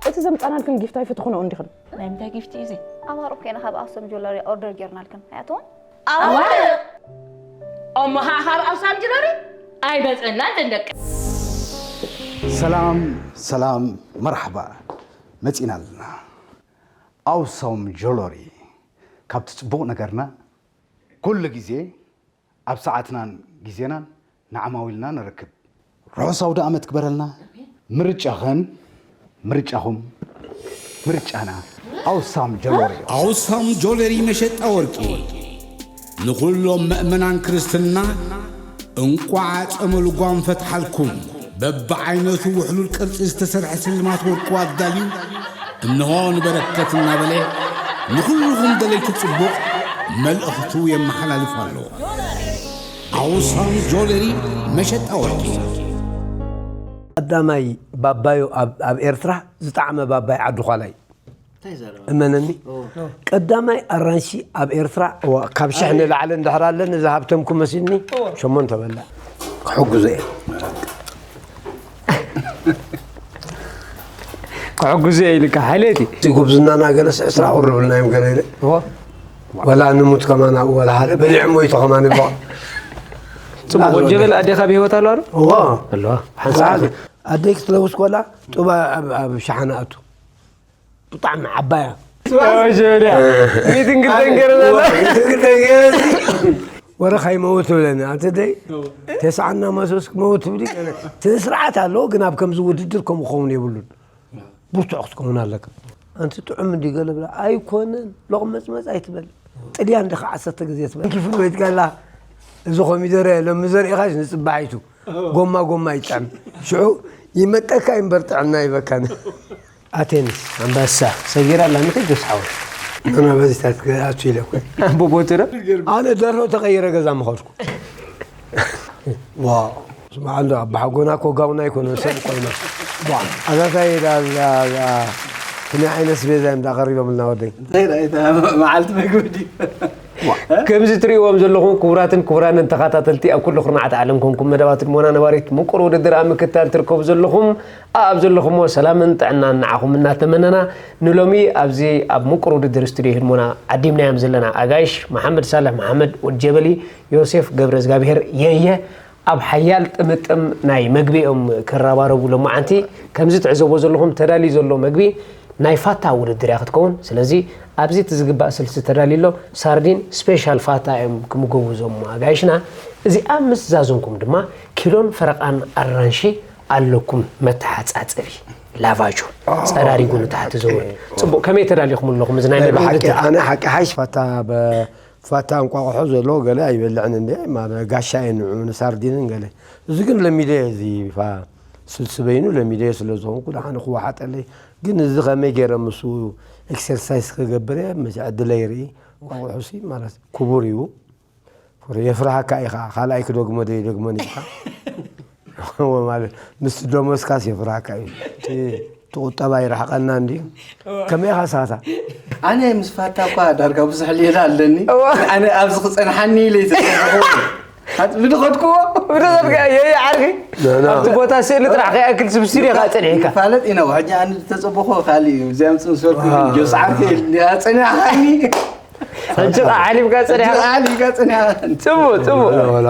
እቲ ዘምጻናልክን ጊፍት ኣይፈተኹንኦ እንዲኽን። ናይ ምንታይ ጊፍቲ እዩ እዚ? ኣማርቕ ኮይና ካብ ኣክሱም ጆለሪ ኦርደር ጌርናልክን ኣያትዎም። ኣዋርቕ! እሞ ኸዓ ካብ ኣውሳም ጅለሪ ኣይመፀናን ደንደቂ። ሰላም ሰላም፣ መርሓባ፣ መፂና ኣለና። ኣውሳም ጆለሪ፣ ካብቲ ፅቡቕ ነገርና ኩሉ ግዜ ኣብ ሰዓትናን ግዜናን ንዓማዊልና ንረክብ። ርሑስ ኣውደ ኣመት ክበረልና። ምርጫኸን ምርጫኹም ምርጫና ኣውሳም ጆለሪ። ኣውሳም ጆለሪ መሸጣ ወርቂ ንኹሎም መእመናን ክርስትና እንቋዕ ጸመ ልጓም ፈትሓልኩም። በብዓይነቱ ውሕሉል ቅርጺ ዝተሰርሐ ስልማት ወርቁ ኣዳልዩ እንሆ ንበረከት እናበለ ንኹልኹም ደለይቲ ጽቡቕ መልእኽቱ የመሓላልፍ ኣሎ። ኣውሳም ጆለሪ መሸጣ ወርቂ። ቀዳማይ ባባዮ ኣብ ኣብ ኤርትራ ዝጠዓመ ባባይ ዓዲ ዃላ እዩ። እመነኒ፣ ቀዳማይ ኣራንሺ ኣብ ኤርትራ፣ እዋ፣ ካብ ሽሕ ንላዕሊ እንድሕር ኣለኒ ዝሃብተምኩ መሲልኒ። ሸሞንተ በላ። ክሕግዞ እየ። ክሕግዞ እየ ኢልካ ሓይለቲ። እቲ ጉብዝናና ገለስ ዕስራ ቁርብልና እዮም ገለ ኢለ። ወላ ንሙት ከማን ኣብኡ ወላ ሓደ በሊዑ ሞይቱ ከማን ይበቕ። ጽቡቕ። ጀበል ኣዴኻ ብህይወት ኣለዋ ዶ? እዋ። ኣለዋ። ሓንሳብ ኣደይ ክትለውስ ኮላ ጡባ ኣብ ኣብ ሸሓነ ኣቱ። ብጣዕሚ ዓባያ። ሚትን ክልተን ገረና። ወረ ካይመውት ትብለኒ ኣንተ ደይ ተስዓና መሶስ ክመውት ትብሊ። እቲ ስርዓት ኣለዎ፣ ግን ኣብ ከምዚ ውድድር ከምኡ ክኸውን የብሉን። ብርቱዕ ክትከውን ኣለካ። ኣንቲ ጥዑም እንዲ ገለ ብላ ኣይኮነን፣ ሎቕ መጽመጽ ኣይትበል። ጥልያን ድኻ ዓሰርተ ግዜ ትበል። ኪፍሉ ቤት ጋላ እዚ ኮሚደረ ሎሚ ዘሪእኻስ ንጽባሒቱ ጎማ ጎማ ይጥዕም። ሽዑ ይመጠካ እምበር ጥዕና ይበካን። ኣቴንስ ኣንበሳ ሰጊራ ኣላ ንኺድ ዶስ ሓወይ። ኣና በዚታት ኣቱ ኢለ ኮይ። ኣቦቦቱ ዶ? ኣነ ደርሆ ተቐይረ ገዛ ምኸድኩ። ዋው። ስማዕ ኣሎ ኣባሓጎና እኮ ጋውና ኣይኮነ ሰብ ኮይና። ዋው። ኣዛታይ ዳ ዳ ዳ ክንደይ ዓይነት ስቤዛ እዮም ዳ ቀሪቦምልና ወደይ። እንታይ ዳ እታ መዓልቲ መግቢ ድዩ? ከምዚ ትርእይዎም ዘለኹም ክቡራትን ክቡራንን ተኸታተልቲ ኣብ ኩሉ ኩርናዓት ዓለም ኮንኩም መደባት ህድሞና ነባሪት ምቁር ውድድር ኣብ ምክትታል ትርከቡ ዘለኹም ኣብ ዘለኹሞ ሰላምን ጥዕናን ንዓኹም እናተመነና ንሎሚ ኣብዚ ኣብ ምቁር ውድድር ስቱድዮ ህድሞና ዓዲምናዮም ዘለና ኣጋይሽ መሓመድ ሳልሕ መሓመድ ወድ ጀበሊ ዮሴፍ ገብረ እግዚኣብሔር የየ ኣብ ሓያል ጥምጥም ናይ መግቢ እዮም ክረባረቡ። ሎማዓንቲ ከምዚ ትዕዘብዎ ዘለኹም ተዳልዩ ዘሎ መግቢ ናይ ፋታ ውድድር እያ ክትከውን። ስለዚ ኣብዚ እቲ ዝግባእ ስልሲ ተዳልዩ ኣሎ። ሳርዲን ስፔሻል ፋታ እዮም ክምገቡ እዞም ኣጋይሽና። እዚኣ ምስ ዛዘምኩም ድማ ኪሎን ፈረቓን ኣራንሺ ኣለኩም መተሓጻጸቢ ላቫጆ ጸራሪጉ ንታሕቲ ዘውርድ። ጽቡቕ፣ ከመይ ተዳሊኹም ኣለኹም? እዚ ናይ ናይ መግቢ ብሓቂ ውድድር። ኣነ ሓቂ ሓይሽ ፋታ በ- ፋታ እንቋቑሖ ዘለዎ ገለ ኣይበልዕን እንደ ማለት ጋሻ እየ ንዑ ንሳርዲንን ገለ። እዚ ግን ለሚደ እየ እዚ ፋ- ስልሲ በይኑ ለሚደ እየ ስለ ዝኾንኩ ደሓን ክወሓጠለይ። ግን እዚ ከመይ ገይረ ምስኡ ኤክሰርሳይስ ክገብር እየ መቸ ዕድለ ይርኢ። እንቋቑሖ ሲ ማለት ክቡር እዩ። የፍርሃካ ኢኻ ካልኣይ ክደግሞ ዶ ይደግመን ኢኻ። ማለት ምስ ደሞዝካስ የፍርሃካ እዩ። እቲ እቲ ቁጠባ ይርሕቐና እንድዩ። ከመይ ኢኻ ሳታ? ኣነ ምስ ፋታ እኳ ዳርጋ ብዙሕ ሌላ ኣለኒ። ኣነ ኣብዚ ክጸንሓኒ ኢለ ይተጸበኹ። ብድኸድኩዎ ብድኸድካ የየ ዓርኪ ኣብቲ ቦታ ስእሊ ጥራሕ ከይኣክል ስብስሪ ኢኻ ጸኒሕካ። ፋለጥ ኢና ሕጂ ኣነ ዝተጸበኹ ካልእ እዩ። እዚኣ ምጽእ ምስ በልኩ ጆስ ዓርከይ ጸኒሕካኒ። ሕጂ ኸዓ ሓሊፍካ ጸኒሕካ። ሓሊፍካ ጸኒሕካ። ጽቡቕ፣ ጽቡቕ። ወላ፣ ወላ።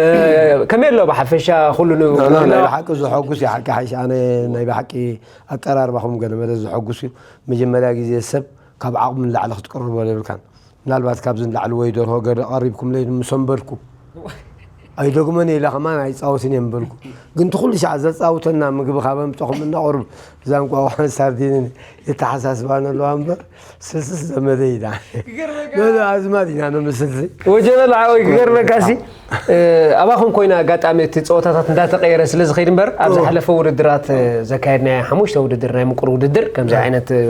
እ፣ ከመይ ኣሎ ብሓፈሻ ኩሉ ን-፣ ኖ፣ ኖ፣ ናይ ብሓቂ ዘሐጉስ እዩ። ሓቂ ሓይሽ ኣነ ናይ ብሓቂ ኣቀራርባኹም ገለ መለ ዘሐጉስ እዩ። መጀመርያ ግዜ ሰብ ካብ ዓቕሙ ንላዕሊ ክትቅርቦ የብልካን። ምናልባት ካብዚ ንላዕሊ ወይ ደርሆ ገለ ቀሪብኩምለይ ምሰንበድኩ። ኣይደግሞን ኢለ ከማን ኣይጻወትን እየ ምበልኩ። ግን እቲ ኩሉ ሻዕ ዘጻውተና ምግቢ ካብ ኣምጻኹም እናቕርብ እዛ እንቋቑሖን ሳርዲንን የተሓሳስባን ኣለዋ እምበር ስልስስ ዘመደይ ኢላ። ኖ፣ ኖ፣ ኣዝማድ ኢና ኖ ምስልሲ። ወጀበል ዓወይ ክገርመካ ሲ፣ እ፣ ኣባኹም ኮይና ኣጋጣሚ እቲ ጸወታታት እንዳተቐየረ ስለ ዝኸይድ እምበር ኣብ ዝሓለፈ ውድድራት፣ እ፣ ዘካየድናዮ ሓሙሽተ ውድድር ናይ ምቁር ውድድር ከምዚ ዓይነት፣ እ፣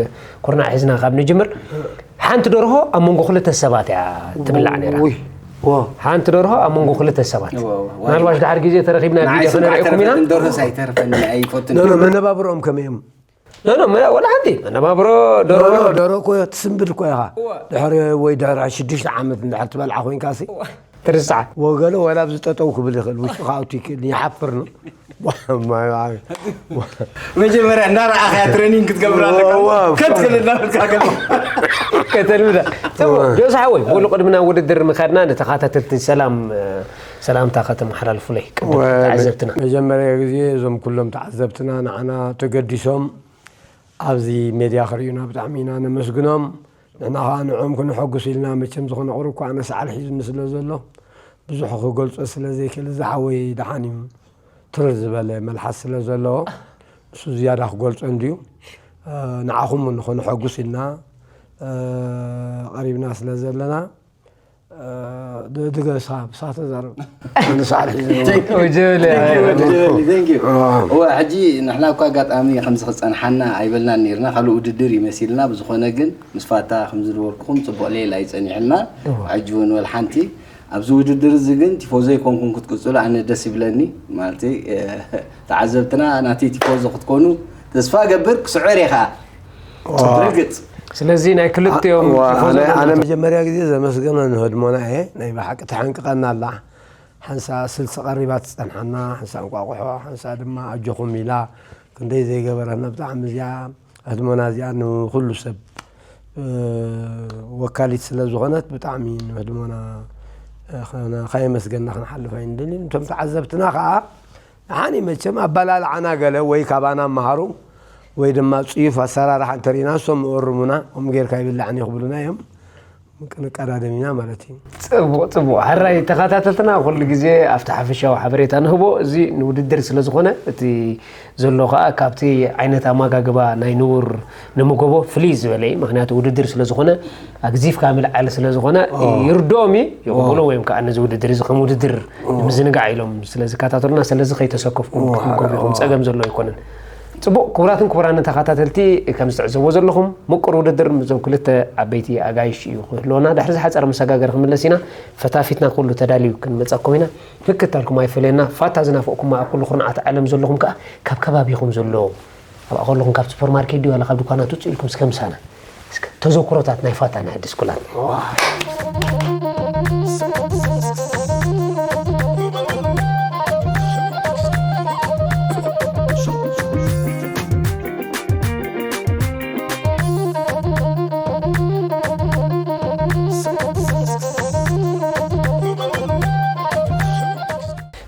ኩርናዕ ሒዝና ካብ ንጅምር ሓንቲ ደርሆ ኣብ መንጎ ክልተ ሰባት እያ ትብላዕ ነይራ። ውይ፣ ዋ። ሓንቲ ደርሆ ኣብ መንጎ ክልተ ሰባት። እዋ፣ እዋ፣ እዋ። ምናልባሽ ድሓር ግዜ ተረኺብና ንዓይ ቪድዮ ስንኳዕ ከነርእየኩም ኢና። ተረፈትን ደርሆስ ኣይተርፈኒ ኣይፈቱን። ኖ፣ ኖ፣ መነባብሮኦም ከመይ እዮም? ኖ፣ ኖ፣ መ-፣ ወላ ሓንቲ መነባብሮ ኖ፣ ደርሆ። ኖ፣ ደርሆ እኮ ትስንብድ እኮ ኢኻ። እዋ። ድሕሪ ወይ ድሕሪ ሽዱሽተ ዓመት እንድሕር ትበልዓ ኮይንካ ሲ። እዋ። ትርስዓ። ወገለ ወላ ኣብዚ ጠጠው ክብል ይኽእል፣ ውሽጡ ክኣቱ ይኽእል፣ ይሓፍር ነው። መጀመርያ እንዳረኣኸያ ትሬኒንግ ክትገብር ኣለካ። ዋ፣ ዋ። ከትክል እንዳበልካ ገለ። ከተልምዳ። ጽቡቕ፣ ዋ። ጆስ ሓወይ፣ ሙሉ ቅድሚ ናብ ውድድር ምኻድና ንተኸታተልቲ ሰላም፣ ሰላምታ ከተመሓላልፉለይ ቅድም ዋ፣ ተዓዘብትና። መጀመርያ ግዜ እዞም ኩሎም ተዓዘብትና ንዓና ተገዲሶም ኣብዚ ሜድያ ክርእዩና ብጣዕሚ ኢና ነመስግኖም። ንሕና ኸዓ ንዕኦም ክነሐጉስ ኢልና፣ መቸም ዝኾነ ቁሩብ እኳ ኣነ ሰዓል ሒዙኒ ስለ ዘሎ፣ ብዙሕ ክገልጾ ስለ ዘይክእል፣ እዚ ሓወይ ደሓን እዩ፣ ትርር ዝበለ መልሓስ ስለ ዘለዎ፣ እሱ ዝያዳ ክገልጾ እንድዩ። እ፣ ንዓኹም እውን ንኸነሐጉስ ኢልና፣ እ፣ ቀሪብና ስለ ዘለና፣ እ፣ ድ-፣ ድገሳ፣ ብሳ ተዛረብ። ኣነ ሰዓል ሒዙ። Thank you. ወጀለ። Thank you, ወጀለ። Thank you. እ። እወ፣ ሕጂ ንሕና እኳ ኣጋጣሚ ከምዚ ክጸንሓና ኣይበልናን ነይርና፣ ካልእ ውድድር ይመሲልና። ብዝኾነ ግን ምስ ፋታ ከምዚ ዝበልኩኹም ጽቡቕ ሌላ እዩ ጸኒሕና። እወ። ሕጂ እውን ወላ ሓንቲ ኣብዚ ውድድር እዚ ግን ቲፎዞ ኣይኮንኩን ክትቅጽሉ ኣነ ደስ ይብለኒ። ማለተይ፣ እ፣ ተዓዘብትና ናተይ ቲፎዞ ክትኮኑ ተስፋ እገብር። ክስዕር እየ ኸኣ። ዋ። ርግጽ። ስለዚ ናይ ክልቲኦም ዋ፣ ቲፎዞ ኣነ፣ ኣነ ኣለና። መጀመርያ ግዜ ዘመስግኖ ንህድሞና እየ። ናይ ብሓቂ ተሓንቅቐና ኣላ። ሓንሳ ስልሲ ቀሪባ ትጸንሓና፣ ሓንሳ እንቋቑሖ፣ ሓንሳ ድማ ኣጆኹም ኢላ። ክንደይ ዘይገበረትና ብጣዕሚ እዚኣ ህድሞና እዚኣ ንኹሉ ሰብ፣ እ፣ ወካሊት ስለ ዝኾነት ብጣዕሚ ንህድሞና፣ እ፣ ኸነ-፣ ከየመስገንና ክንሓልፍ ኣይንደልን። እቶም ተዓዘብትና ኸኣ ደሓን እዩ መቸም፣ ኣበላልዓና ገለ ወይ ካባና መሃሩ ወይ ድማ ጽዩፍ ኣሰራርሓ እንተሪእና ንሶም እወርሙና፣ ከምኡ ጌርካ ኣይብላዕን እዩ ክብሉና እዮም። ክንቀዳደም ኢና ማለት እዩ። ጽቡቕ፣ ጽቡቕ። ሕራይ ተኸታተልትና፣ ኩሉ ግዜ ኣብቲ ሓፈሻዊ ሓበሬታ ንህቦ፣ እዚ ንውድድር ስለ ዝኾነ፣ እቲ ዘሎ ኸኣ ካብቲ ዓይነት ኣመጋግባ ናይ ንቡር ንምገቦ ፍልይ ዝበለ እዩ። ምኽንያቱ ውድድር ስለ ዝኾነ፣ ኣግዚፍካ ምልዓል ስለ ዝኾነ፣ ኦ። ይርድኦም እዩ፣ ይቕበሎ ኦ። ወይም ከኣ ነዚ ውድድር እዚ ከም ውድድር ኦ። ንምዝንጋዕ ኢሎም ስለ ዝከታተሉና፣ ስለዚ ከይተሰከፍኩም ኦ። ክትምገቡ ኢኹም። ኦ። ጸገም ዘሎ ኣይኮነን። ጽቡቕ፣ ክቡራትን ክቡራንን ተኸታተልቲ፣ ከም ዝትዕዘብዎ ዘለኹም፣ ምቁር ውድድር ምስዞም ክልተ ዓበይቲ ኣጋይሽ እዩ ክህልወና። ድሕሪ ዝሓጸረ መሰጋገሪ ክንምለስ ኢና። ፈታፊትና ኩሉ ተዳልዩ ክንመጸኩም ኢና። ህክት ኣልኩም ኣይፈለየና። ፋታ ዝናፈቕኩማ ኣብ ኩሉ ኩርናዓት ዓለም ዘለኹም ከኣ፣ ካብ ከባቢኹም ዘሎ፣ ኣብኣ ከለኹም ካብ ሱፐርማርኬት ድዩ ዋላ ካብ ድኳናት ውጽእ ኢልኩም እስከ ምሳና። እስከ ተዘክሮታት ናይ ፋታ ነሐድስ ኩላትና።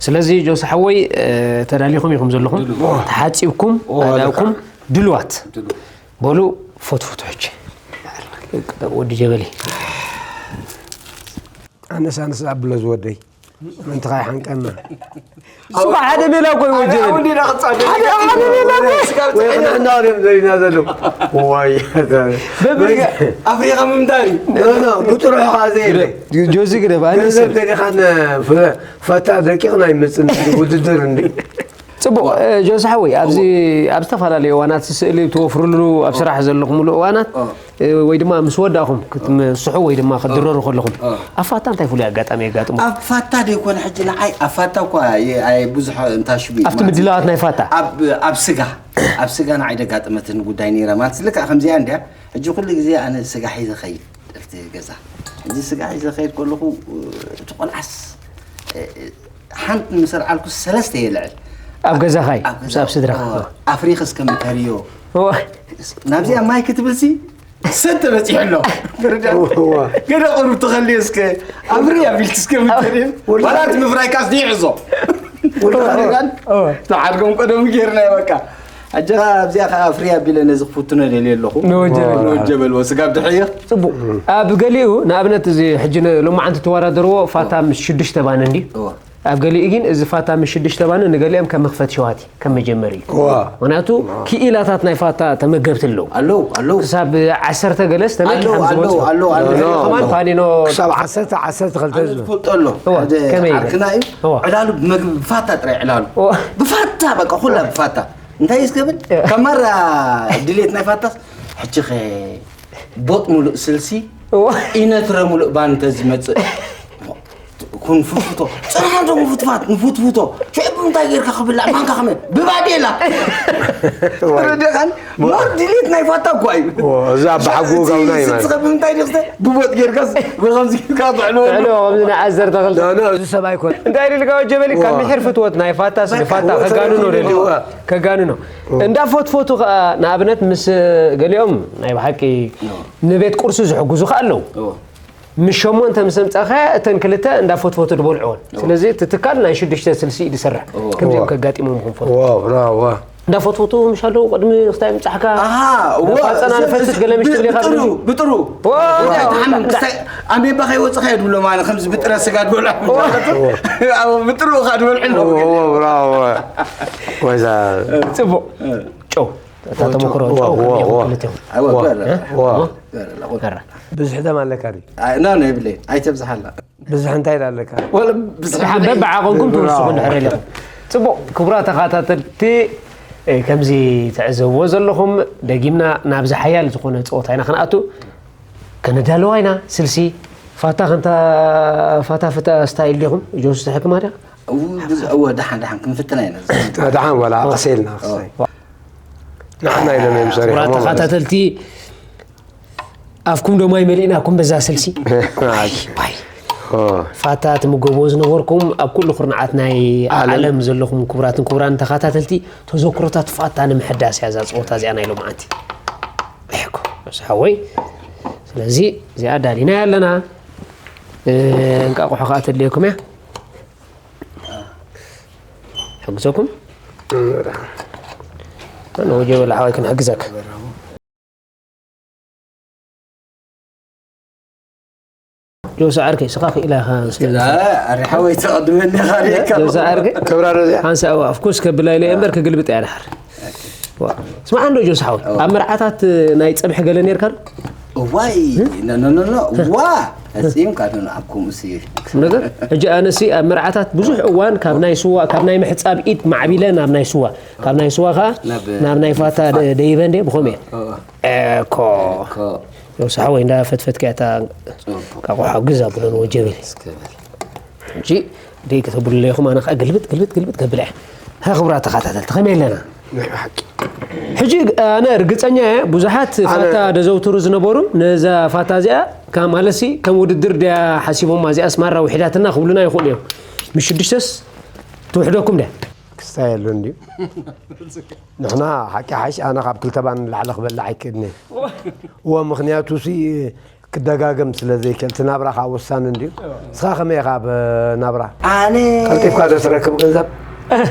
ስለዚ ጆስ ሓወይ፣ እ፣ ተዳሊኹም ኢኹም ዘለኹም? ድሉው። ተሓጺብኩም፣ ኦ፣ ኣለካ። ኣእዳውኩም ድሉዋት። ድሉው። በሉ፣ ፈትፍቱ ሕጂ። ወዲ ጀበሊ። ኣነስ፣ ኣነስ ኣብሎ ዝወደይ። ምንትኻ ይሓንቀና። እሱ ኸዓ ሓደ ሜላ እኮ እዩ ሓደ ወጀበሊ። ኣሁን ዲና ቅጻ ሓደ፣ ሓደ ሜላ እኮ። ስጋብ ወይ ጽሕና። ክንሕና ወደም ዘሪና ዘሎ። ዋይ። በብሪጋ። ኣፍሪኻ ምምዳር እዩ። ኖ፣ ኖ፣ ብጥሩሑ ኸዓ ዘየለ። ጆዚ ግደፍ፣ ኣነ ገንዘብ ሰብ። ገዲኻን ፍረ-፣ ፈታ ደቂቕና ይመጽእ ውድድር እንዲ። ጽቡቕ፣ እ፣ ጆሲ ሓወይ፣ ኣብዚ፣ ኣብ ዝተፈላለዩ እዋናት ስእሊ ትወፍርሉ፣ ኣብ ስራሕ ዘለኹምሉ እዋናት፣ ኦ። እ፣ ወይ ድማ ምስ ወዳእኹም ክትምስሑ ወይ ድማ ክትድረሩ ከለኹም፣ ኦ። ኣብ ፋታ እንታይ ፍሉይ ኣጋጣሚ የጋጥሞ? ኣብ ፋታ ደይኮነ ሕጂ ንዓይ፣ ኣብ ፋታ እኳ ኣየ-፣ ኣየ ብዙሕ እንታሽቡ እዩ ኣብቲ ማለት ምድላዋት ናይ ፋታ? ኣብ፣ ኣብ ስጋ፣ ኣብ ስጋ ንዓይ ደጋጠመትኒ ጉዳይ ነይራ ማለት ልክዕ ከምዚኣ እንድያ። ሕጂ ኩሉ ግዜ ኣነ ስጋ ሒዘ ኸይድ፣ ኣብቲ ገዛ። ሕጂ ስጋ ሒዘ ኸይድ ከለኹ፣ እቲ ቆልዓስ፣ እ፣ እ፣ ሓንቲ ምስ ኣልዓልኩ ሰለስተ የልዕል። ኣብ ገዛኻ እዩ? ኣብ ገዛ። ምስ ኣብ ስድራኻ? እወ። ኣፍሪኽ እስከ ምተርዮ። እወ። ናብዚኣ ማይ ክትብልሲ፣ ሰተ በጺሑ ኣሎ። እወ። ገለ ቁሩብ ትኸልዮ እስከ፣ ኣፍሪ ኣቢልቲ እስከ ምተርዮ። ወላ ዋላ እቲ ምፍራይካስ ይሕዞ። ወላ እወ። ንዓድጎም ቀደም ጌርና በቃ። ኣጀኻ ኣብዚኣ ኸዓ ኣፍሪ ኣቢለ ነዚ ክፍትኖ ደልየ ኣለኹ። ንወጀበል። ንወጀበል ወስጋብ ድሕዮ። ጽቡቕ። ኣብ ገሊኡ፣ ንኣብነት፣ እዚ ሕጂ ነ-፣ ሎማዓንቲ ትወዳደርዎ ፋታ ምስ ሽዱሽተ ባኒ እንድዩ። እወ። ኣብ ገሊኡ ግን፣ እዚ ፋታ ምስ ሽዱሽተ ባኒ ንገሊኦም ከም መኽፈቲ ሸዋቲ፣ ከም መጀመሪ እዩ። እወ። ምኽንያቱ፣ ክኢላታት ናይ ፋታ ተመገብቲ ኣለዉ። ኣለዉ፣ ኣለዉ። ክሳብ ዓሰርተ ገለስ ተመጊ ኣለዉ፣ ከም ዝመጹ። ኣለዉ፣ ኣለዉ፣ ኣለዉ። ኖ፣ ኖ። ከማን ፋኒኖ ክሳብ ዓሰርተ፣ ዓሰርተ ክልተ ኣነ ዝብል። ዝፈልጦ ኣሎ። እወ፣ ሓደ ከመይ ኢለ? ዓርክና እዩ። እወ። ዕላሉ ብመግቢ፣ ብፋታ ጥራይ ዕላሉ። እወ። ብፋታ፣ በቃ፣ ኩላ ብፋታ። እንታይ እዩ ዝገብር? እ። ከማራ ድሌት ናይ ፋታስ፣ ሕጂ ኸ ቦጥ ሙሉእ ስልሲ፣ እዋ። ኢነትረ ሙሉእ ባኒ ተዝመጽእ፣ እኮ ኩን ፍትፍቶ። ጽንሓ እንዶ ምፍትፋት፣ ምፍትፍቶ። ሽዑ ብምንታይ ጌርካ ክብላዕ? ማንካ ከመይ? ብባዴላ። ተረዲእካኒ? ሞር ድሌት ናይ ፋታ እኳ እዩ። ዎ፣ እዛ ብሓጎ ጋውና እዩ ማለት። ስልስኻ ብምንታይ ዲኽተ? ብቦጥ ጌርካስ፣ ብኸምዚ ጌርካ ትዕልወሉ። ትዕልዎ፣ ከምዚ ንዓዘር ተኽልተ። ኖ፣ ኖ፣ እዚ ሰብ ኣይኮን። እንታይ ኢሉ ኢልካ ወጀበሊ? ካብ ዋ። ምሒር ፍትወት ናይ ፋታስ ንፋታ ዋ፣ ከጋንኖ ዋ፣ ደልዩ። ዋ። ከጋንኖ። ዋ። እንዳ ፎትፎቱ ከኣ፣ ንኣብነት ምስ ገሊኦም ናይ ብሓቂ ዋ። ንቤት ቁርሲ ዝሕግዙ ከኣ ኣለዉ። ዋ። ምስ ሸሞንተ ምስ ኣምጻእካያ፣ እተን ክልተ እንዳ ፎትፎቱ ዝበልዕወን። ኦ። ስለዚ እቲ ትካል ናይ ሽዱሽተ ስልሲ እዩ ዝሰርሕ። ኦ። ከምዚኦም ዋ። ከጋጢሞም ይኹን ፎቶ። ዋ፣ ብራዋ። እንዳ ፎትፎቱ ምሽ ኣለዉ፣ ቅድሚ ክስታይ ምጻሕካ፣ ኣሃ፣ ዋ፣ ፋጸና እዚ፣ ንፈትሽ እዚ፣ ገለ ምሽ ብ-፣ ትብሊኻ ብጥሩ፣ ብሉ። ብጥሩ። ዋ፣ እንታይ ዋ፣ ትሓምም? ዋ። ክስታይ ኣሜባ ከይወጽኻ እየ ድብሎ ማለት፣ ከምዚ ብጥረ ስጋ ድበልዑ። ዋ። ኣብ ብጥሩ እኻ ድበልዑ ኣለዉ። ዋ፣ ዋ፣ ብራዋ። ወይዛ። ጽቡቕ። እ። ጨው። እታ ጨው። ተመክሮ ዋ፣ ጨው ዋ፣ ከመይ ዋ። ክልቲኦም? ኣዎ፣ ዋ። ገረ። እ? ዋ። ገረ፣ ገረ። ብዙሕ ደም ኣለካ ድዩ? ኣይ፣ ኖ፣ ኖ፣ የብለይን። ኣይተብዝሓላ። ብዙሕ እንታይ ኢላ ኣለካ? ወላ ብዙሕ ደሓን የብለይን። በብዓቐንኩም ትውስኹ ብራቮ። እንድሕር ኢለኹም። ጽቡቕ፣ ክቡራት ተኸታተልቲ፣ እ፣ ከምዚ ትዕዘብዎ ዘለኹም፣ ደጊምና ናብዚ ሓያል ዝኾነ ጸወታ ኢና ክንኣቱ። ከነዳልዋ ኢና፣ ስልሲ፣ ፋታ፣ ከምታ ፋታ ፍታ ስታይል ዲኹም? ጆስ ትሕክማ ድያ? እው፣ ብዙ-፣ እወ፣ ደሓን፣ ደሓን፣ ክንፍትና ኢና። ደሓን፣ ወላ፣ ቀስ ኢልና፣ ክሳይ። ዋ። ንሕና ኢሎም እዮም ሰሪሖም ክቡራት ማለት። ተኸታተልቲ፣ ኣፍኩም ዶ ማይ መሊእናኩም በዛ ስልሲ? ኣይ። ባይ። ኦ። ፋታ ትምገቡ ዝነበርኩም፣ ኣብ ኩሉ ኩርናዓት ናይ ዓለም። ዓለም ዘለኹም ክቡራትን ክቡራን ተኸታተልቲ፣ ተዘክሮታት ፋታ ንምሕዳስ እያ እዛ ጸወታ እዚኣ ናይ ሎማዓንቲ። እሕኮ፣ ዮስ ሓወይ። ስለዚ እዚኣ ዳሊና ኣለና። እ፣ እንቃቑሖ ከኣ ተድልየኩም እያ። ሕግዘኩም? ኣነ ወጀበላ ሓወይ ክንሕግዘካ። ጆስ ዓርከይ፣ ስኻ ክኢላ ኢኻ፣ ስለ ኣረ ሓወይ፣ ትቐድመኒ ኢኻ፣ ሪእካ። ጆስ ዓርከይ? ክብራ ዶ እዚኣ? ሓንሳእ፣ እዋ፣ of course፣ ከብላ ኢለ እየ እምበር፣ ክግልብጥ እያ ድሓር። ዋ። ስማዕ እንዶ ጆስ ሓወይ፣ እዋ። ኣብ መርዓታት ናይ ጸብሒ ገለ ኔርካ ዶ? እዋይ፣ እ? ኖ፣ ኖ፣ ኖ፣ ኖ፣ እ? ዋ፣ ፈጺምካ ዶ ኣብ ከምኡ ሲ? ነገር፣ ሕጂ ኣነሲ ኣብ መርዓታት ብዙሕ እዋን ካብ ናይ ስዋ፣ ካብ ናይ ምሕጻብ ኢድ ማዕቢለ ናብ ናይ ስዋ፣ ካብ ናይ ስዋ ኸኣ ናብ ናብ ናይ ፋታ ፋ-፣ ደ-፣ ደይበ እንዴ፣ ብኸምኡ እየ። እዋ። ኤኮ። ኤኮ። ዮስ ሓወይ፣ እንዳ ፈትፈትካ እታ ጽቡቕ። እንቃቑሖ ግዝ ኣብሎን ወጀበሊ። እስከ በል። ሕጂ ደይ ከተብሉለይ ኢኹም፣ ኣነ ኸኣ ግልብጥ፣ ግልብጥ፣ ግልብጥ ከብላ እየ። ሃ፣ ክቡራት ተኸታተልቲ፣ ከመይ ኣለና? ናይ ብሓቂ። ሕጂ ኣነ ርግጸኛ እየ፣ ብዙሓት ኣነ ፋታ ደዘውትሩ ዝነበሩ ነዛ ፋታ እዚኣ፣ ካብ ማለትሲ ከም ውድድር ድያ ሓሲቦማ፣ እዚኣስ ማራ ውሒዳትና ክብሉና ይኽእሉ እዮም። ምስ ሽዱሽተስ ትውሕደኩም ድያ? ክስታይ ኣሎ እንድዩ። ንሕና ሓቂ ሓሽ ኣነ ካብ ክልተ ባኒ ንላዕሊ ክበልዕ ኣይክእልን እየ። እወ፣ ምኽንያቱ ሲ ክደጋገም ስለ ዘይክእል፣ እቲ ናብራ ከዓ ወሳኒ እንድዩ። እወ። ንስኻ ከመይ ኢኻ ኣብ ናብራ? ኣነ ቀልጢፍካ ዶ ትረክብ ገንዘብ?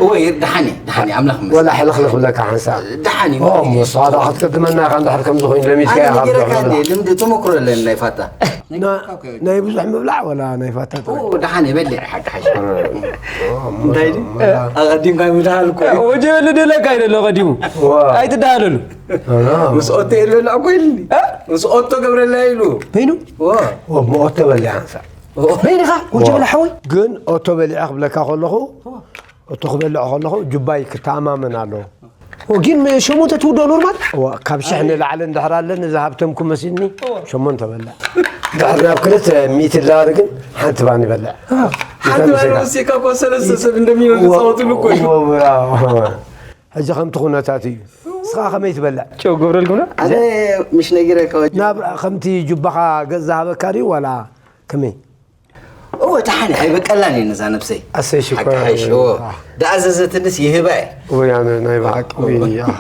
እወ፣ ደሓን እየ፣ ደሓን እየ፣ ኣምላኽ ይመስገን። ወላ ሕልኽልኽ ብለካ ሓንሳእ። ደሓን እየ፣ ኦ፣ ደሓን እየ። እሞ ንስኻ ደኣ ክትቅድመና ኢኻ፣ እንድሕር ከምዚ ኮይኑ ለሚድካ ኣነ ኢኻ ነጊረካ ክትብሎ። እንድየ፣ ልምዲ ተመክሮ ኣለኒ ናይ ፋታ። ና-፣ ናይ ብዙሕ ምብላዕ ወላ ናይ ፋታ ጥራይ? ኦ፣ ደሓን እየ፣ በሊዐ ሓቂ ሓሽ። ኦ፣ እንታይ ድዩ? ሞላ። ኣቐዲምካ ምድሃል እኮ እዩ። ወጀበሊ ደለካ ኢለ ኣሎ ቀዲሙ። ዋ። ኣይትደሃለሉ። አ። ምስ ኦቶ የልበላ እኮ ኢልኒ። እ? ምስ ኦቶ ገብረላ ኢሉ። በይኑ? ዋ። ኦ፣ ብኦቶ በሊዓ ሓንሳእ። ኦ። በይንኻ? ወጀበላ ሓወይ? ግን ኦቶ በሊዐ ክብለካ ከለኹ፣ ኦ። ኦቶ ክበልዕ ከለኹ ጁባይ ክተኣማመን ኣለዎ። ኦ፣ ግን ሸሞንተ ትውዶ ኖርማል? ዋ፣ ካብ ሽሕ ንላዕሊ እንድሕር ኣለኒ ዝሃብተምኩ መሲልኒ፣ ኦ። ሸሞንተ በልዕ። ድሕር ናብ ክልተ ሚእቲ ዳላር ግን ሓንቲ ባኒ በልዕ። አ። ሓንቲ ባኒ ወሲካ እኮ ሰለስተ ሰብ እንደሚኖር ዋ፣ ዝጻወትሉ እኮ እዩ። ዋ፣ ብራቮ። ሕጂ ከምቲ ኩነታት እዩ። ንስኻ ከመይ ትበልዕ? ጨው ገብረልኩምና? ኣነ ምሽ ነጊረካ ወዲ። ናብ ከምቲ ጁባኻ ገጽ ዝሃበካ ድዩ ዋላ ከመይ? እወ፣ ደሓን እየ፣ ኣይበቀላን እየ ነዛ ነብሰይ። ኣሰይ፣ ሽኮር። ሓቂ ሓይሽ፣ እወ። ኣህ። ደኣዘዘትንስ ይህባ እየ። እወ፣ ኣነ ናይ ብሓቂ፣ እወ። እወ፣ ኣህ።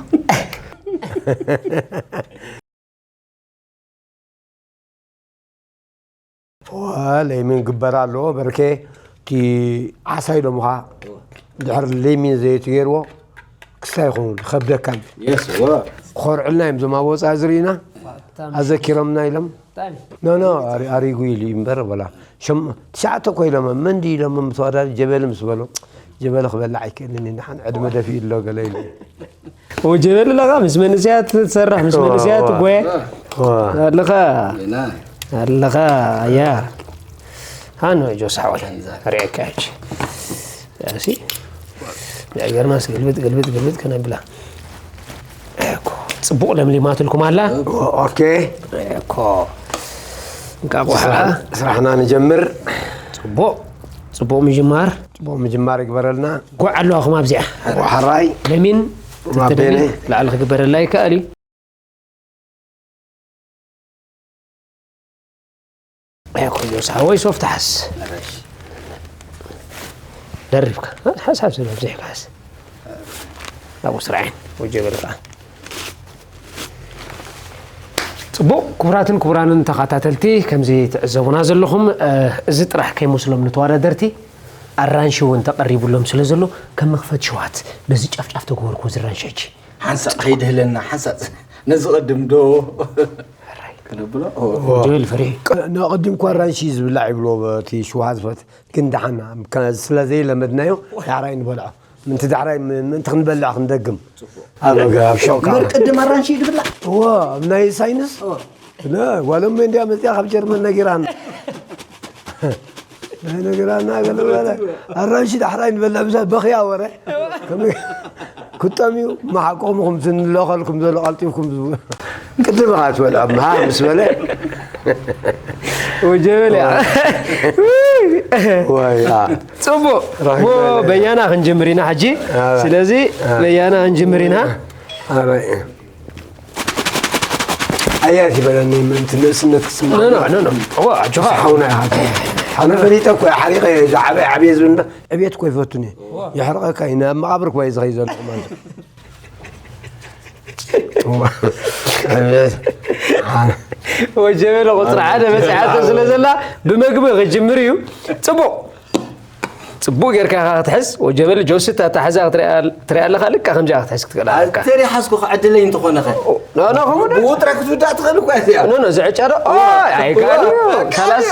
እወ፣ ለይሚን ግበር ኣለዎ፣ በርኬ፣ እቲ ዓሳ ኢሎምኻ፣ ድሕሪ ለይሚን ዘይቲ ገይርዎ፣ ክስታይ ይኸውን፣ ከብደካ እዩ። የስ፣ እወ። ክኾርዑልና እዮም፣ እዞም ኣብ ወፃኢ ዝርኢና፣ ኣዘኪሮምና ኢሎም። ጣኒ። ኖ፣ ኖ፣ ኣሪ-፣ ኣሪጉ ኢሉ እዩ እምበር፣ በላ። ሸም-፣ ትሽዓተ እኮ ኢሎሞም፣ መን ድዩ ኢሎሞም፣ ተወዳዳሪ ጀበሊ ምስ በሎ፣ ጀበሊ ክበልዕ ኣይክእልን እዩ፣ ንሓን ዕድመ ደፊኡ ኣሎ፣ ገለ ኢሉ። ኦ፣ ጀበሊ ኣለኻ፣ ምስ መንእሰያት ትሰርሕ፣ ምስ ዋ፣ መንእሰያት ዋ። ትጎየ። ዋ። ኣለኻ። ና። ኣለኻ፣ ያ። ሃኖ፣ ጆስ ሓወይ፣ ሪኤካ ሕጂ። ያሲ፣ ናይ ገርማስ ግልብጥ፣ ግልብጥ፣ ግልብጥ ከነብላ። እኮ፣ ጽቡቕ ለምሊማትልኩም ኣላ። ኦኬ። እኮ። እንቃቑሖ። ስራሕ-፣ ስራሕና ንጀምር። ጽቡቕ። ጽቡቕ ምጅማር። ጽቡቕ ምጅማር ይግበረልና። ጓዕ ኣለዋኹም ኣብዚኣ። ጓሕራይ ለሚን ማቤነ። ላዕሊ ክግበረላ ይከኣል እዩ። ኣይ ኮጆ ሳወይ ሶፍት ሓስ ደሪብካ ሓሳብ ስለ ኣብዚሕካስ ኣብኡ ስራዕን ወጀበልካ። ጽቡቕ። ክቡራትን ክቡራንን ተኸታተልቲ፣ ከምዚ ትዕዘቡና ዘለኹም፣ እ፣ እዚ ጥራሕ ከይመስሎም ንተወዳደርቲ ኣራንሺ እውን ተቐሪቡሎም ስለ ዘሎ፣ ከም መኽፈት ሸውሃት ነዚ ጫፍጫፍ ተግበርኩ፣ እዚ ኣራንሺ ሕጂ። ሓንሳእ ከይድህለና፣ ሓንሳእ ነዚ ቅድም ዶ ክነብሎ? ኦ፣ ኦ። ጀል ፍሬ። ቅ-፣ ንቕድም እኳ ኣራንሺ ዝብላዕ ይብልዎ እቲ ሽውሃት ፈት፣ ግን ደሓና፣ ከ-፣ ስለ ዘይለመድናዮ፣ ዳሕራይ ንበልዖ። ምንቲ ዳሕራይ ም-፣ ምእንቲ ክንበልዕ ክንደግም። ኣብ ገ-፣ ኣብ ሸውካ። እምበር ቅድም ኣራንሺ ድብላዕ? እዎ፣ ኣብ ናይ ሳይንስ? እዎ። ነ፣ ጓሎም እንዲያ መጽያ ካብ ጀርመን ነጊራና። ናይ ነጊራና ገለ በለ። ኣራንሺ ዳሕራይ ንበልዕ ብዛ በኽያ ወረ። ከም-፣ ክጠምዩ፣ መሓቆምኹም ዝንለኸልኩም ዘሎ ቀልጢፍኩም ዝቡ-፣ ቅድም ኢኻ ትበልዖ፣ ምሃ ምስ በለ። ወጀበል እያ። ወይ፣ ኣ። ጽቡቕ። ራሂም ሞ በለ። በያና ክንጅምር ኢና ሕጂ። ኣረ። ስለዚ ኣረ። በያና ክንጅምር ኢና። ኣረ። ኣያት ይበለኒ፣ ምእንቲ ንእስነት ክስምዕ። ኖ፣ ኖ፣ ኖ፣ ኖ። እዋ፣ ኣጆኻ። ሓውና ኢኻ። ኣነ ፈሊጠ እኮ እየ፣ ሓሪቐ እየ፣ እዛ ዓበየ፣ ዓበየ ዝብል እምበር፣ ዕብየት እኮ ይፈቱን እየ። የሕርቐካ እዩ፣ ናብ መቓብር እኮ እየ ዝኸይድ ዘለኹ ማለት እዩ። ዕብየት። ወጀበለ ቁጽሪ ሓደ በጺሓቶ ስለ ዘላ፣ ብመግቢ ክጅምር እዩ። ጽቡቕ። ጽቡቕ ጌርካ ኢኻ ክትሕዝ። ወጀበል ጆሲ፣ እታ ኣተሓሕዛ ክትሪኣ፣ ትሪኣ ኣለኻ፣ ልክዕ ከምዚኣ ክትሕዝ ክትክእል ኣለካ። ተሪሓስኩ ዕድለይ እንተኾነ ኸ? ኖ፣ ኖ፣ ከምኡ ዶ? ብውጥረት ክትውዳእ ትኽእል እኮ እያ እዚኣ። ኖ፣ ኖ፣ ዝዕጫ ዶ? ኦ፣ ኣይከኣልን እዩ። ካላስ።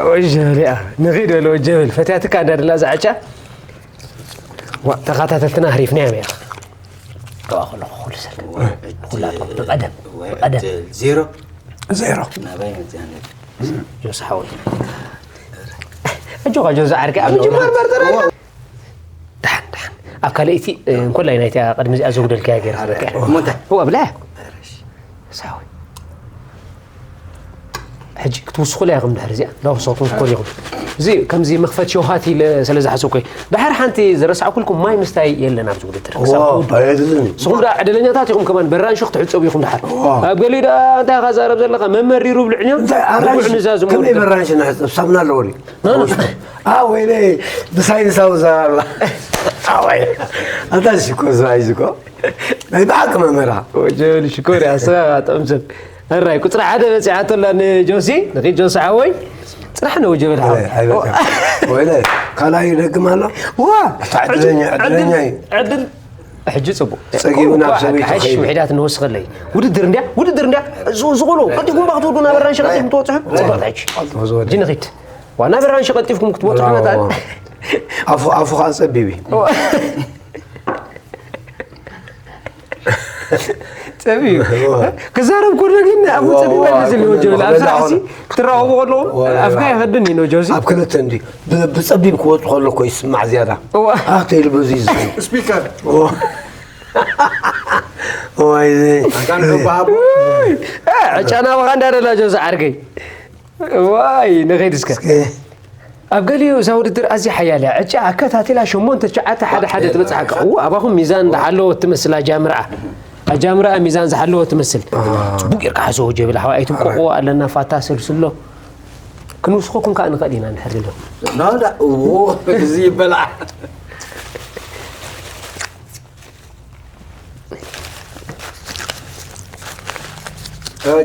ወጀበል እያ። ንኺድ በል ወጀበል። ፈትያትካ እንዳ ደላ ዝዕጫ። ዋ፣ ተኸታተልትና ህሪፍናዮም እያ። ተዋ፣ ከለኹ ኩሉ ሰብ። ኩላትኩም ብቐደም፣ ብቐደም። ዜሮ። ዜሮ። ናባይ መፅያ ነር። ጆስ ሓወይ። ኣጆኻ ጆስ ዓርከ፣ ኣብ ምጅማር መርጠራ። ደሓን፣ ደሓን። ኣብ ካልኣይቲ፣ እ፣ እንኮላይ ናይታ ቅድሚ እዚኣ ዘጉደልካያ ገይረ ክበካ። እሞ እንታይ? እዋ፣ ብላ። ሳወይ። ሕጂ ክትውስኹላ ኢኹም ድሕሪ እዚኣ። ዳውሶ ክትውስኹ ኢኹም። እዚ ከምዚ መኽፈት ሸውሃት ኢለ ስለ ዝሓሰብኩ እየ። ድሓር ሓንቲ ዝረሳዕኩልኩም ማይ ምስታይ የለን ኣብዚ ውድድር። ክሳብ ዋው፣ ክውድእ። ኣየድልን። ንስኹም ደኣ ዕድለኛታት ኢኹም ከማን፣ በራንሺ ክትሕጸቡ ኢኹም ድሓር። ዋው። ኣብ ገሊኡ ደኣ እንታይ ኢኻ ዛረብ ዘለኻ? መመር ይሩ ብልዕኛ። እንታይ ኣራንሺ ብጉዕ ንዛዝሙ ከመይ ውድድር። በራንሺ ንሕጸብ? ሳሙና ኣለዎ ድዩ? ኖ፣ ኖ። ኣ፣ ወይኔ፣ ብሳይንሳዊ ዘራርባ። ኣዋይ። ኣታ ሽኮር ዝራይ ዝኮ። ናይ ብሓቂ መምህራ። ወጀል ሽኮር እያ፣ ስኻ ጥዑም ሰብ። ሕራይ፣ ቁጽሪ ሓደ በጺሓቶ ኣላ ንጆሲ። ንኺድ ጆሲ ሓወይ። ጽናሕ ነው ወጀበል ሓወይ። ኣይበቃ። ወይኔ፣ ካልኣይ ይደግም ኣሎ። ዋ! ኣታ ዕድለኛ፣ ዕድለኛ እዩ። ዕድል። ሕጂ ጽቡቕ። ጸጊቡ ናብ ሰበይቱ ሓሽ ከይዱ። ውሒዳት ንወስኸለይ። ውድድር እንዲያ፣ ውድድር እንዲያ። ዝ-፣ ዝቑሉ፣ ቀዲኩም ባኽ ትወዱ ናብ ኣራንሺ ቀዲኩም ትወጽሑ። ጽቡቕ ሕጂ። ጽቡቕ ዝወደ። ሕጂ ንኺድ። ዋ፣ ናብ ኣራንሺ ቀልጢፍኩም ክትወጽሑ መታን። ኣፉ፣ ኣፉ ከዓ ጸቢብ እዩ። ጸቢብ። ክዛረብ ከሎ ግን ኣብ ዋ፣ ጸቢብ ዋ፣ ኣይመስልን ኣይኮነን። ወጀበል። ኣብ ወላ ሰዓሲ ኾነ። ትራኸቡ ከለኹም ዋ፣ ኣፍካ ዋ። ይኸድን እዩ ጆሲ። ኣብ ክልተ እንዲ ብ-፣ ብጸቢብ ክወጽእ ከሎ እኮ ይስማዕ ዝያዳ። ዋ። ኣክተ ኢሉ በዚ ይዝም። ስፒከር። ዋይ፣ እዚ። ኣንታ ንዑ በሃቦ። እ፣ ዕጫ ናባኻ እንዳደላ ጆሲ ዓርከይ። ዋይ፣ ንኸይድ እስከ። ኣብ ገሊኡ እዛ ውድድር ኣዝያ ሓያል እያ። ዕጫ ኣከታቲላ ሸሞንተ ትሽዓተ ሓደ ሓደ ትበጽሓካ። እው፣ ኣባኹም ሚዛን ዝሓለወት ትመስል ኣጃምርኣ። ኣጃምርኣ ሚዛን ዝሓለወት ትመስል። ጽቡቕ ጌርካ ሓዞ ጀብል ሓወይ፣ ኣይትንቆቕዎ ኣለና ፋታ ሰልስሎ። ክንውስኸኩም ከኣ ንኽእል ኢና እንድሕር ደሎ። ናዳ፣ እዎ፣ እዚ ይበላዕ።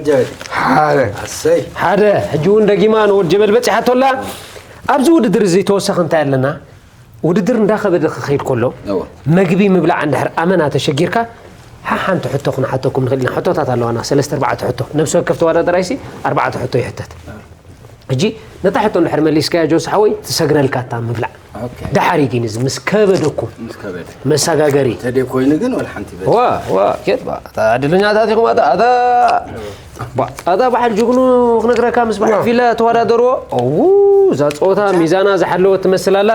ጀበል። ሓደ። ኣሰይ። ሓደ፣ ሕጂ እውን ደጊማ ንወድ ጀበል በጺሓቶ ኣላ። ኣብዚ ውድድር እዚ ተወሳኺ እንታይ ኣለና? ውድድር እንዳኸበደ ክኸይድ ከሎ፣ እወ። መግቢ ምብላዕ እንድሕር ኣመና ተሸጊርካ፣ ሓሓንቲ ሕቶ ክንሓተኩም ንኽእል ኢና። ሕቶታት ኣለዋና፣ ሰለስተ ኣርባዕተ ሕቶ። ነብሲ ወከፍ ተወዳደራይሲ ኣርባዕተ ሕቶ ይሕተት። ሕጂ ነታ ሕቶ እንድሕር መሊስካያ ጆስ ሓወይ፣ ትሰግረልካ እታ ምብላዕ። ኦኬ። ደሓር እዩ ግን እዚ ምስ ከበደኩም። ምስ ከበደ። መሰጋገሪ። ተደ ኮይኑ ግን ወላ ሓንቲ በል። ዋ፣ ዋ፣ ኬት ባ። እታ ዕድለኛታት ኢኹም፣ ኣታ፣ ኣታ፣ ባ፣ ኣታ በዓል ጅግኑ ክነግረካ ምስ በዓል ፊለ ተወዳደርዎ። እዉ፣ እዛ ጸወታ ሚዛና ዝሓለወት ትመስል ኣላ።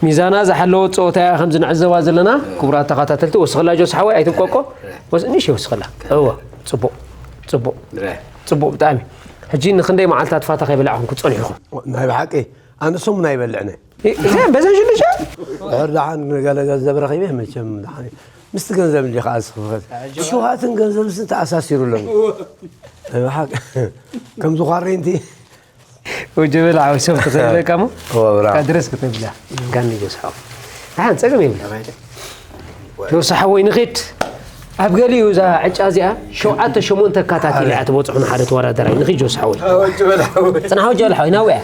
ሚዛና ዝሓለወት ጸወታ እያ ከምዚ ንዕዘባ ዘለና። ክቡራት ተኸታተልቲ፣ ወስኸላ ጆስ ሓወይ፣ ኣይትንቆቆ። ወስ-፣ ንእሽተይ ወስኸላ። እወ፣ ጽቡቕ፣ ጽቡቕ። ድራይ። ጽቡቕ ብጣዕሚ። ሕጂ ንኽንደይ መዓልታት ፋታ ከይበላዕኹም ክትጸንሑ ኢኹም? ናይ ብሓቂ ኣነ ሰሙን ኣይበልዕን እየ። እ-፣ እዚኣ በዛ ሽዱሻ? ድሕር ደሓን ገለ ገንዘብ ረኺበ መቸም ደሓን ምስቲ ገንዘብ እንዲ ከኣ ዝኽፈት። ሽውሃትን ገንዘብስ ተኣሳሲሩ ኣሎ። ናይ ብሓቂ ከምዚ ኳሬንቲ ወጀበል ዓው ሰብ ትኽእለካ እሞ እወ፣ ብራ። ካብ ድረስ ከተብላ። ጋኒ ጆስ ሓው። ደሓን ጸገም የብላ። ጆስ ሓወይ ንኺድ። ኣብ ገሊኡ እዛ ዕጫ እዚኣ ሸውዓተ ሸሞንተ ኣካታቲል እያ ትበጽሑ ንሓደ ተወዳደራይ። ንኺድ ጆስ ሓወይ። ወጀበል ዓው። ጽናሕ ወጀበል ሓወይ፣ ናውያ።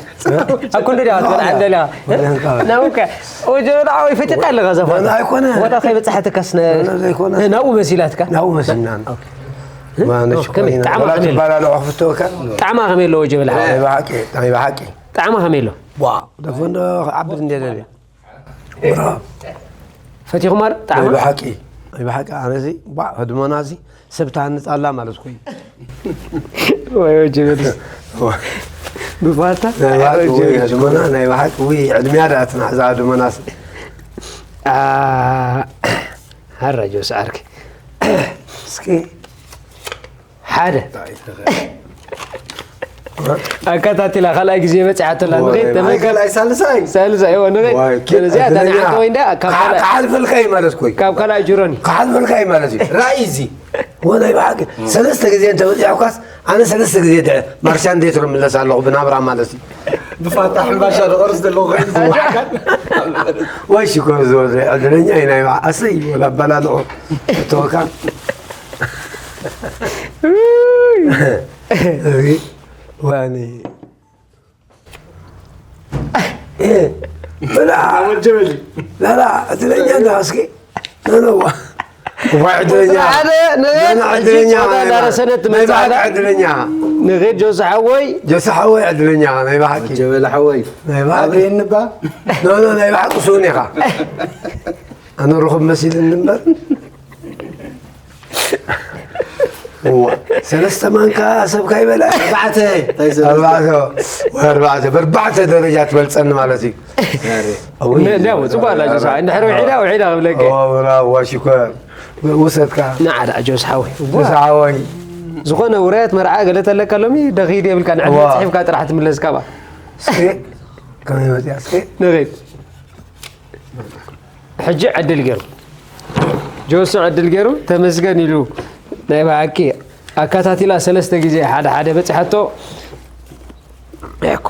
ኣብ ክንዲ ዲኣ ትበልዓ እንደላ። ናውካ። ወጀበል ዓወይ ፈቲካ ኣለኻ ዘፋ። ኣይኮነ። ወዳ ከይበጻሕትካስ ነ-፣ ነ-፣ ዘይኮነ። ናብኡ መሲላትካ? ናብኡ መሲልና። ኦኬ። ማነሽ ኦ፣ ከመይ? ኮይና። ጣዕማ ወላ ከመይ ኣሎ? ትባላለዑ ክፍትወካ? ጣዕማ ከመይ ኣሎ ወጀበል ዓወይ? ናይ ብሓቂ፣ ናይ ብሓቂ። ጣዕማ ከመይ ኣሎ? ዋ፣ ደፈንዶ ዓብድ እንደ ደልያ። ብራ። ፈቲኹም ማለት ጣዕማ? ናይ ብሓቂ፣ ናይ ብሓቂ፣ ኣነዚ፣ ዋ፣ ህድሞናዚ፣ ሰብ ትሃንጽ ኣላ ማለት ኮይኑ። ወይ፣ ወይ፣ ጀበሊ። ብፋታ? ናይ ብሓቂ፣ ወይ፣ ወይ፣ ጀበሊ። ህድሞና፣ ናይ ብሓቂ፣ ወይ፣ ዕድሚያ ደኣ ትናሕዛ ህድሞናስ። ኣ፣ ሓራጆ ሰዓርኪ። እስኪ። ሓደ። እንታይ ተኸ-? ኣካታቲላ ካልኣይ ግዜ በጺሓቶ ኣላ። ንኸይድ ወይ፣ ተመልከት። ካልኣይ ሳልሳይ። ሳልሳይ፣ እዎ፣ ንኸይድ። ወይ፣ ኪ-፣ ስለዚኣ እድለኛ። ታናሓቂ ወይ እንዳ ካብ ከ-፣ ካልኣይ ከሓልፈልካ እዩ ማለት ኮይ። ካብ ካልኣይ ጅሮኒ። ከሓልፈልካ እዩ ማለት እዩ። ራእይ እዚ። እዎ፣ ናይ ብሓቂ። ሰለስተ ግዜ እንተበጺሕኳስ፣ ኣነ ሰለስተ ግዜ ድ-፣ ማርሻ እንዴት ነው እምለስ ኣለኹ ብናብራ ማለት እዩ። ብፋታ ሕምባሻ ዝቐርስ ዘለኹ ኮይኑ ዝወሓካል። ወይ ሽኮር ዝበለ ዕድለኛ እዩ ናይ ብሓ-፣ ኣሰይ፣ ወላ ኣበላልዑ። እተወካ። እይ፣ ዋኒ። እ፣ ብላ። ወጀበሊ። ላላ፣ ዕድለኛ እንዳ እስኪ። ኖ፣ ኖ፣ ዋ። ዋይ፣ ዕድለኛ። ሓደ፣ ነ-፣ ኖ፣ ኖ፣ ሕጂ ዕድለኛ፣ ጨዋታ ናይ እንዳረሰነት ብሓቂ ትመጽእ ኣላ። ዕድለኛ። ንኺድ ጆሲ ሓወይ። ጆሲ ሓወይ፣ ዕድለኛ፣ ናይ ብሓቂ። ወጀበሊ ሓወይ። ናይ ብሓቂ። ኣብሬን ንባ? ኖ፣ ኖ፣ ናይ ብሓቂ ስውን ኢኻ። ኣነ ርኹብ መሲልኒ እምበር። እዋ፣ ሰለስተ ማንካ ሰብካ ይበልዕ። ኣርባዕተ፣ እንታይ ሰለስተ? ኣርባዕተ፣ ወይ ኣርባዕተ፣ ብኣርባዕተ ደረጃ ትበልጸኒ ማለት እዩ። ዛሬ። ኣውይ። ነ-፣ ነ-፣ ጽቡቕ ኣላ፣ ጆስ፣ እንድሕር ውዒዳ፣ ውዒዳ ክብለካ። ኦ፣ ብራቮ፣ ሽኮር። ውሰድካ። ንዓ ደኣ፣ ጆስ ሓወይ። ጆስ ሓወይ። ዝኾነ ውራያት መርዓ ገለ ተለካ ሎሚ፣ ደኺድ የብልካ፣ ንዕድመ እዋ። ጽሒፍካ ጥራሕ ትምለስ ካብኣ። እስኪ፣ ከመይ መጽያ፣ እስኪ? ንኺድ። ሕጂ ዕድል ገይሩ። ጆሲ ዕድል ገይሩ፣ ተመስገን ኢሉ ናይ ብሓቂ ኣካታቲላ ሰለስተ ግዜ ሓደ ሓደ በጺሓቶ። እኮ፣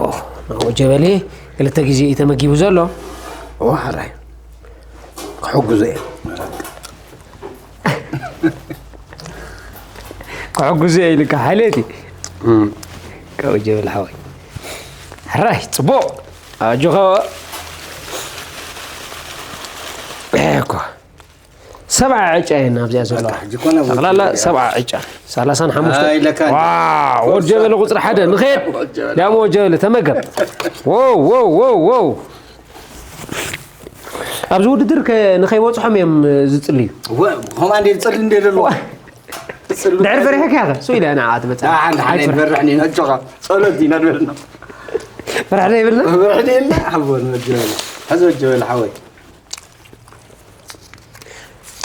ናብኡ ጀበሊ ክልተ ግዜ እዩ ተመጊቡ ዘሎ። እዋ፣ ሕራይ። ክሕግዞ እየ። ክሕግዞ እየ ኢልካ፣ ሓልየት እዩ። እም። ካብኡ ጀበሊ ሓወይ። ሕራይ፣ ጽቡቕ። ኣጆኻ። እኮ። ሰብዓ ዕጫ እየን ኣብዚኣ ዘለዋ። በቃ፣ ሕጂ ኮነ ጠቕላላ ወዲ ሰብዓ ዕጫ። ሰላሳን ሓሙሽተ። ኣይ፣ ለካ። ዋው፣ ወድ ጀበሊ ቁጽሪ ሓደ። ንኸይድ። ወድ ጀበሊ። ዳሞ ወድ ጀበሊ፣ ተመገብ። ዎው፣ ዎው፣ ዎው፣ ዎው። ኣብዚ ውድድር ከ-፣ ንኸይበጽሖም እዮም ዝጽልዩ። ወ-፣ ከምኣ እንደ ዝጽሊ እንደ ዘለዉ። ዋ። ዝጽሉ ድሕሪ ፈሪሕካ ኢኻ። ስኡ ኢለ ንዓኣ ትመጽእ። ሓንቲ ሓንቲ ኣይትፍራሕ። ኣይንፈርሕን ኢና፣ ኣጆኻ። ጸሎት ኢና ንበልና። ፍርሒ ዶ ይብልና? ፍርሒ ዶ ይብልና? ሓቦ ንወድ ጀበሊ። ሕዚ ወድ ጀበሊ ሓወይ።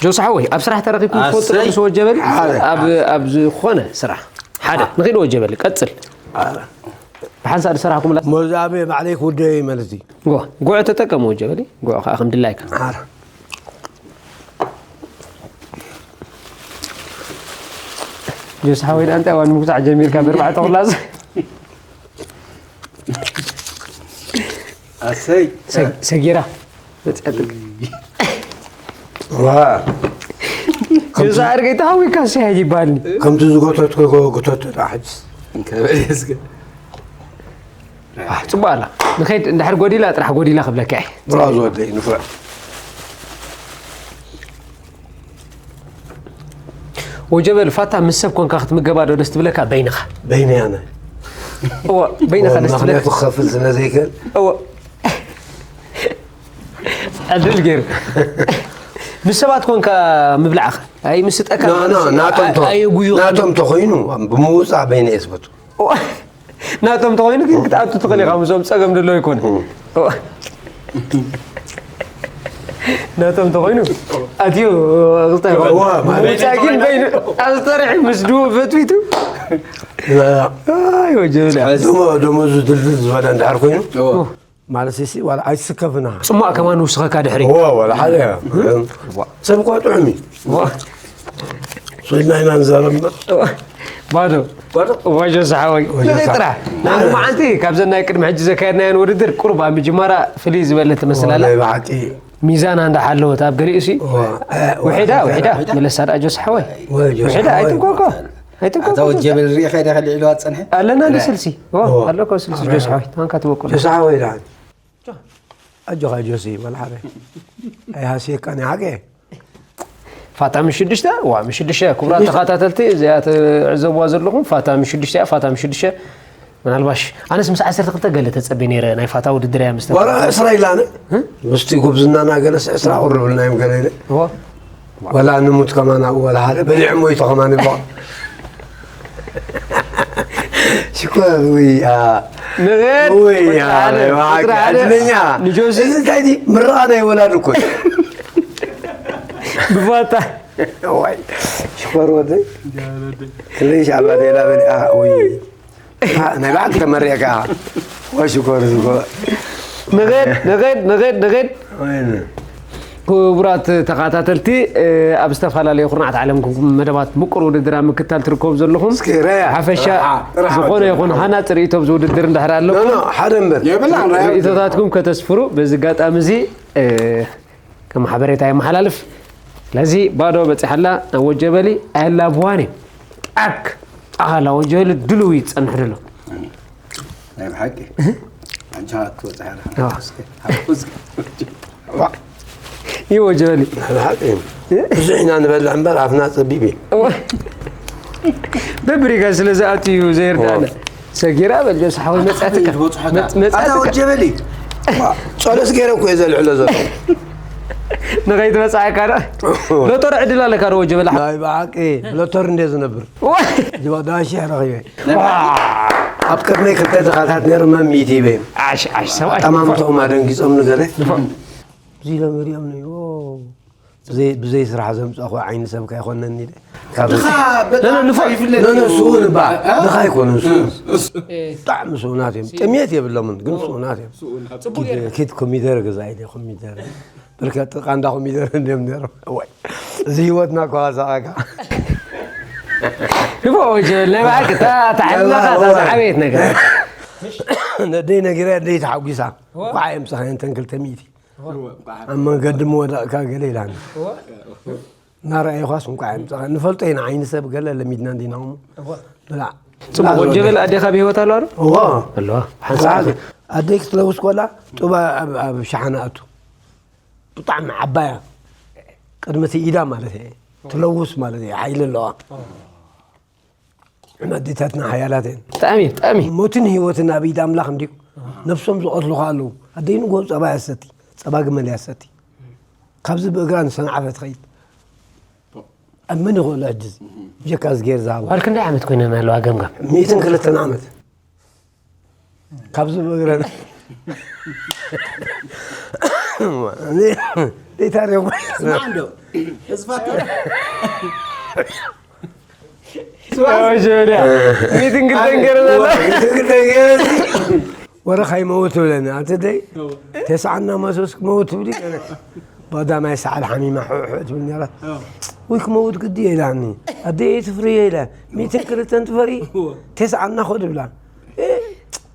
ጆስ ሓወይ፣ ኣብ ስራሕ ተረኺብኩም ትፈልጡ ዶ ኣሰይ። ምስ ወጀበሊ? ሓደ። ኣብ፣ ኣብ ዝኾነ ስራሕ። ሓደ። ንኺድ ወጀበሊ፣ ቀጽል። ኣረ። ብሓንሳእ ዝሰራሕኩምላ? ሞዛቤ ባዕለይ ክውደዮ እዩ ማለት እዩ። ጎ-፣ ጉዕ ተጠቀም ወጀበሊ። ጉዕ ከኣ ከም ድላይካ። ኣረ። ጆስ ሓወይ፣ ደኣ እንታይ እዋን ምጉዛዕ ጀሚርካ ብርባዕተ ኩላስ? ኣሰይ። ሰ-፣ ሰጊራ መጽኣትካ። ዋ። ገዛ ኣድገይ ተሃዊካ ሰያጅ ይበሃልኒ። ከምቲ ዝጎተትኩ ጎተት ደኣ ሕጅስ። እንከበል እስከ። ኣህ፣ ጽቡቕ ኣላ። ንኸይድ እንድሕር ጎዲላ ጥራሕ ጎዲላ ክብለካ እየ። ብራዞ ወደይ ንፉዕ። ወጀበል ፋታ ምስ ሰብ ኮንካ ክትምገባ ዶ ደስ ትብለካ በይንኻ? በይነይ ኣነ። እወ፣ በይንኻ እወ፣ ደስ ትብለካ? ምኽንያቱ ክኸፍል ስለ ዘይክእል። እወ። ዕድል ገይሩ። ምስ ሰባት ኮንካ ምብላዕኻ? ኣይ፣ ምስ ጠካ ኖ፣ ኖ፣ ማለት ናቶም ተ-፣ ኣይ፣ ጉዩ ናቶም ተኾይኑ ብምውጻእ በይነይ እየ ዝፈቱ። እወ። ናቶም ተኾይኑ ግን ክትኣቱ ትኽእል ኢኻ፣ ምስኦም ጸገም ደሎ ኣይኮነ። እም። እወ። ናቶም ተኾይኑ ኣትዩ ክልተ እዋ፣ ማለት ምውፃእ ግን በይኑ ኣዝተርሒ ምስ ድኡ ፈትዊቱ ኣይ ወጀብላ ደሞ ደሞዙ ድልድል ዝበለ እንድሕር ኮይኑ ማለት ሲ ዋላ ኣይስከፍና ፅሟቕ ከማን ንውስኸካ ድሕሪ እዋ ዋላ ሓደ እያ። ሰብ እኳ ጥዑም እዩ። ስኢልና ኢና ንዛረብ እምበር። ባዶ ወጆ ዝሓወይ ንዘይ ጥራሕ ንዓንቲ ካብዘን ናይ ቅድሚ ሕጂ ዘካየድናየን ውድድር ቁሩብ ኣብ ምጅማራ ፍልይ ዝበለ ትመስል ኣላ። ናይ ብሓቂ ሚዛና እንዳሓለወት ኣብ ገሊኡ ሲ ውሒዳ ውሒዳ መለሳ ደኣ ጆስ ሓወይ ወይ ጆስ ውሒዳ ሓወይ። ኣይትንኮኮ ኣይትንኮኮ ኣታ ወጀበል ሪኢኻ ኢኻ ልዕሉ ኣፀንሐ ኣለና እንዲ ስልሲ ዋ፣ ኣለኮ ስልሲ ጆስ ሓወይ ታንካ ትበቁል ጆስ ሓወይ ደሓን ኣጆኻ ጆሲ ወላ ሓደ ኣይሃስየካን ሓቀ ፋታ ምሽ ሽዱሽተ ዋ ምሽ ሽዱሽተ ክቡራት ተኸታተልቲ እዚኣ ትዕዘብዋ ዘለኹም ፋታ ምሽ ሽዱሽተ እያ ፋታ ምሽ ሽዱሽተ ምናልባሽ ኣነስ ምስ ዓሰርተ ክልተ ገለ ተጸቢ ነይረ ናይ ፋታ ውድድር እያ ምስ ወረ እስራ ኢላነ ምስቲ ጉብዝናና ገለስ ዕስራ ቁርብልና እዮም ገለ ኢለ እዎ ወላ ንሙት ከማን ኣብኡ ወላ ሓደ በሊዖም ወይቶ ከማን ይብሎ ሽኮር ውይ ኣ፣ ንግድ ውይ ቁጥሪ ኣ፣ ሓደ፣ እባክህ፣ ቁጥሪ ሓደ ዕድለኛ ንጆሲ እዚ እንታይ ዲ ምርቓ ናይ ወላድ እኮ እዩ። ብፋታ ዋይ ሽኮር ወደይ ክልሽ ኣባ ሌላ በሊ ኣ፣ ውይ ኣ፣ ናይ ባዕል ተመሪዕካ ወይ ሽኮር ሽኮር ንግድ ንግድ ንግድ ንግድ ወይነ ክቡራት ተኸታተልቲ ኣብ ዝተፈላለዩ ኩርናዓት ዓለም መደባት ምቁር ውድድር ኣብ ምክታል ትርከቡ ዘለኹም እስኪ ረያ ሓፈሻ ረሓ፣ ረሓ ዝኾነ ረሓ። ይኹን ሃናፂ ርእይቶ ኣብዚ ውድድር እንድሕር ኣለኩም ኖ ሓደ እምበር የብላን ራያ ርእይቶታትኩም ከተስፍሩ በዚ ኣጋጣሚ እዚ ከም ሓበሬታ የመሓላልፍ ስለዚ ባዶ በፂሓላ ናብ ወጀበሊ ኣየላብዋን እዩ ጣክ ኣላ ወጀበሊ ድልው እዩ ዝፀንሕ ዘሎ ናይ ብሓቂ ኣንቻ ክትወፅእ ኣዋ። ኣለካ ይወጀበሊ ሓደ ሓቂ እዩ። ብዙሕ ኢና ንበልዕ እምበር ኣፍና ፀቢብ እዩ። በብሪጋ ስለ ዝኣትዩ እዩ ዘይርዳእና ሰጊራ በል ጆስ ሓወይ መፅኣትካ መፅ- ኣታ መፅኣትካ ወጀበሊ ጸሎት ገይረ እኮ እየ ዘልዕሎ ዘሎ ንኸይትመፅኣካ ዶ ሎተር ዕድል ኣለካ ዶ ወጀበላ ናይ ብሓቂ ብሎተር እንደ ዝነብር ጅባዳ ሽሕ ረኺበ ኣብ ቅድመይ ክልተ ድኻታት ነይሩ መን ሚእቲ ሂበ ዓሽ ዓሽ ሰብኣይ ጠማምተኦም ኣደንጊፆም ንገለ እዚ ሎም ሪኦም ብዘይ ስራሕ ዘምፀኹ ዓይኒ ሰብ ካይኮነኒ ኢለ ካብ ድኻ በጣም ይፍለጥ ነነ ስኡ ንባ ድኻ ኣይኮነ ስኡ ብጣዕሚ ስኡናት እዮም ጥሜት የብሎምን ግን ስኡናት እዮም ኪድ ኮሚደረ ገዛ ኢለ ኮሚደረ ብርከት ቃንዳ ኮሚደረ እንዲዮም ነይሮም ወይ እዚ ህይወትና ከዋሳኣካ ህቦ ወጀ ናይ ባዕልክ እታ ተዓልናኻ እታ ዝዓበየት ነገር ነደይ ነጊረ ኣደይ ተሓጒሳ ኳዓ እዮም ፀኻየን ተን ክልተ ሚእቲ ኣብ መንገዲ ምወዳእካ ገለ ኢላኒ እናረኣይኳስ እንኳ እዮም ፀኻ ንፈልጦ ኢና ዓይኒ ሰብ ገለ ለሚድና እንዲና እሞ ብላዕ ፅቡቅ ወጀበል ኣዴኻ ብሂወት ኣለዋ ዶ እዋ ኣለዋ ሓንሳብ ኣደይ ክትለውስ ኮላ ጡባ ኣብ ሸሓነ ኣቱ ብጣዕሚ ዓባያ ቅድሚ እቲ ኢዳ ማለት እየ ትለውስ ማለት እየ ሓይሊ ኣለዋ ኣዴታትና ሓያላት እየን ብጣዕሚ ብጣዕሚ ሞትን ህይወትን ኣብ ኢድ ኣምላኽ እንዲዩ ነብሶም ዝቐትሉኻ ኣለዉ ኣደይ ንጎ ፀባ ያሰቲ ፀባ ግመል ያሰቲ ካብዚ ብእግራ ንሰንዓፈ ትኸይድ ኣብ መን ይኽእሉ ሕጂ ብጀካ ዝጌር ዝሃቡ ጓል ክንደይ ዓመት ኮይነን ኣለዋ ገምጋም ሚእትን ክልተን ዓመት ካብዚ ብእግረ ዘይታሪኹ ስማዕ እንዶ እዚ ፋቶ ሚትን ክልተን ገይረን ኣላ ወረ ካይመውት ትብለኒ ኣንተ ደይ ተስዓና መሶስ ክመውት ትብሊ ባዳ ማይ ሰዓል ሓሚማ ሕዕ ትብል ነራ ወይ ክመውት ግዲ ኢላኒ ኣደይ ትፍርዮ ኢላ ሚትን ክልተን ትፈሪ ተስዓና ኸዱ ብላ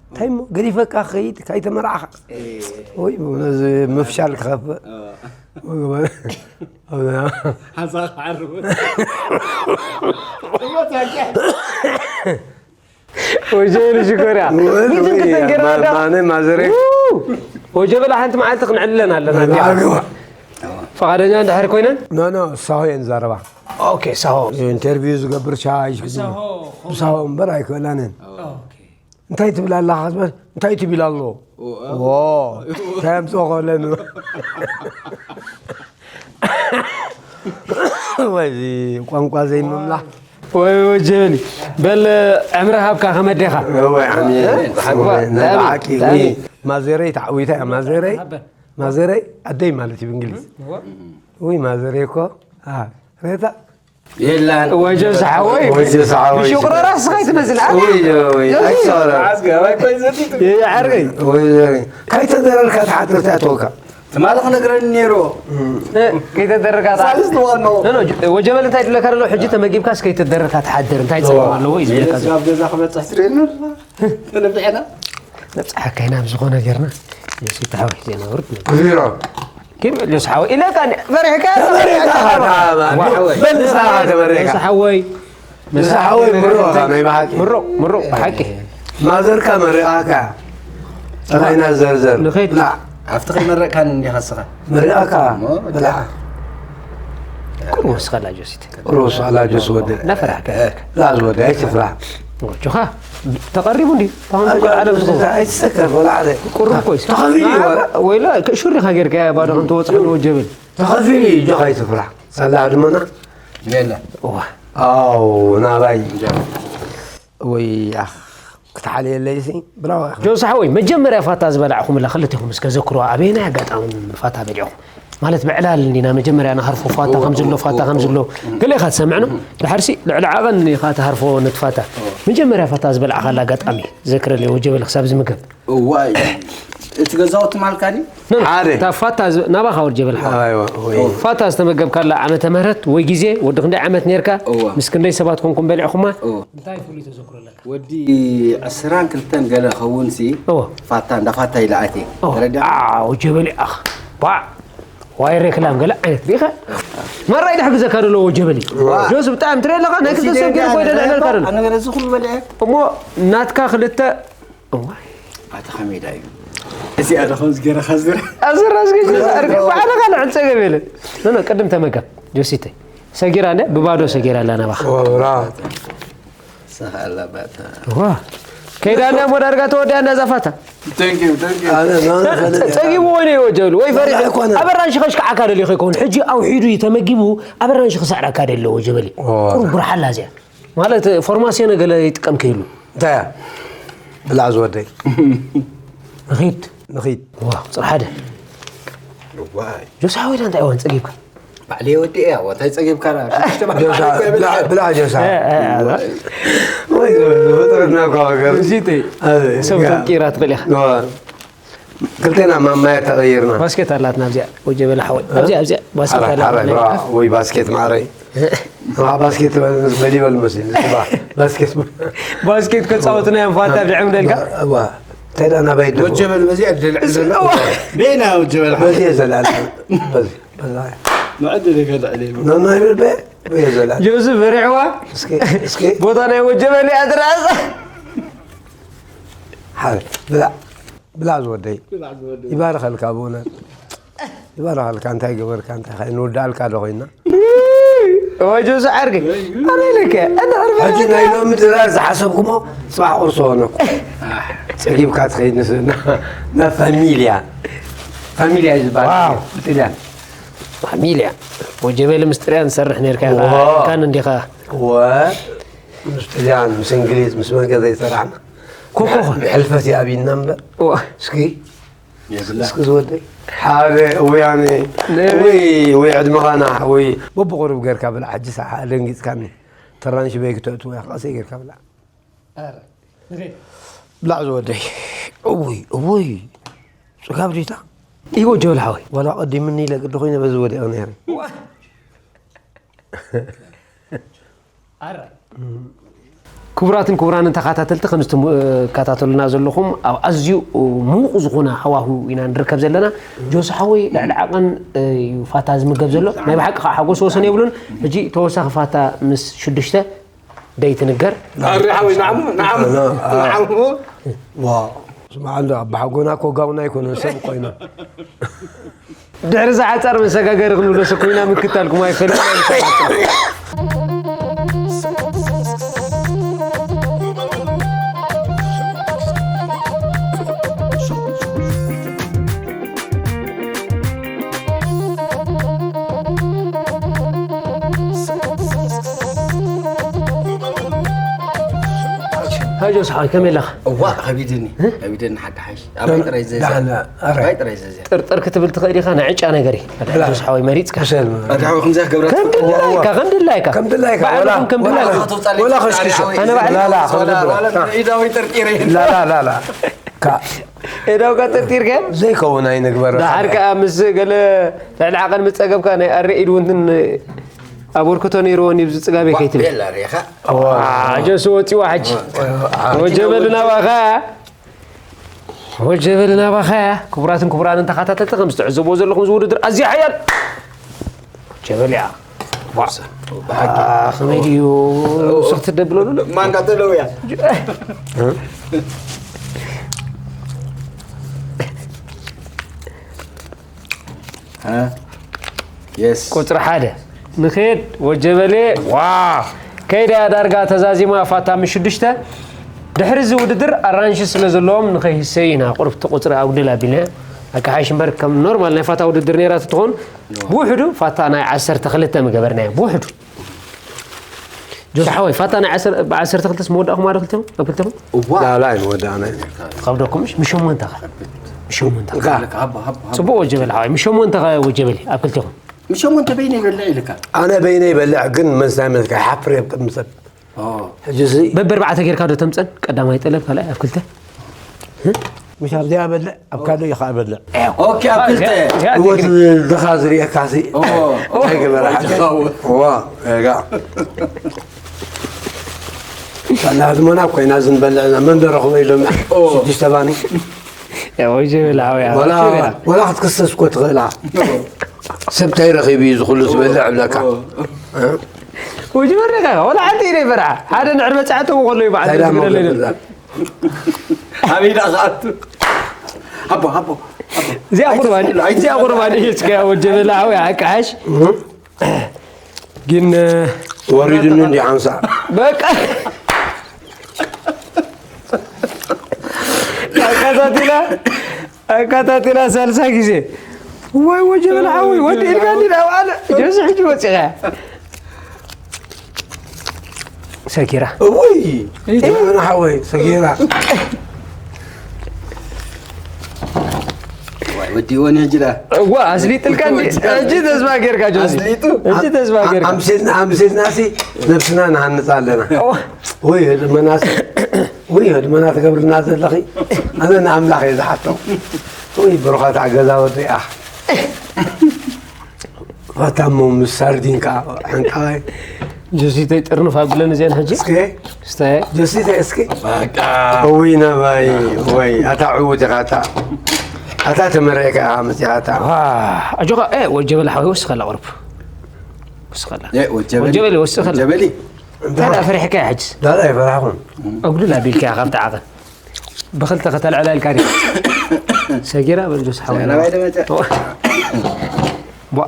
እንታይ እሞ ገዲፈካ ኸይድ ካይተመርዓኻ ወይ ነዚ ምፍሻል ክኸፍእ ሓንሳብ ክዓርብ ወጀበሊ ሽኮርያ ሚትን ክልተን ገይረና ዳ ማነ ማዘረ ወጀበላ ሓንቲ መዓልቲ ክንዕልለን ኣለና እንዲያ ፈቓደኛ እንድሕር ኮይነን ኖ ኖ ሳሆ እየን ዛረባ ኦኬ ሳሆ ኢንተርቪው ዝገብር ሻይ ሳሆ እምበር ኣይክእላንን እንታይ ትብል ኣለኻ ዝበል እንታይ ትብል ኣሎ እንታይ ኣምፅኦ ከለኒ ወዚ ቋንቋ ዘይምምላኽ ወይ ወጀበሊ በል ዕምሪ ሃብካ ከመዴኻ ማዘረይ ተዓዊታ እያ ማዘረይ ማዘረይ ኣደይ ማለት እዩ ብእንግሊዝ። እወ። ውይ ማዘረይ እኮ። አ፣ ሬታ። የላን። ወጀ ዝሓወይ ወጀ ዝሓወይ። ሽቁረራ ስኻይ ትመስል። ውይ ውይ። ኣይሰራ። ዓስገ ኣባይ ኮይን ዘቲቱ። ዓርገይ ወይ ካይተደረርካ ተሓድርታ ተወካ። ትማሊ ክነግረኒ ነይሩ። ከይተደረጋ ሳልስቲ ዋናው። ወጀበል እንታይ ትብለካ ደሎ? ሕጂ ተመጊብካስ ከይተደረካ ትሓድር እንታይ ፀገም ኣለዎ እዩ ዝብለካ ዘሎ። ስጋብ ገዛ ክበፅሕ ትርእየኒ። ተነብዕና። ነብፅሓካ ኢና ብዝኾነ ጌርና። የሱታ ሓወይ ዜና ውርድ ነበር። ዜሮ። ግን ልስ ሓወይ ኢለካ ፈሪሕካ ተመሪዕካ። በል ንስኻ ተመሪዕካ። ልስ ሓወይ ንስኻ ሓወይ ምሩቕ ኢኻ ናይ ብሓቂ። ምሩቕ ምሩቕ ብሓቂ ማዘርካ መሪቓካ። ተኻይና ዘርዘር። ንኸይድ ብላዕ። ኣብቲ ከይመረቕካኒ እንዲኻ ስኻ። መሪቓካ። ብላዕ። ቁር ወስኸላ ጆሲት ቁር ወስኸላ ጆሲ ወደይ። እናፈራሕካ ብላዕ ዝወደይ ኣይትፍራህ። ጆኻ ተቐሪቡ እንዲ ታሁን ዓለም ዝኸው ኣይትሰከፍ ወላ ሓደ። ቁሩብ እኮ እዩ። ተኸቢሩ ይወራ። ወይላ ሹሪኻ ጌርካ ባዶ ከም ትወፅእ ንወጀብል ተኸፊሉ እዩ ጆኻ ኣይትፍራህ። ሳላ ድመና የለ። ዋ ኣው ናባይ ወይ ኣኽ ክትሓልየለይ ሲ ብራዋ ኢኻ። ጆስ ሓወይ መጀመርያ ፋታ ዝበላዕኹምላ ክልቴኹም እስከ ዘክሮ ኣበየናይ ኣጋጣሚ ፋታ በሊዕኹም? ማለት ብዕላል እንዲና መጀመርያ ንሃርፎ ፋታ ከም ዘሎ ፋታ ከም ዘሎ ገለ ኢኻ ትሰምዕ ነው። ድሓርሲ ልዕሊ ዓቐን ኢኻ ትሃርፎ ነቲ ፋታ። መጀመርያ ፋታ ዝበላዕኻላ ኣጋጣሚ ዘክረለይ ወጀበል ክሳብ ዝምገብ። እዋይ እቲ ገዛውቲ ማልካ ድዩ? ኖ፣ ኖ፣ ሓደ። እታ ፋታ ዝ- ናባኻ ወጀበል ሓወይ። ኣይዋ ወይ ፋታ ዝተመገብካላ ዓመተ ምህረት ወይ ግዜ ወዲ ክንደይ ዓመት ነርካ? እዋ። ምስ ክንደይ ሰባት ኮንኩም በሊዕኹማ? እዋ። እንታይ ፍሉይ ተዘክሮ ኣለካ? ወዲ ዕስራን ክልተን ገለ ኸውን ሲ እዎ። ፋታ እንዳ ፋታ ኢለ ኣትየ እዎ። ተረዳ ኣዎ፣ ጀበሊ ኣኽ። ባዕ። ዋይ ሬክላም ገለ ዓይነት ሪኢኻ? መራይ ድሕግዘካ ደሎ ወጀበሊ። ጆስ ብጣዕሚ ትርኢ ኣለኻ ናይ ክልተ ሰብ ገለ ኮይደ ልዕለልካ ደሎ። ኣነ ገለ እዚ ኩሉ በልዐ እሞ ናትካ ክልተ እዋይ። ኣታ ከመይ ዳ እዩ እዚኣ ዶ ከምዚ ገይረ ከዝር ኣዝራ ዝገጅ ኣርግ ባዕልኻ ልዕል ጸገብ የለን። ኖ ኖ ቅድም ተመገብ ጆሲተይ። ሰጊራ እንደ ብባዶ ሰጊራ ኣላ ናባኻ። ወራ ሰኻላ ባታ ዋ ከይዳ እንዳ እሞ ዳርጋ ተወዲያ እንዳ ዛፋታ Thank you, thank you. ኣነ ዛነ ፈለጥ ጸጊቡ ወይ ነው ወጀሉ ወይ ፈሪሕ ኣይኮነ። ኣበራንሽ ከሽክዓካ ደልዩ ከይከውን ሕጂ ኣውሒዱ እዩ ተመጊቡ። ኣበራንሽ ክሳዕራካ ደሎ ወጀበሊ ኦ። ቁርብ ብርሓላ እዚኣ ማለት ፎርማሲዮ ነገለ ይጥቀም ከይሉ እንታይ እያ? ብላዕ ዝወደይ ንኺድ ንኺድ ዋ ቁፅሪ ሓደ ዋይ ጆስ ሓወይዳ እንታይ እዋን ጸጊብካ ባዕለይ ወዲ እያ ወታይ ጸጊብካ ጆሳ ብላዕ ብላዕ ጆሳ ወይ ፍጥረትና እኮ ሃገር እዚተይ ኣበ ሰብ ተንቂራ ትኽእል ኢኻ ክልቴና ማማያ ተቐይርና ባስኬት ኣላትና ኣብዚኣ ወጀበላ ሓወይ ኣብዚኣ ኣብዚኣ ባስኬት ሓራይ ኣላትና ሓራይ ወይ ባስኬት ማዕረይ ባስኬት በሊበል መሲል ባስኬት ባስኬት ከፃወትና እዮም ፋታ ብዕም ደልካ ዋ እንታይ ዳ ናባይ ደሞ ወጀበል በዚኣ ድልዕ ዘሎ እዋ። ቤና ወጀበል በዚ የዘላል በዚ በዛ መዕድል ከልዕል ነናይ ብልበ በየዘላል ጆስፍ ፈሪሕዋ እስኪ እስኪ ቦታ ናይ ወጀበሊ ኣትራእሳ ሓደ ብላ ብላ ዝወደይ ይባርኸልካ ብእውነት ይባርኸልካ እንታይ ገበርካ እንታይ ኸ ንወዳእልካ ዶ ኮይና እዋ ጆስ ዓርገ ኣበይ ለከ ሕጂ ናይ ሎሚ ድራር ዝሓሰብኩሞ ፅባሕ ቁርሲ ሆነኩ ፀጊብካ ትኸይድ ንስ ናብ ፋሚልያ ፋሚልያ እዩ ዝበሃል ዋው። ብጥልያን ፋሚልያ ወጀበሊ ምስ ጥልያን ዝሰርሕ ነርካ ኢኻ ዋው። ካን እንዲኻ ወ ምስ ጥልያን ምስ እንግሊዝ ምስ መን ገዛ ይሰራሕና ኮኮኸ ብሕልፈት ይኣብይና እምበር እዋ። እስኪ እስኪ ዝወደይ ሓደ ወያነ ወይ ወይ ዕድመኻና ወይ በብቁሩብ ገርካ ብላ ሕጂ ሰዓ ደንጊፅካኒ ተራንሽ በይ ክተእትዎ ኢኻ ቀሰይ ገርካ ብላ ብላዕ ዝወደይ እውይ እውይ ፅጋብ ዲታ ይጎ ጀብል ሓወይ ዋላ ቀዲምኒ ኢለ ግዲ ኮይነ በዚ ወዲቐ ነይረ ክቡራትን ክቡራንን ተኸታተልቲ ከምዚ ትከታተሉና ዘለኹም ኣብ ኣዝዩ ምዉቕ ዝኾነ ሃዋሁ ኢና ንርከብ ዘለና። ጆሲ ሓወይ ልዕሊ ዓቐን እዩ ፋታ ዝምገብ ዘሎ። ናይ ብሓቂ ከዓ ሓጎስ ወሰን የብሉን። ሕጂ ተወሳኺ ፋታ ምስ ሽዱሽተ ደይትንገር። ኣሪ ሓወይ ንዓሙ ንዓሙ ንዓሙ ዋ ስማዕ እንዶ ኣባሓጎና እኮ ጋውና ኣይኮነን ሰብ ኮይኖም ድሕሪ ዝሓፀር መሰጋገሪ ክንብሎ ሰብ ኮይና ምክታልኩም ኣይፈልጥ ኣጆስ ሓወይ፣ ከመይ ኣለኻ? እዋ፣ ከቢድኒ። ከቢድኒ ሓቂ ሓይሽ። ኣባይ ጥራይ ዘዝያ። ደሓን፣ ኣረ። ኣባይ ጥራይ ዘዝያ። ጥርጥር ክትብል ትኽእል ኢኻ፣ ናይ ዕጫ ነገር እዩ። ኣጆስ ሓወይ፣ መሪጽካ። ብሰል። ኣደ ሓወይ፣ ከምዚኣ ክገብራ ከም ትኽእል። ድላይካ፣ ከም ድላይካ። ከም ድላይካ፣ ባዕልኹም ወላ፣ ከም ድላይካ። ወላ፣ ወላ ከሽክሾ። ኣነ ባዕለይ። ላላ፣ ወላ፣ ከም ድላይካ። ወላ፣ ኢዳዊ ጥርጢር እየ። ላላ፣ ላላ። ካ-፣ ኤዳውካ ጥርጢርካ? ዘይከውን ኣይንግበር። ደሓር ከኣ ምስ ገለ ልዕሊ ዓቐን ምስ ጸገብካ ናይ ኣረ ኢድ እውን ኣበርክቶ ነይርዎ ንብዚ ጽጋበይ ከይትብል። ቤላ ሪኻ። ዋ፣ ጀሱ ወጺዋ ሕጂ። ወጀበል ናባኻ። ወጀበል ናባኻ። ክቡራትን ክቡራንን ተኸታተልቲ፣ ከም ዝትዕዘብዎ ዘለኹም፣ እዚ ውድድር ኣዝዩ ሓያል። ጀበል እያ። ዋ። ብሓቂ። ኣ፣ ከመይ ድዩ? ስኽቲ ደብለሉ? ማንካ ተለው እያ። እ? የስ። ቁጽሪ ሓደ። ንኸይድ ወጀበሌ። ዋ። ከይዳ ዳርጋ ተዛዚማ ፋታ ምስ ሽዱሽተ። ድሕሪ እዚ ውድድር ኣራንሺ ስለ ዘለዎም ንኸይህሰዩ ኢና ቁርብቲ ቁጽሪ ኣጉድል ኣቢልና። ኣካሓይሽ እምበር ከም ኖርማል ናይ ፋታ ውድድር ነይራ ትትኾን ብውሕዱ ፋታ ናይ ዓሰርተ ክልተ ምገበርናዮ። ብውሕዱ። ጆስ ሓወይ፣ ፋታ ናይ ዓሰርተ፣ ብ ዓሰርተ ክልተ ስ መወዳእኹም ኣዶ ክልተኹም? ኣብ ክልተኹም? እዋ። ላላ ኣይንወዳእና ኢና። ከብደኩም ምሽ? ምሸሞንተ ኸ? ምሸሞንተ ኸ? እካ። ሃቦ፣ ሃቦ፣ ሃቦ። ጽቡቕ ወጀበል ሓወይ። ምሸሞንተ ኸ ወጀበል ኣብ ክልተኹም? ምሸሞንተ በይነ ይበልዕ ኢልካ። ኣነ በይነ ይበልዕ፣ ግን መሳይ መስካ ሓፍር የብቅም ሰብ። ኦ። ሕጂ እዚ በበርባዕተ ጌርካ ዶ ተምጸን? ቀዳማይ ጠለብ፣ ካልኣይ ኣብ ክልተ? እ? ምሽ ኣብዚኣ በልዕ፣ ኣብ ካልእ ኢኻ በልዕ። ኦኬ፣ ኣብ ክልተ። እዚኣ እወ፣ ትግርኛ። ድኻ ዝርእየካ ሲ። ኦ፣ ኦ፣ እንታይ ገበረ ኦ፣ ሓቂ? ኦ። ዋ፣ ጋ። ሳላ ዝመና ኮይና ዝንበልዕ መን ደረኽቦ ኢሎም ኦ። ሽዱሽተ ባኒ። ያ፣ ወይ ጀበል ሓወያ። ወላ፣ ሽበላ። ወላ ክትክሰስ እኮ ትኽእላ። ኦ። ሰብ እንታይ ረኺቡ እዩ ዝኹሉ ዝበልዕ እብለካ? ኦ። እ? ወይ ጀበል ደጋ፣ ወላ ሓንቲ ኢለ ይፈርሓ። ሓደ ንዕር በጻዕተው ከሎ እዩ በዓል እንታይ ደኣ ዝግደለሉ። መውገድ እዛ? ኣበይ ደኣ ክኣቱ? ሃቦ፣ ሃቦ፣ ሃቦ። እዚኣ ቁርባን፣ ኣይትስእሉ፣ እዚኣ ኣይትስእሉ። ቁርባን እዩ እስከ ወጀበላ ሓወይ፣ ኣቃሓሽ። ግን፣ ወሪዱኒ እንዲ ሓምሳ። በቃ። ኣካታቲላ፣ ኣካታቲላ ሳልሳ ግዜ። ወይ ወጀበላ ሓወይ፣ ወዲ ኢልካ እንዲ ደኣ በዓል። ጆሲ ሕጂ ወጺኻ። ሰጊራ። እውይ፣ ጀበና ሓወይ፣ ሰጊራ። ዋይ፣ ወዲእዎ ነጅዳ። እዋ፣ ኣስሊጥልካ እንዲ። ወዲእዎ። ሕጂ ተስፋ ጌርካ፣ ጆሲ። ኣስሊጡ። ሕጂ ተስፋ ጌርካ። ኣምሲልና፣ ኣምሲልና ሲ ነብስና ንሃንጻ ኣለና። እዋ። ውይ፣ ህድመናስ፣ ውይ፣ ህድመና ትገብርና ዘለኺ። ኣነ ንኣምላኽ እየ ዝሓቶ። ውይ፣ ብሩኻት ኣገዛውቲ፣ ኣኽ። ፋታሞ ምስ ሳርዲን ከዓ ሓንቃዋይ። ጆሲተይ ጥርንፍ ኣብለን እዚአን ሕጂ። እስከ። እስተ። ጆሲተይ እስኪ። በቃ። እውይ ነባይ፣ ወይ፣ ኣታ ዕዉት ኢኻ፣ ኣታ። ኣታ ተመሪዕካ ኢኻ መፂኻ፣ ኣታ። ዋ፣ ኣጆኻ፣ ኤ፣ ወጀበል ሓወይ፣ ወስኸላ ቁርብ። ወስኸላ። ኤ፣ ወጀበሊ። ወጀበሊ፣ ወስኸላ። ወጀበሊ። እንታይ ደኣ ፈሪሕካ ሕጅስ? ዳላ ኣይፈራሕኹን። ኣጉድል ኣቢልካ ኢኻ ካብቲ ዓቐን። ብኽልተ ከተልዕላ ኢልካ ዲኻ? ሰጊራ በል ጆስ ሓወይ። ናባይ ደመጸ። ቧ።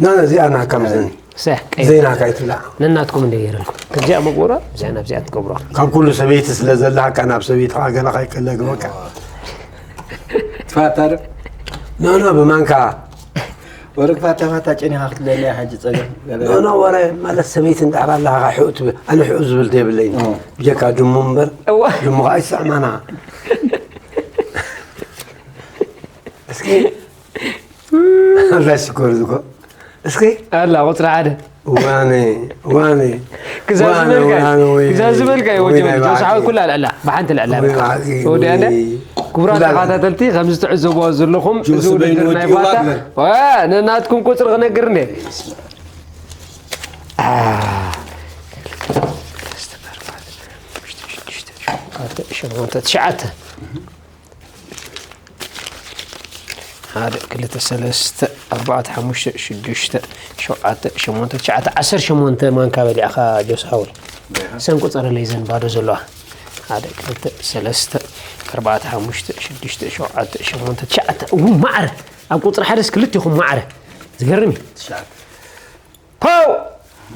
ና፣ እዚኣ ናካ ምዘኒ። ሰ፣ ቀይ። ዘይናካ ኣይትብላ። ነናትኩም እንደ ገይረልኩም። ከምዚኣ መግበሯ፣ እዚኣ ናብዚኣ ትገብሯ። ካብ ኩሉ ሰበይቲ ስለ ዘለካ ናብ ሰበይቲ ገለ ከይቀለግበካ። ትፋታ ዶ? ኖ፣ ኖ፣ ብማንካ። ወርቅ ፋታ ፋታ ጨኒኻ ክትብለኒ እያ ሕጂ ጸገም። ኖ፣ ኖ፣ ወረ ማለት ሰበይቲ እንድሕር ኣለኻ ሕኡ ትብል፣ ኣነ ሕኡ ዝብል ዘይብለይን። ኦ። ብጀካ ድሙ እምበር፣ እዋ። ድሙ ኸኣ ይስዕማና። እስኪ፣ ኣላ ሽኮር ዝኮ። እስኪ። ኣላ ቁጽሪ ሓደ። ዋነ፣ ዋነ። ክዛዝመልካ እዩ። ዋነ፣ ዋነ፣ ወይ፣ ክዛዝመልካ እዩ፣ ወይ፣ ወጀበ ናይ ጆስ ሓወይ ባዕኪ። ኩላ ልዕላ፣ ብሓንቲ ልዕላ ወይ በቃ። ባዕኪ፣ ወዲ ኣነ፣ ወይ። ክቡራት ኩላ ተኸታተልቲ፣ ከምዚ ትዕዘብዎ ዘለኹም፣ ጆስ እዚ ውድድር በይኑ ናይ ወዲኡ ፋታ፣ ባዕለ። ዋ፣ ነናትኩም ቁጽሪ ክነግር እንዴ? አ፣ ሸሞንተ፣ ትሽዓተ። ሓደ፣ ክልተ፣ ሰለስተ፣ ኣርባዕተ፣ ሓሙሽተ፣ ሽዱሽተ፣ ሸውዓተ፣ ሸሞንተ፣ ትሽዓተ፣ ዓሰርተ ሸሞንተ ማንካ በሊዕኻ ጆስ ሓወይ። ዲኻ? ሰን ቁጸረለይ ዘን ባዶ ዘለዋ። ሓደ፣ ክልተ፣ ሰለስተ፣ ኣርባዕተ፣ ሓሙሽተ፣ ሽዱሽተ፣ ሸውዓተ፣ ሸሞንተ፣ ትሽዓተ። እው፣ ማዕረ። ኣብ ቁጽሪ ሓደስ ክልቴኹም ማዕረ። ዝገርም እዩ። ትሽዓተ። ፖው!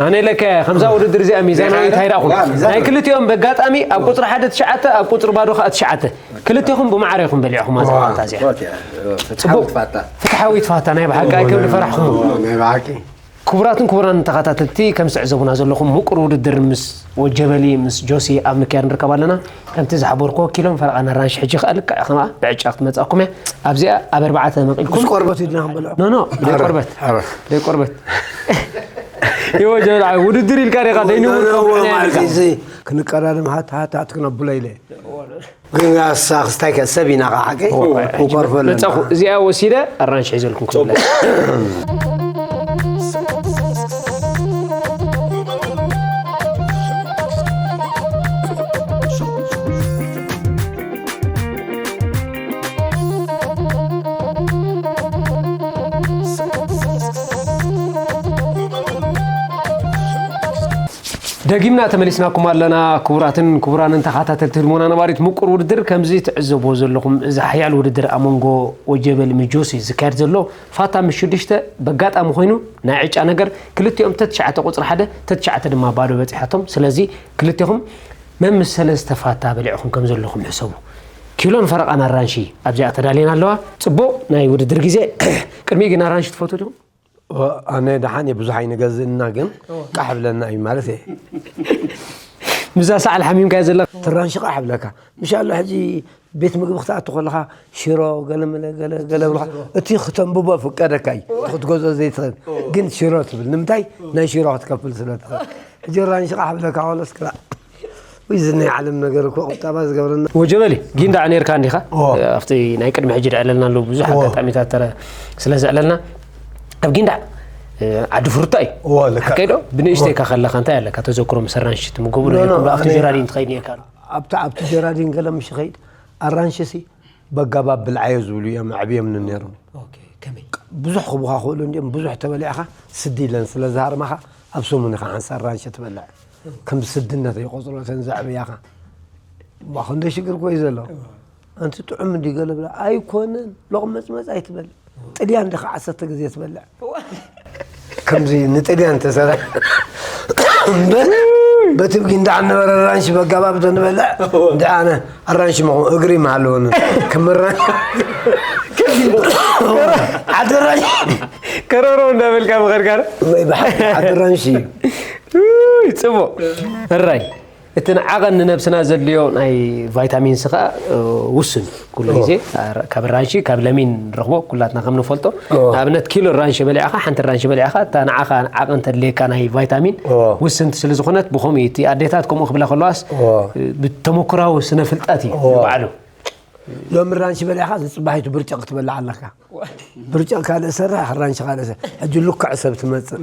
ኣነ ኢለካ እየ፣ ከምዛ ውድድር እዚኣ ሚዛናዊት ኣይረኣኹን። ዋ፣ ሚዛናዊ። ናይ ክልቲኦም በጋጣሚ ኣብ ቁጽሪ ሓደ ትሽዓተ፣ ኣብ ቁጽሪ ባዶ ኸኣ ትሽዓተ። ክልቴኹም ብማዕረ ኢኹም በሊዕኹም ኣዛ ዋ። ዋንጫ እዚኣ። ኦኬ፣ ፍትሓዊ ጽቡቕ። ትፋታ። ፍትሓዊ ትፋታ፣ ናይ ብሓቂ ኣይከም ዝፈራሕኹም። ናይ ብሓቂ። ክቡራትን ክቡራን ተኸታተልቲ፣ ከም ትዕዘቡና ዘለኹም፣ ምቁር ውድድር ምስ ወጀበሊ፣ ምስ ጆሲ ኣብ ምክያድ ንርከብ ኣለና። ከምቲ ዝሓበርኩ፣ ኪሎን ፈረቓን ኣራንሺ ሕጂ ከኣ ልክዕ ከምኣ ብዕጫ ክትመጻኩም እያ። ኣብዚኣ ኣብ ኣርባዕተ መቒልኩም፣ ምስ ቆርበት ኢድና ክንበልዖ። ኖ፣ ኖ፣ ደይ ቆርበት። ደይ ቆርበት። ይወ ጀበሊ፣ ውድድር ኢልካ ዲኻ? ደይንውን ኖ፣ ኖ፣ ከውቅዕና ማለት ኢልካ። እዚ ክንቀዳደም ሃት፣ ሃት፣ ሃት ክነብሎ ኢለ። ግን ኣሳ ክስታይ ከ ሰብ ኢና ኸዓ ሓቀይ? እወ። ክንኮርፈሉ መጻኹ፣ ኢና። እዚኣ ወሲደ ኣራንሺ ሒዘልኩም ክብለካ። ደጊምና ተመሊስናኩም ኣለና። ክቡራትን ክቡራንን ተኸታተልቲ ህልሞና ነባሪት ምቁር ውድድር፣ ከምዚ ትዕዘብዎ ዘለኹም፣ እዚ ሓያል ውድድር ኣብ መንጎ ወጀበል ምጆሲ ዝካየድ ዘሎ፣ ፋታ ምስ ሽዱሽተ በጋጣሚ ኮይኑ ናይ ዕጫ ነገር፣ ክልቲኦም ተትሽዓተ ቁጽሪ ሓደ፣ ተትሽዓተ ድማ ባዶ በጺሓቶም። ስለዚ ክልቴኹም መምስ ሰለስተ ፋታ በሊዕኹም ከም ዘለኹም ሕሰቡ። ኪሎን ፈረቓን ኣራንሺ ኣብዚኣ ተዳልየን ኣለዋ። ጽቡቕ ናይ ውድድር ግዜ። ቅድሚ ግን ኣራንሺ ትፈትዉ ዲኹም? ኦ፣ ኣነ ደሓን እየ፣ ብዙሕ ኣይንገዝእና፣ ግን ቃሕ ብለና እዩ ማለት እየ። ምዛ ሰዓል ሓሚምካ እየ ዘለኻ። ትራንሺ ቃሕ ብለካ። ምሻሎ ሕጂ ቤት ምግቢ ክትኣቱ ከለኻ ሽሮ፣ ገለ መለ፣ ገለ፣ ገለ ብለኻ። እቲ ክተንብቦ ፍቀደካ እዩ። እቲ ክትገዝኦ ዘይትኽእል። ግን ሽሮ ትብል። ንምንታይ? ናይ ሽሮ ክትከፍል ስለ ትኽእል። ሕጂ ራንሺ ቃሕ ብለካ ከሎስ ክላእ። ወይ፣ እዚ ናይ ዓለም ነገር እኮ ቁጠባ ዝገብረና። ወጀበሊ፣ ጊንዳዕ ነይርካ እንዲኻ? ኦ። ኣብቲ ናይ ቅድሚ ሕጂ ድዕለልና ኣለዉ፣ ብዙሕ ኦ። ኣጋጣሚታት ተረ-፣ ስለ ዘዕለልና፣ ኣብ ጊንዳዕ፣ እ፣ ዓዲ ፍሩታ እዩ። ኦ፣ ልክዕ። ሓቀይ ዶ? ብንእሽተይ ኦ። ኢኻ ከለኻ እንታይ ኣለካ? ተዘክሮ ምስ ኣራንሺ ትምገቡ ኖ፣ ኖ፣ ነይርኩም ዶ? ኣብቲ ኣነ ጀራዲን ትኸይድ ነይርካ ዶ? ኣብቲ፣ ኣብቲ ጀራዲን ገለ ምሽ ይኸይድ፣ ኣራንሺ ሲ በጋባብ ብልዓዮ ዝብሉ እዮም ኣዕብዮምኒ ነይሮም። ኦኬ፣ ከመይ? ብዙሕ ክቡኻ ክእሉ እንዲኦም፣ ብዙሕ ተበሊዕኻ ስዲ ኢለን ስለ ዝሃርማኻ፣ ኣብ ሰሙን ኢኻ ሓንሳብ ኣራንሺ ትበልዕ። ከም ስድነት ይቆጽሮ እተን ዘዕብያኻ። እባ ክንደይ ሽግር እኮ እዩ ዘሎ። እዋ። ኣንቲ ጥዑም እንዲ ገለ ብላ፣ ኣይኮነን፣ ሎቕ መጽመጽ ኣይትበል። ጥልያን ድኻ ዓሰርተ ግዜ ትበልዕ። እዋ። ከምዚ ንጥልያን ተሰራ። እምበር፣ በቲ ብጊንዳዕ ነበረ ኣራንሺ በጋባብ ተንበልዕ። እዋ። እንዲ ኣነ ኣራንሺ መኹ እግሪ መሃለወኒ። ክምራ-፣ ዓዲ ኣራንሺ። ከረሮ እንዳበልካ ምኸድካ ዶ? ወይ ብሓቂ ዓዲ ኣራንሺ እዩ። ውይ፣ ጽቡቕ። እራይ። እቲ ንዓቐን ንነብስና ዘድልዮ ናይ ቫይታሚንስ ኸኣ፣ እ፣ ውሱን እዩ። ኩሉ ኦ። ግዜ፣ ኣ፣ ካብ ራንሺ፣ ካብ ለሚን ንረኽቦ፣ ኩላትና ከም ንፈልጦ። ኦ። ንኣብነት፣ ኪሎ ራንሺ በሊዕኻ፣ ሓንቲ ራንሺ በሊዕኻ፣ እታ ንዓኻ ዓቐን ተድልየካ ናይ ቫይታሚን ኦ። ውስንቲ ስለ ዝኾነት፣ ብኸምኡ እዩ። እቲ ኣዴታት ከምኡ ክብላ ከለዋስ፣ ኦ። ብተመኩራዊ ስነ ፍልጠት እዩ ኦ። ባዕሉ። ሎሚ ራንሺ በሊዕኻ፣ ዝጽባሒቱ ብርጭቕ ክትበልዕ ኣለካ። ብርጭቕ ካልእ ሰርሕ፣ ራንሺ ካልእ ሰርሕ። ሕጂ ልክዕ ሰብ ትመጽእ።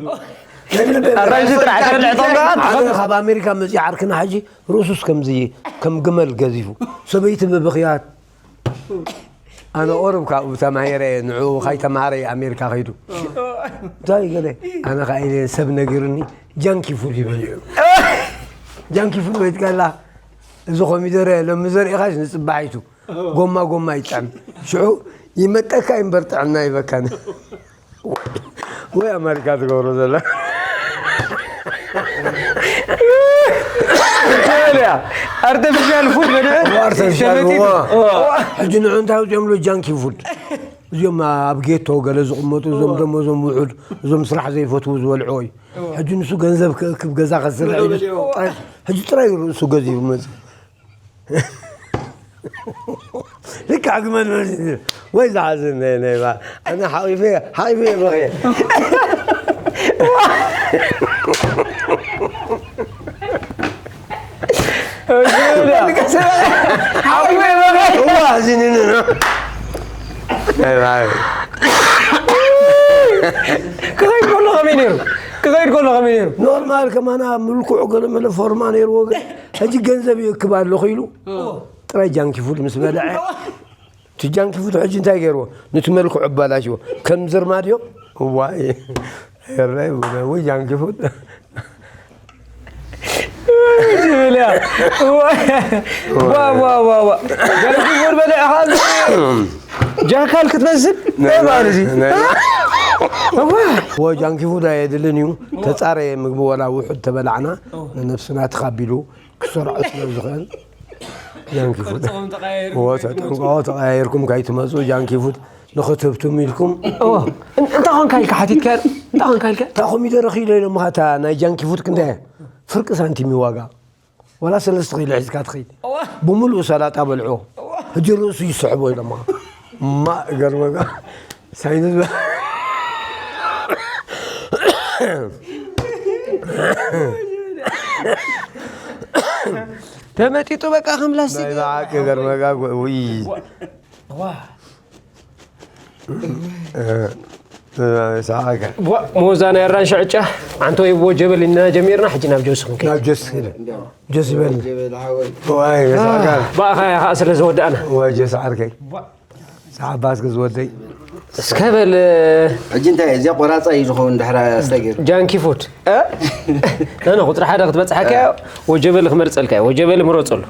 ኣራንሺ ጥራሕ ትበልዕ ቶም ደኣ ኣነ ትኸውን። ካብ ኣሜሪካ መጺኡ ዓርክና ሕጂ ርእሱስ ከምዚ ከም ግመል ገዚፉ። ሰበይቲ ብብኽያት። ኣነ ቁሩብ ካብኡ ተማሂረ እየ፣ ንዕኡ ካይተማሃረ እዩ ኣሜሪካ ከይዱ። እንታይ ገለ? ኣነ ኸዓ ኢለ ሰብ ነጊሩኒ ጃንኪ ፉድ ይበልዑ። ጃንኪ ፉድ ወይ ትቀላ፣ እዚ ኮሚደረ ሎሚ ዘሪእኻስ ንጽባሒቱ። ጎማ ጎማ ይጥዕም። ሽዑ ይመጠካ እምበር ጥዕና ይበካን። ወይ ኣማሪካ ትገብሮ ዘላ። ያ፣ ኣርቲፊሻል ፉድ በለ። ኣርቲፊሻል፣ ተመጢጡ። ዋ። ሕጂ ንዑ እንታይ ኣውፅኦምሉ? ጃንኪ ፉድ። እዚኦም ኣብ ጌቶ ገለ ዝቕመጡ፣ እዞም እዋ። ደሞዞም ውሑድ፣ እዞም ስራሕ ዘይፈትዉ ዝበልዕዎ እዩ። እዋ። ሕጂ ንሱ ገንዘብ ክእክብ ገዛ ከስርሕ እዩ። እዋ። ጥራይ፣ ሕጂ ጥራይ ርእሱ ገዚኡ መጽእ። ልክዕ ግመል መሲሉ። ወይ ዝሓዝን ናይ፣ ናይ ባ-፣ ኣነ ሓቂፈ፣ ሓቂፈ በኽየ። ሓቂፈ በኽየ። እዋ፣ ኣዚንኒ ነው። ናይ ባ-፣ ክኸይድ ከሎ ከመይ ነይሩ? ክኸይድ ከሎ ከመይ ነይሩ? ኖርማል ከማና ምልኩዕ ገለ መለ ፎርማ ነይርዎ ግን ሕጂ ገንዘብ ይእክብ ኣለኹ ኢሉ ጥራይ ጃንኪ ፉድ ምስ በልዐ፣ እቲ ጃንኪ ፉድ ሕጂ እንታይ ገይርዎ? ነቲ መልክዑ ኣባላሽዎ። ከም ዝርማድዮ? እዋይ፣ ኤረይ፣ ወይ ጃንኪ ፉድ። ዝብል እያ። እዋይ፣ ዋ፣ ዋ፣ ዋ፣ ዋ። ጃንኪ ፉድ በሊዕኻ፣ ጃካል ክትመስል? ናይ፣ ማለት እዩ። ናይ፣ እዋይ። ወ ጃንኪ ፉድ ኣየድልን እዩ። ተጻረየ ምግቢ ወላ ውሑድ ተበላዕና፣ ንነብስና ተኻቢሉ። ክሰርዖ ስለ ዝኽእል፣ ጃንኪ ፉድ። ቅርጽኹም ተቐያይርኩም እዎ፣ ከይትመጹ። ተጠንቀቑ፣ ተቐያይርኩም ከይትመጹ፣ ጃንኪ ፉድ። ንኽትህብትሙ ኢልኩም እዋ። እን- እንታይ ኾንካ ኢልካ ሓቲትካ እንታይ ኾንካ ኢልካ እታ ኮሚደረ ኪሎ ኢሎምኻ እታ ናይ ጃንኪ ፉድ ክንደይ እያ? ፍርቂ ሳንቲም እዩ ዋጋ። ዋላ ሰለስተ ኪሎ ሒዝካ ትኸይድ። እዋ። ብምሉእ ሰላጣ በልዖ። እዋ። ሕጂ ርእሱ ይስሕቦ ኢሎምኻ። ማ ገርመጋ ሳይንስ በ- ተመጢጡ በቃ ከም ላስቲክ ናይ ብሓቂ ገርመጋ ጎ- ውይ። እዋ። ሰዓጋ ዋ፣ ሞዛ ናይ ኣራንሺ ዕጫ ዓንቶ ይቦ ጀበል ኢና ጀሚርና፣ ሕጂ ናብ ጆስ ክንከይድ። ናብ ጆስ ሄደ። ጆስ ይበል። ጀበል ሓወይ። ዋይ፣ ሰዓጋ። ባእኻ ኢኻ ስለ ዝወዳእና። ዋይ፣ ጆስ ዓርከይ። ሰዓባ እስከ ዝወደይ። እስከ በል። ሕጂ እንታይ እዚኣ ቆራፃ እዩ ዝኸውን ድሕራ ኣስተገይሩ። ጃንኪ ፉድ። እ? ነነ ቁፅሪ ሓደ ክትበፅሓካ እያ። ወጀበል ክመርፀልካ እያ። ወጀበል ምረፀሉ።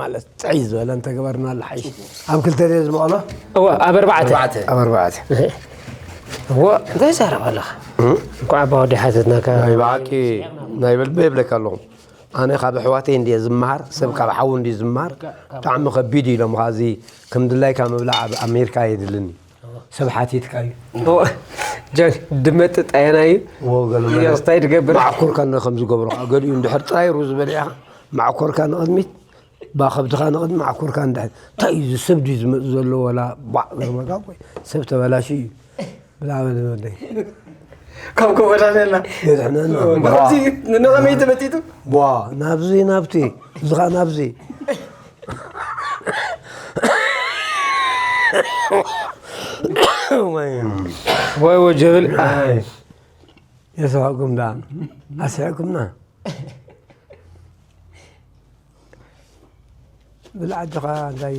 ማለት ፅዕይ ዝበለ እንተገበርና ለሓይሽ ኣብ ክልተ ድየ ዝመቐሎ? እወ ኣብ ኣርባዕተ። ኣርባዕተ። ኣብ ኣርባዕተ። እወ እንታይ ዛረብ ኣለኻ? እንኳዕ ኣባ ወዲ ሓተትናካ። ናይ ብሓቂ ናይ በልበ ይብለካ ኣለኹ። ኣነ ካብ ኣሕዋተይ እንድየ ዝመሃር፣ ሰብ ካብ ሓዉ እንድዩ ዝመሃር። ብጣዕሚ ከቢድ እዩ ኢሎም፣ ኻዚ ከም ድላይካ ምብላዕ ኣብ ኣሜሪካ የድልኒ። ሰብ ሓቲትካ እዩ። እወ፣ ጀን ድመጥጥ ኣየና እዩ? እወ፣ ገለ መለ። እንታይ ትገብር? ማዕኮርካ እንደ ከም ዝገብሮ፣ ገሊኡ እንድሕር ጥራይ ሩዝ በሊዕኻ፣ ማዕኮርካ ንቕድሚት፣ ባኸብትኻ ንቕድሚ ማዕኮርካ እንድሕር፣ እንታይ እዩ እዚ ሰብ ድዩ ዝመጽእ ዘሎ? ወላ ባዕ ገርመካ እኮ እዩ። ሰብ ተበላሽዩ እዩ። ብላዕ በል ወደይ። ካብ ኮበዳነና። የድሕነና። ከምዚ ንነቐመይ ተመጢጡ? ቧ፣ ናብዚ፣ ናብቲ፣ እዚ ኸዓ ናብዚ። ወይ። ወይ ወጀብል። ኣይ። የስሕቕኩም ደኣ። ኣስሒቕኩምና። ብልዓ ኣጆኻ እንታይ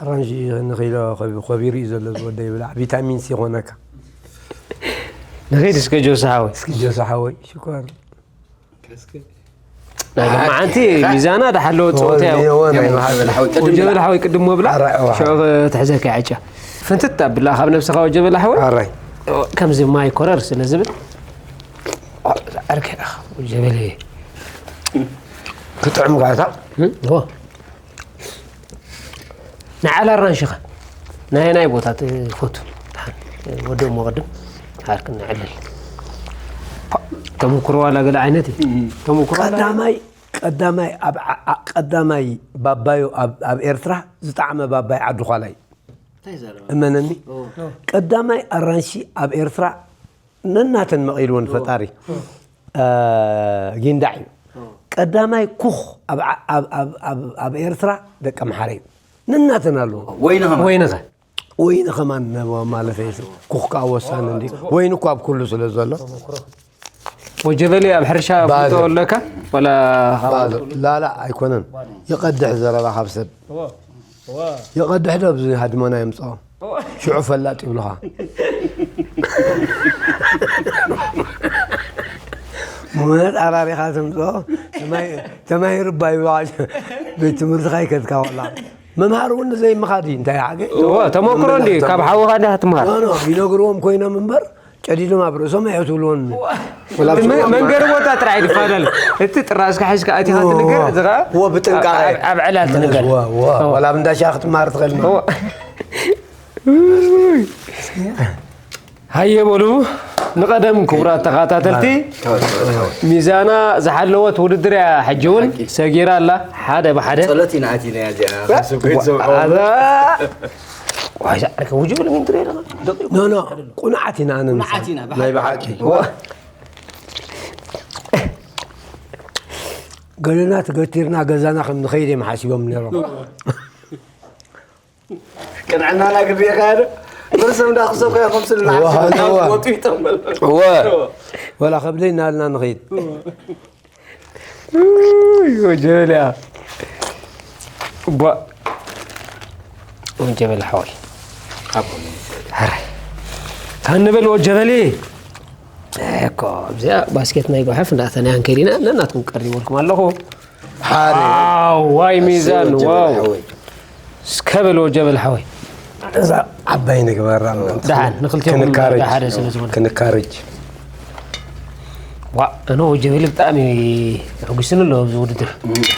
ኣራንሺ ንኺሎ ከቢ-፣ ከቢሩ እዩ ዘሎ ዝወደይ ብላዕ። ቪታሚን ሲ ይኾነካ። ንኺድ እስከ ጆስ ሓወይ። እስኪ ጆስ ሓወይ፣ ሽኮር። ናይ ሎማዓንቲ ሚዛና ደሓለወ ፀወታ እያ። እወ፣ ናይ መሓበል ሓወይ፣ ቅድም ወጀበል ሓወይ ቅድም ምብላዕ፣ ኣራይ፣ እወ። ሽዑ ክትሕዘካ ዕጫ። ፍንትት ኣብላ ካብ ነብስኻ ወጀበል ሓወይ። ኣራይ። ከምዚ ማይ ኮረር ስለ ዝብል፣ ዓርከይ ኢኻ ወጀበል። ክጥዕም ጋታ። እም፣ እወ። ንዓል ኣራንሺ ኸ ናይ ናይ ቦታ ትፈቱ? ደሓን ወዲ እሞ ቅድም ሓርክ ንዕልል። ፓ፣ ተመኩሮ ዋላ ገለ ዓይነት እዩ። ተመኩሮ ዋላ ቀዳማይ፣ ቀዳማይ ኣብ ዓ-፣ ዓ-፣ ቀዳማይ ባባዮ ኣብ፣ ኣብ ኤርትራ ዝጣዕመ ባባይ ዓዲ ዃላ እዩ። እንታይ ዘረባ? እመነኒ። ኦ። ቀዳማይ ኣራንሺ ኣብ ኤርትራ ነናተን መቒልወን ፈጣሪ። እ፣ ጊንዳዕ እዩ። ቀዳማይ ኩኽ ኣብ ዓ-፣ ኣብ፣ ኣብ፣ ኣብ፣ ኣብ ኤርትራ ደቂ ኣምሓራ እዩ። ነናተን ኣለዎ። ወይኒ ኸማን። ወይኒ ኸ? ወይኒ ኸማን ነ-፣ ማለት እዩ። ኩኽ ከዓ ወሳኒ እንዲ። ወይኒ እኮ ኣብ ኩሉ ስለ ዘሎ። ወጀበሊ ኣብ ሕርሻ ባዶ። ፍልጦ ኣለካ? ወላ ባዶ። ላላ ኣይኮነን። ይቐድሕ ዘረባ ካብ ሰብ። እወ፣ እወ። ይቐድሕ ዶ ኣብዚ ሃድሞና የምፅኦ? እወ። ሽዑ ፈላጥ ይብሉኻ። መመፃራሪኻ ተምፅኦ፣ ተማሂ-፣ ተማሂሩ እባ ይብሉኻ። ቤት ትምህርትኻ ይከድካ ወላ። መምሃር እውን ዘይምኻድ እዩ፣ እንታይ ሓቂ? እወ፣ ተመክሮ እንዲ፣ ካብ ሓውኻ እንዲ ክትምሃር። ኖ፣ ኖ፣ ይነግርዎም ኮይኖም እምበር፣ ጨዲዶም ኣብ ርእሶም ኣይሕትብልዎን። ወላ መ-፣ መንገሪ ቦታ ጥራይ ድፋደል። እቲ ጥራዝካ ሒዝካ ኣቲኻ እወ፣ ትንገር፣ እዚ ኸኣ እወ፣ ብጥንቃቐ። ኣብ፣ ኣብ ዕላል ትንገር። እወ፣ እወ። እወ። ወላ ኣብ እንዳ ሻሂ ክትመሃር ትኽእል። እወ። ሃየ በሉ፣ ንቐደም ክቡራት ተኸታተልቲ፣ ሚዛና ዝሓለወት ውድድር እያ። ሕጂ እውን ሰጊራ ኣላ፣ ሓደ ብሓደ። ጸሎት ኢና ኣቲናያ እዚኣ፣ ዋ-፣ ሰብ ኮይት ዘውዕል። ኣዛ-፣ ዋይ፣ ዛዕረከ ውጅብ ለምን ትሪኢ ኣለኻ? ደቂቁ ኖ፣ ኖ፣ ቁንዓት ኢና ኣነ ቁንዓት ኢና፣ ናይ ብሓቂ። ብሓቂ። ዋ-፣ ገለና ተገቲርና ገዛና ከም ንኸይድ እዮም ሓሲቦም ነይሮም። ቅንዕናና ግን ሪኢኻዮ ዶ? በርሶም እንዳኽሰብካ እዮም ከምስልና እዋ፣ ሓሲቦም እዋ። ወጡ ይጠመል። እወ። እወ። ወላ ከብደይ እናበልና ንኸይድ። እወ። ውይ፣ ወጀበል እያ። እቧ። ወጀበል ሓወይ። ካብ ኧረ። ካን ንበል ወጀበል። እኮ ኣብዚኣ ባስኬት ናይ ጓሓፍ እንዳእተናያ እንከይድ ኢና፣ ነናትኩም ቀሪበልኩም ኣለኹ። ሓደ። ዋው፣ ዋይ ሚዛን፣ ኣሰይ፣ ወጀበል ዋው። ሓወይ። እስከ በል ወጀበል ሓወይ። እዛ ዓባይ ንግበራ፣ ምእንቲ ደሓን፣ ንክልቴኹም ክንካረጅ። ሓደ ስለ ዝኾነ። ክንካረጅ። ዋ፣ ኣነ ወጀበል ብጣዕሚ የሕጉስኒ ኣሎ ኣብዚ ውድድር።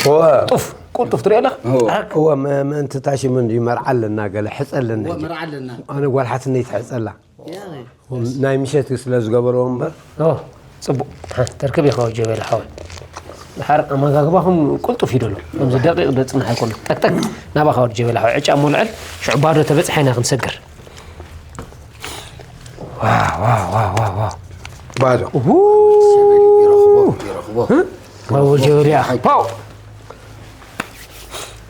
ወ-፣ ጡፍ፣ ቁልጡፍ ትሪኦ ኣለኻ? እዎ። እወ፣ መ- ምእንቲ ታሽሙ እንዲ መርዓ ኣለና፣ ገለ ሕጸ ኣለና። ሕጂ። መርዓ ኣለና። ኣነ ጓል ሓትነይ ትሕጸላ። ያ፣ ናይ ምሸት ስለ ዝገበርዎ እምበር። ኦ፣ ጽቡቕ። ሓ፣ ተርክብ ኢኻ ወጀበለ ሓወይ። ድሓር ኣመጋግባኹም ቁልጡፍ እዩ ደሎ። ከምዚ ደቂቕ ደጽንሕ ኣይኮነ። ጠቅጠቅ፣ ናባኻ ወጀበለ ሓወይ። ዕጫ እሞ ልዕል፣ ሽዑ ባዶ ተበጽሐ ኢና ክንሰግር። ዋ፣ ዋ፣ ዋ፣ ዋ፣ ዋ። ባዶ። ኡሁ። ይረኽቦ፣ ይረኽቦ። ዋ፣ ወጀበለ እያ። ፓው።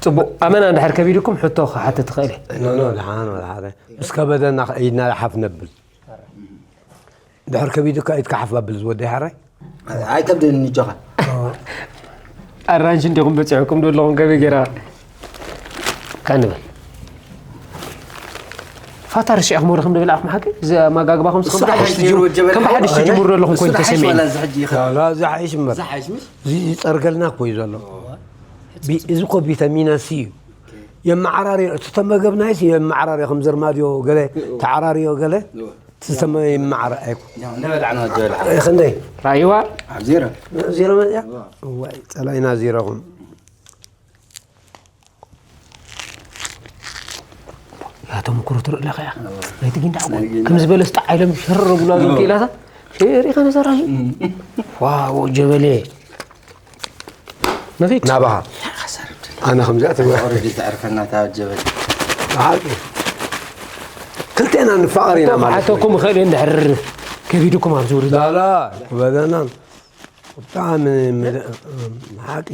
ጽቡቕ። ኣመና እንድሕር ከቢድኩም ሕቶ ክሓትት ትኽእል እየ። ኖ፣ ኖ፣ ደሓን፣ ደሓን። ምስ ከበደና ኢድና ሓፍ ነብል። ድሕር ከቢዱካ ኢድካ ሓፍ ኣብል ዝወደይ ሓራይ። ኣይከብደን ንጆኻ። ኣራንሽ እንዲኹም በፂሑኩም ዶ ኣለኹም ከመይ ገይራ? ካንበል ፋታ ርሲዕኹም ወረ ከም ንብል ኣኹም ሓቂ እዚ ኣመጋግባኹም ከም ብሓድሽ ትጅምሩ ዶ ኣለኹም ኮይኑ ተሰሚዑ። እዚ ሕጂ ይኸ- ላ፣ እዚ ሓይሽ እምበር። ዝሓይሽ ምሽ? እዚ ይፀርገልና እኮ እዩ ዘሎ። ቢ- እዚ እኮ ቪታሚና ሲ እዩ። የመዓራርዮ፣ እቲ ተመገብናይስ የመዓራርዮ፣ ከም ዘርማድዮ ገለ ተዓራርዮ ገለ፣ እቲ ዝተመ የመዓራ ኣይኮ። ያው እንደበላዕና ጀበላ። ክንደይ? ራእይዋ ኣብ ዜሮ። ዜሮ መፅያ? እዋይ፣ ፀላኢና ዜሮኹም። ያ ተመክሮ ትርኢ ኣለኻ ያ። ናይቲ ጊንዳዕ ጓል። ከም ዝበለ ስጣዕ ኢሎም ሸረር ብላ ዞም ክኢላታ። ሸሪኻ ነዛ ራእዩ። ዋው፣ ጀበሌ። ንኺድ። ናባኻ። ኣነ ከምዚኣ ትብላ። ኦረዲ ተዕርፈና እታ ጀበል። ብሓቂ። ክልቴና ንፋቐር ኢና ማለት እዩ። ሓተኩም እኽእል እየ እንድሕር ከቢድኩም ኣብዚ ውርድ። ላላ፣ ክበደናን። ብጣዕሚ ምድ- ሓቂ።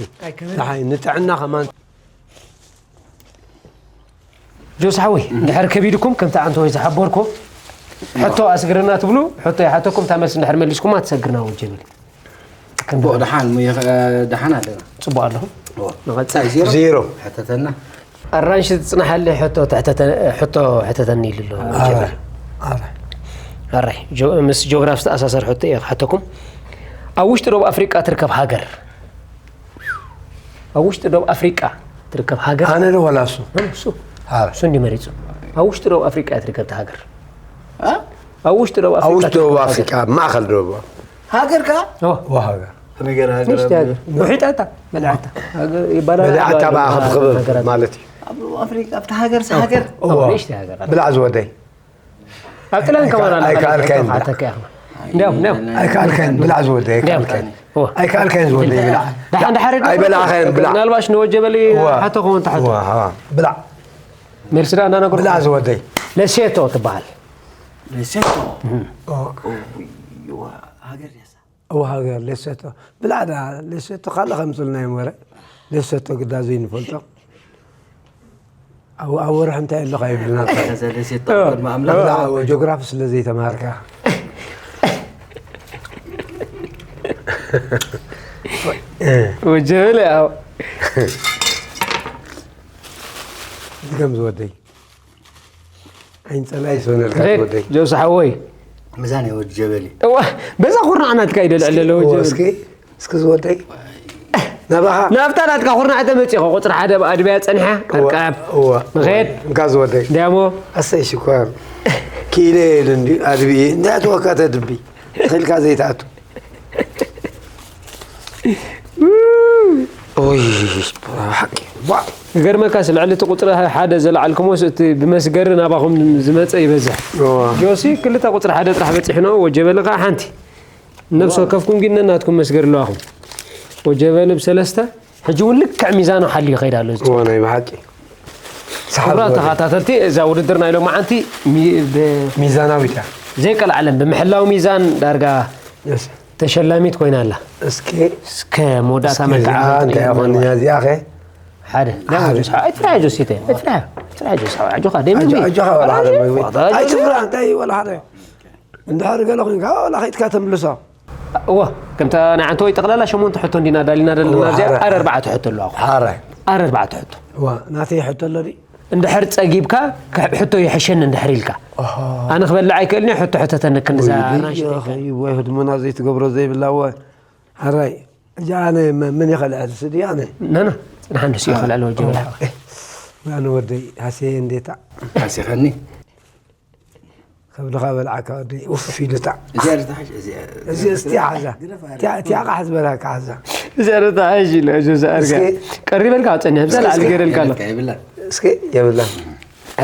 ደሓይ፣ ንጥዕና ከማን። ጆስ ሓወይ፣ እንድሕር ከቢድኩም ከምቲ ኣንተ ወይ ዝሓበርኮ ሕቶ ኣስግርና ትብሉ፣ ሕቶ ይሓተኩም፣ እታ መልሲ እንድሕር መሊስኩማ ትሰግርና ወጀብል። ቦ ደሓን፣ ሙየ ደሓን ኣለና። ጽቡቕ ኣለኹም። ኦ። ንቐጽል። ዜሮ። ዜሮ። ሕተተና። ኣራንሽ ትጽናሓለ ሕቶ ትሕተተ-፣ ሕቶ ሕተተኒ ኢሉ ኣሎ ኣረ፣ ወጀብል። ኣረ። ኣራይ፣ ጆ-፣ ምስ ጆግራፍ ዝተኣሳሰር ሕቶ እየ ክሓተኩም። ኣብ ውሽጢ ደቡብ ኣፍሪቃ ትርከብ ሃገር። ኣብ ውሽጢ ደቡብ ኣፍሪቃ ትርከብ ሃገር። ኣነ ዶ ወላ እሱ? እሱ። ኣረ። እሱ እንዲ መሪጹ። ኣብ ውሽጢ ደቡብ ኣፍሪቃ እያ ትርከብ እታ ሃገር። እ? ኣብ ውሽጢ ደቡብ ኣብ ኣፍሪቃ ውሽጢ ደቡብ ትርከብ ኣፍሪቃ፣ ማእኸል ደቡብ። ሃገር ከ? ኦ፣ ወሃገር። ነገር ሃገር ውሽጢ ሃገር። ውሒጣ እታ በልዓታ። ሃገር ይባላል በልዓታ ኣብ ብኣኽብኽብ ሃገራት። ማለት እዩ። ኣብ ደቡብ ኣፍሪቃ፣ ኣብቲ ሃገር፣ ኣብቲ ሃገር። ኦ፣ እዋ። ንእሽተይ ሃገር ኣላ። ብላዕ ዝወደይ። ኣብ ጥልያን ከማን ኣላ። ኣይከኣልካን ኣይከኣልካን። እንዲያው፣ እንዲያው። ኣይከኣልካን፣ ብላዕ ዝወደይ፣ እንዲያው። ኣይከኣልካን። ኦ። ኣይከኣልካን ዝወደይ፣ ብላዕ። ደሓን፣ ደሓን፣ ኣይበላዕኻን፣ ብላዕ። ምናልባሽ ንወጀበሊ እዋ። ሓቶ ክኸውን ተሓቶ። እዋ፣ እዋ፣ ብላዕ። መልሲ ደኣ እናነገርኩ። ብላዕ ዝወደይ። ለሴቶ ትበሃል። ሌሴቶ። ኦ፣ ዋ፣ ሃገር ያሳ። እዋ፣ ሃገር ሌሴቶ። ብላዕ ደኣ፣ ሌሴቶ ካልእ ከምፅልና እዮም ወረ። ሌሴቶ ግዳ ዘይንፈልጦ። ኣብ ኣብ ወርሒ እንታይ ኣለኻ ይብልና። ከዛ ሌሴቶ ቅድሚ ኣምላኽ። ብላዕ፣ ጂኦግራፊ ስለ ዘይተማሃርካ። ወጀበሊ ያው። ድገም ዝወደይ። ዓይን ፀላይ ዝሆነልካ ዝወደይ። ጆስ ሓወይ። ምዛን ወጀበሊ። እዋ፣ በዛ ኩርናዕ ናትካ እዩ ደልዕል ዘሎ እዋ፣ ወጀበሊ። እስኪ፣ እስኪ ዝወደይ። ናባኻ። ናብታ ናትካ ኩርናዕ ተመፂኹ ቁፅሪ ሓደ ብኣድብያ ፀኒሓ። እዋ፣ ኣርቃብ። እዋ። ንኸድ። እንካ ዝወደይ። እንዲያሞ። ኣሰይ ሽኮር። ኪኢለ የለ እንዲ ኣድብየ። እንታይ ተወካ ተድቢ። ተኺልካ ዘይትኣቱ። ኦይ፣ ብሓቂ። ዋ። ክገርመካስ ልዕሊ እቲ ቁፅሪ ሓደ ዘለዓልኩሞስ እቲ ብመስገሪ ናባኹም ዝመፀ ይበዝሕ። እዋ። ጆሲ ክልተ ቁፅሪ ሓደ ጥራሕ በፂሑ ነው። ወጀበሊ ከዓ ሓንቲ። ነብሲ ወከፍኩም ግን ነናትኩም መስገሪ ኣለዋኹም። ወጀበሊ ብሰለስተ። ሕጂ እውን ልክዕ ሚዛኑ ሓልዩ ይኸይድ ኣሎ። እዚ እዋ፣ ናይ ብሓቂ። ሰሓብ ክቡራት ዝበለ። ተኸታተልቲ፣ እዛ ውድድር ናይ ሎማዓንቲ ሚ-፣ ብ-፣ ሚዛናዊት እያ። ዘይቀልዓለም ብምሕላው ሚዛን ዳርጋ የስ። ተሸላሚት ኮይና ኣላ። እስኪ፣ እስከ መወዳእታ እስኪ መልክዓ እዚኣ እንታይ ክንርኢ ይኾን ኣለና። እያ እዚኣ ኸ? ሓደ ሓደ። ኣይትፍራ ጆሲተ ኣይትፍራ ኣይትፍራ ጆሲ ሓወይ ኣጆኻ ደም ኣጆ-፣ ኣጆኻ ወላ ሓደ መግቢ። ኣይትፍራ፣ እንታይ ወላ ሓደ። እንድሕር ገለ ኮይንካ፣ ወላ ከይድካ ተምልሶ። እዋ ከምታ ናይ ዓንተ ወይ ጠቕላላ ሸሞንተ ሕቶ እንዲና ዳሊና ዘለና እዋ፣ እዚኣ ሓደ። ኣረ ኣርባዕተ ሕቶ ኣለዋ። ሓደ። ኣረ ኣርባዕተ ሕቶ እዋ፣ ናተይ ሕቶ ኣሎ ድዩ? እንድሕር ጸጊብካ ከ-፣ ሕቶ ይሕሸኒ እንድሕር ኢልካ ኦሆ። ኣነ ክበልዕ ኣይክእልን እየ። ሕቶ ሕተተኒ ክንዛ ወይ ኣራንሽ ድዮ፣ ወይ ህድሞና ዘይትገብሮ ዘይብላ፣ ወ-፣ ሓራይ። እጃ ኣነ መ-፣ ምን ይኸልዐል ስዲ ኣነ። ነና ጽንሓ እንደሱ ይኸልዐል ወጀበል ሓወይ። ኣነ ወደይ ሃሴ እንዴታ። ሃሲኸኒ። ከብድኻ በልዓካ ወደይ፣ ኡፍ ኢሉታ። እዚኣ ልትሓሽ፣ እዚኣ። እዚ እስቲ ሓዛ። እቲኣ፣ እቲኣ ቃሕ ዝበላካ ሓዛ። ዘረታ ኣይሽ ኢለ ጆስ ኣርጋ። እስኪ። ቀሪበልካ ኣውፀኒ፣ ኣብዛ ላዕሊ እስኪ። ገይረልካ ኣሎ። የብላ፣ የብላ። እስኪ፣ የብላ።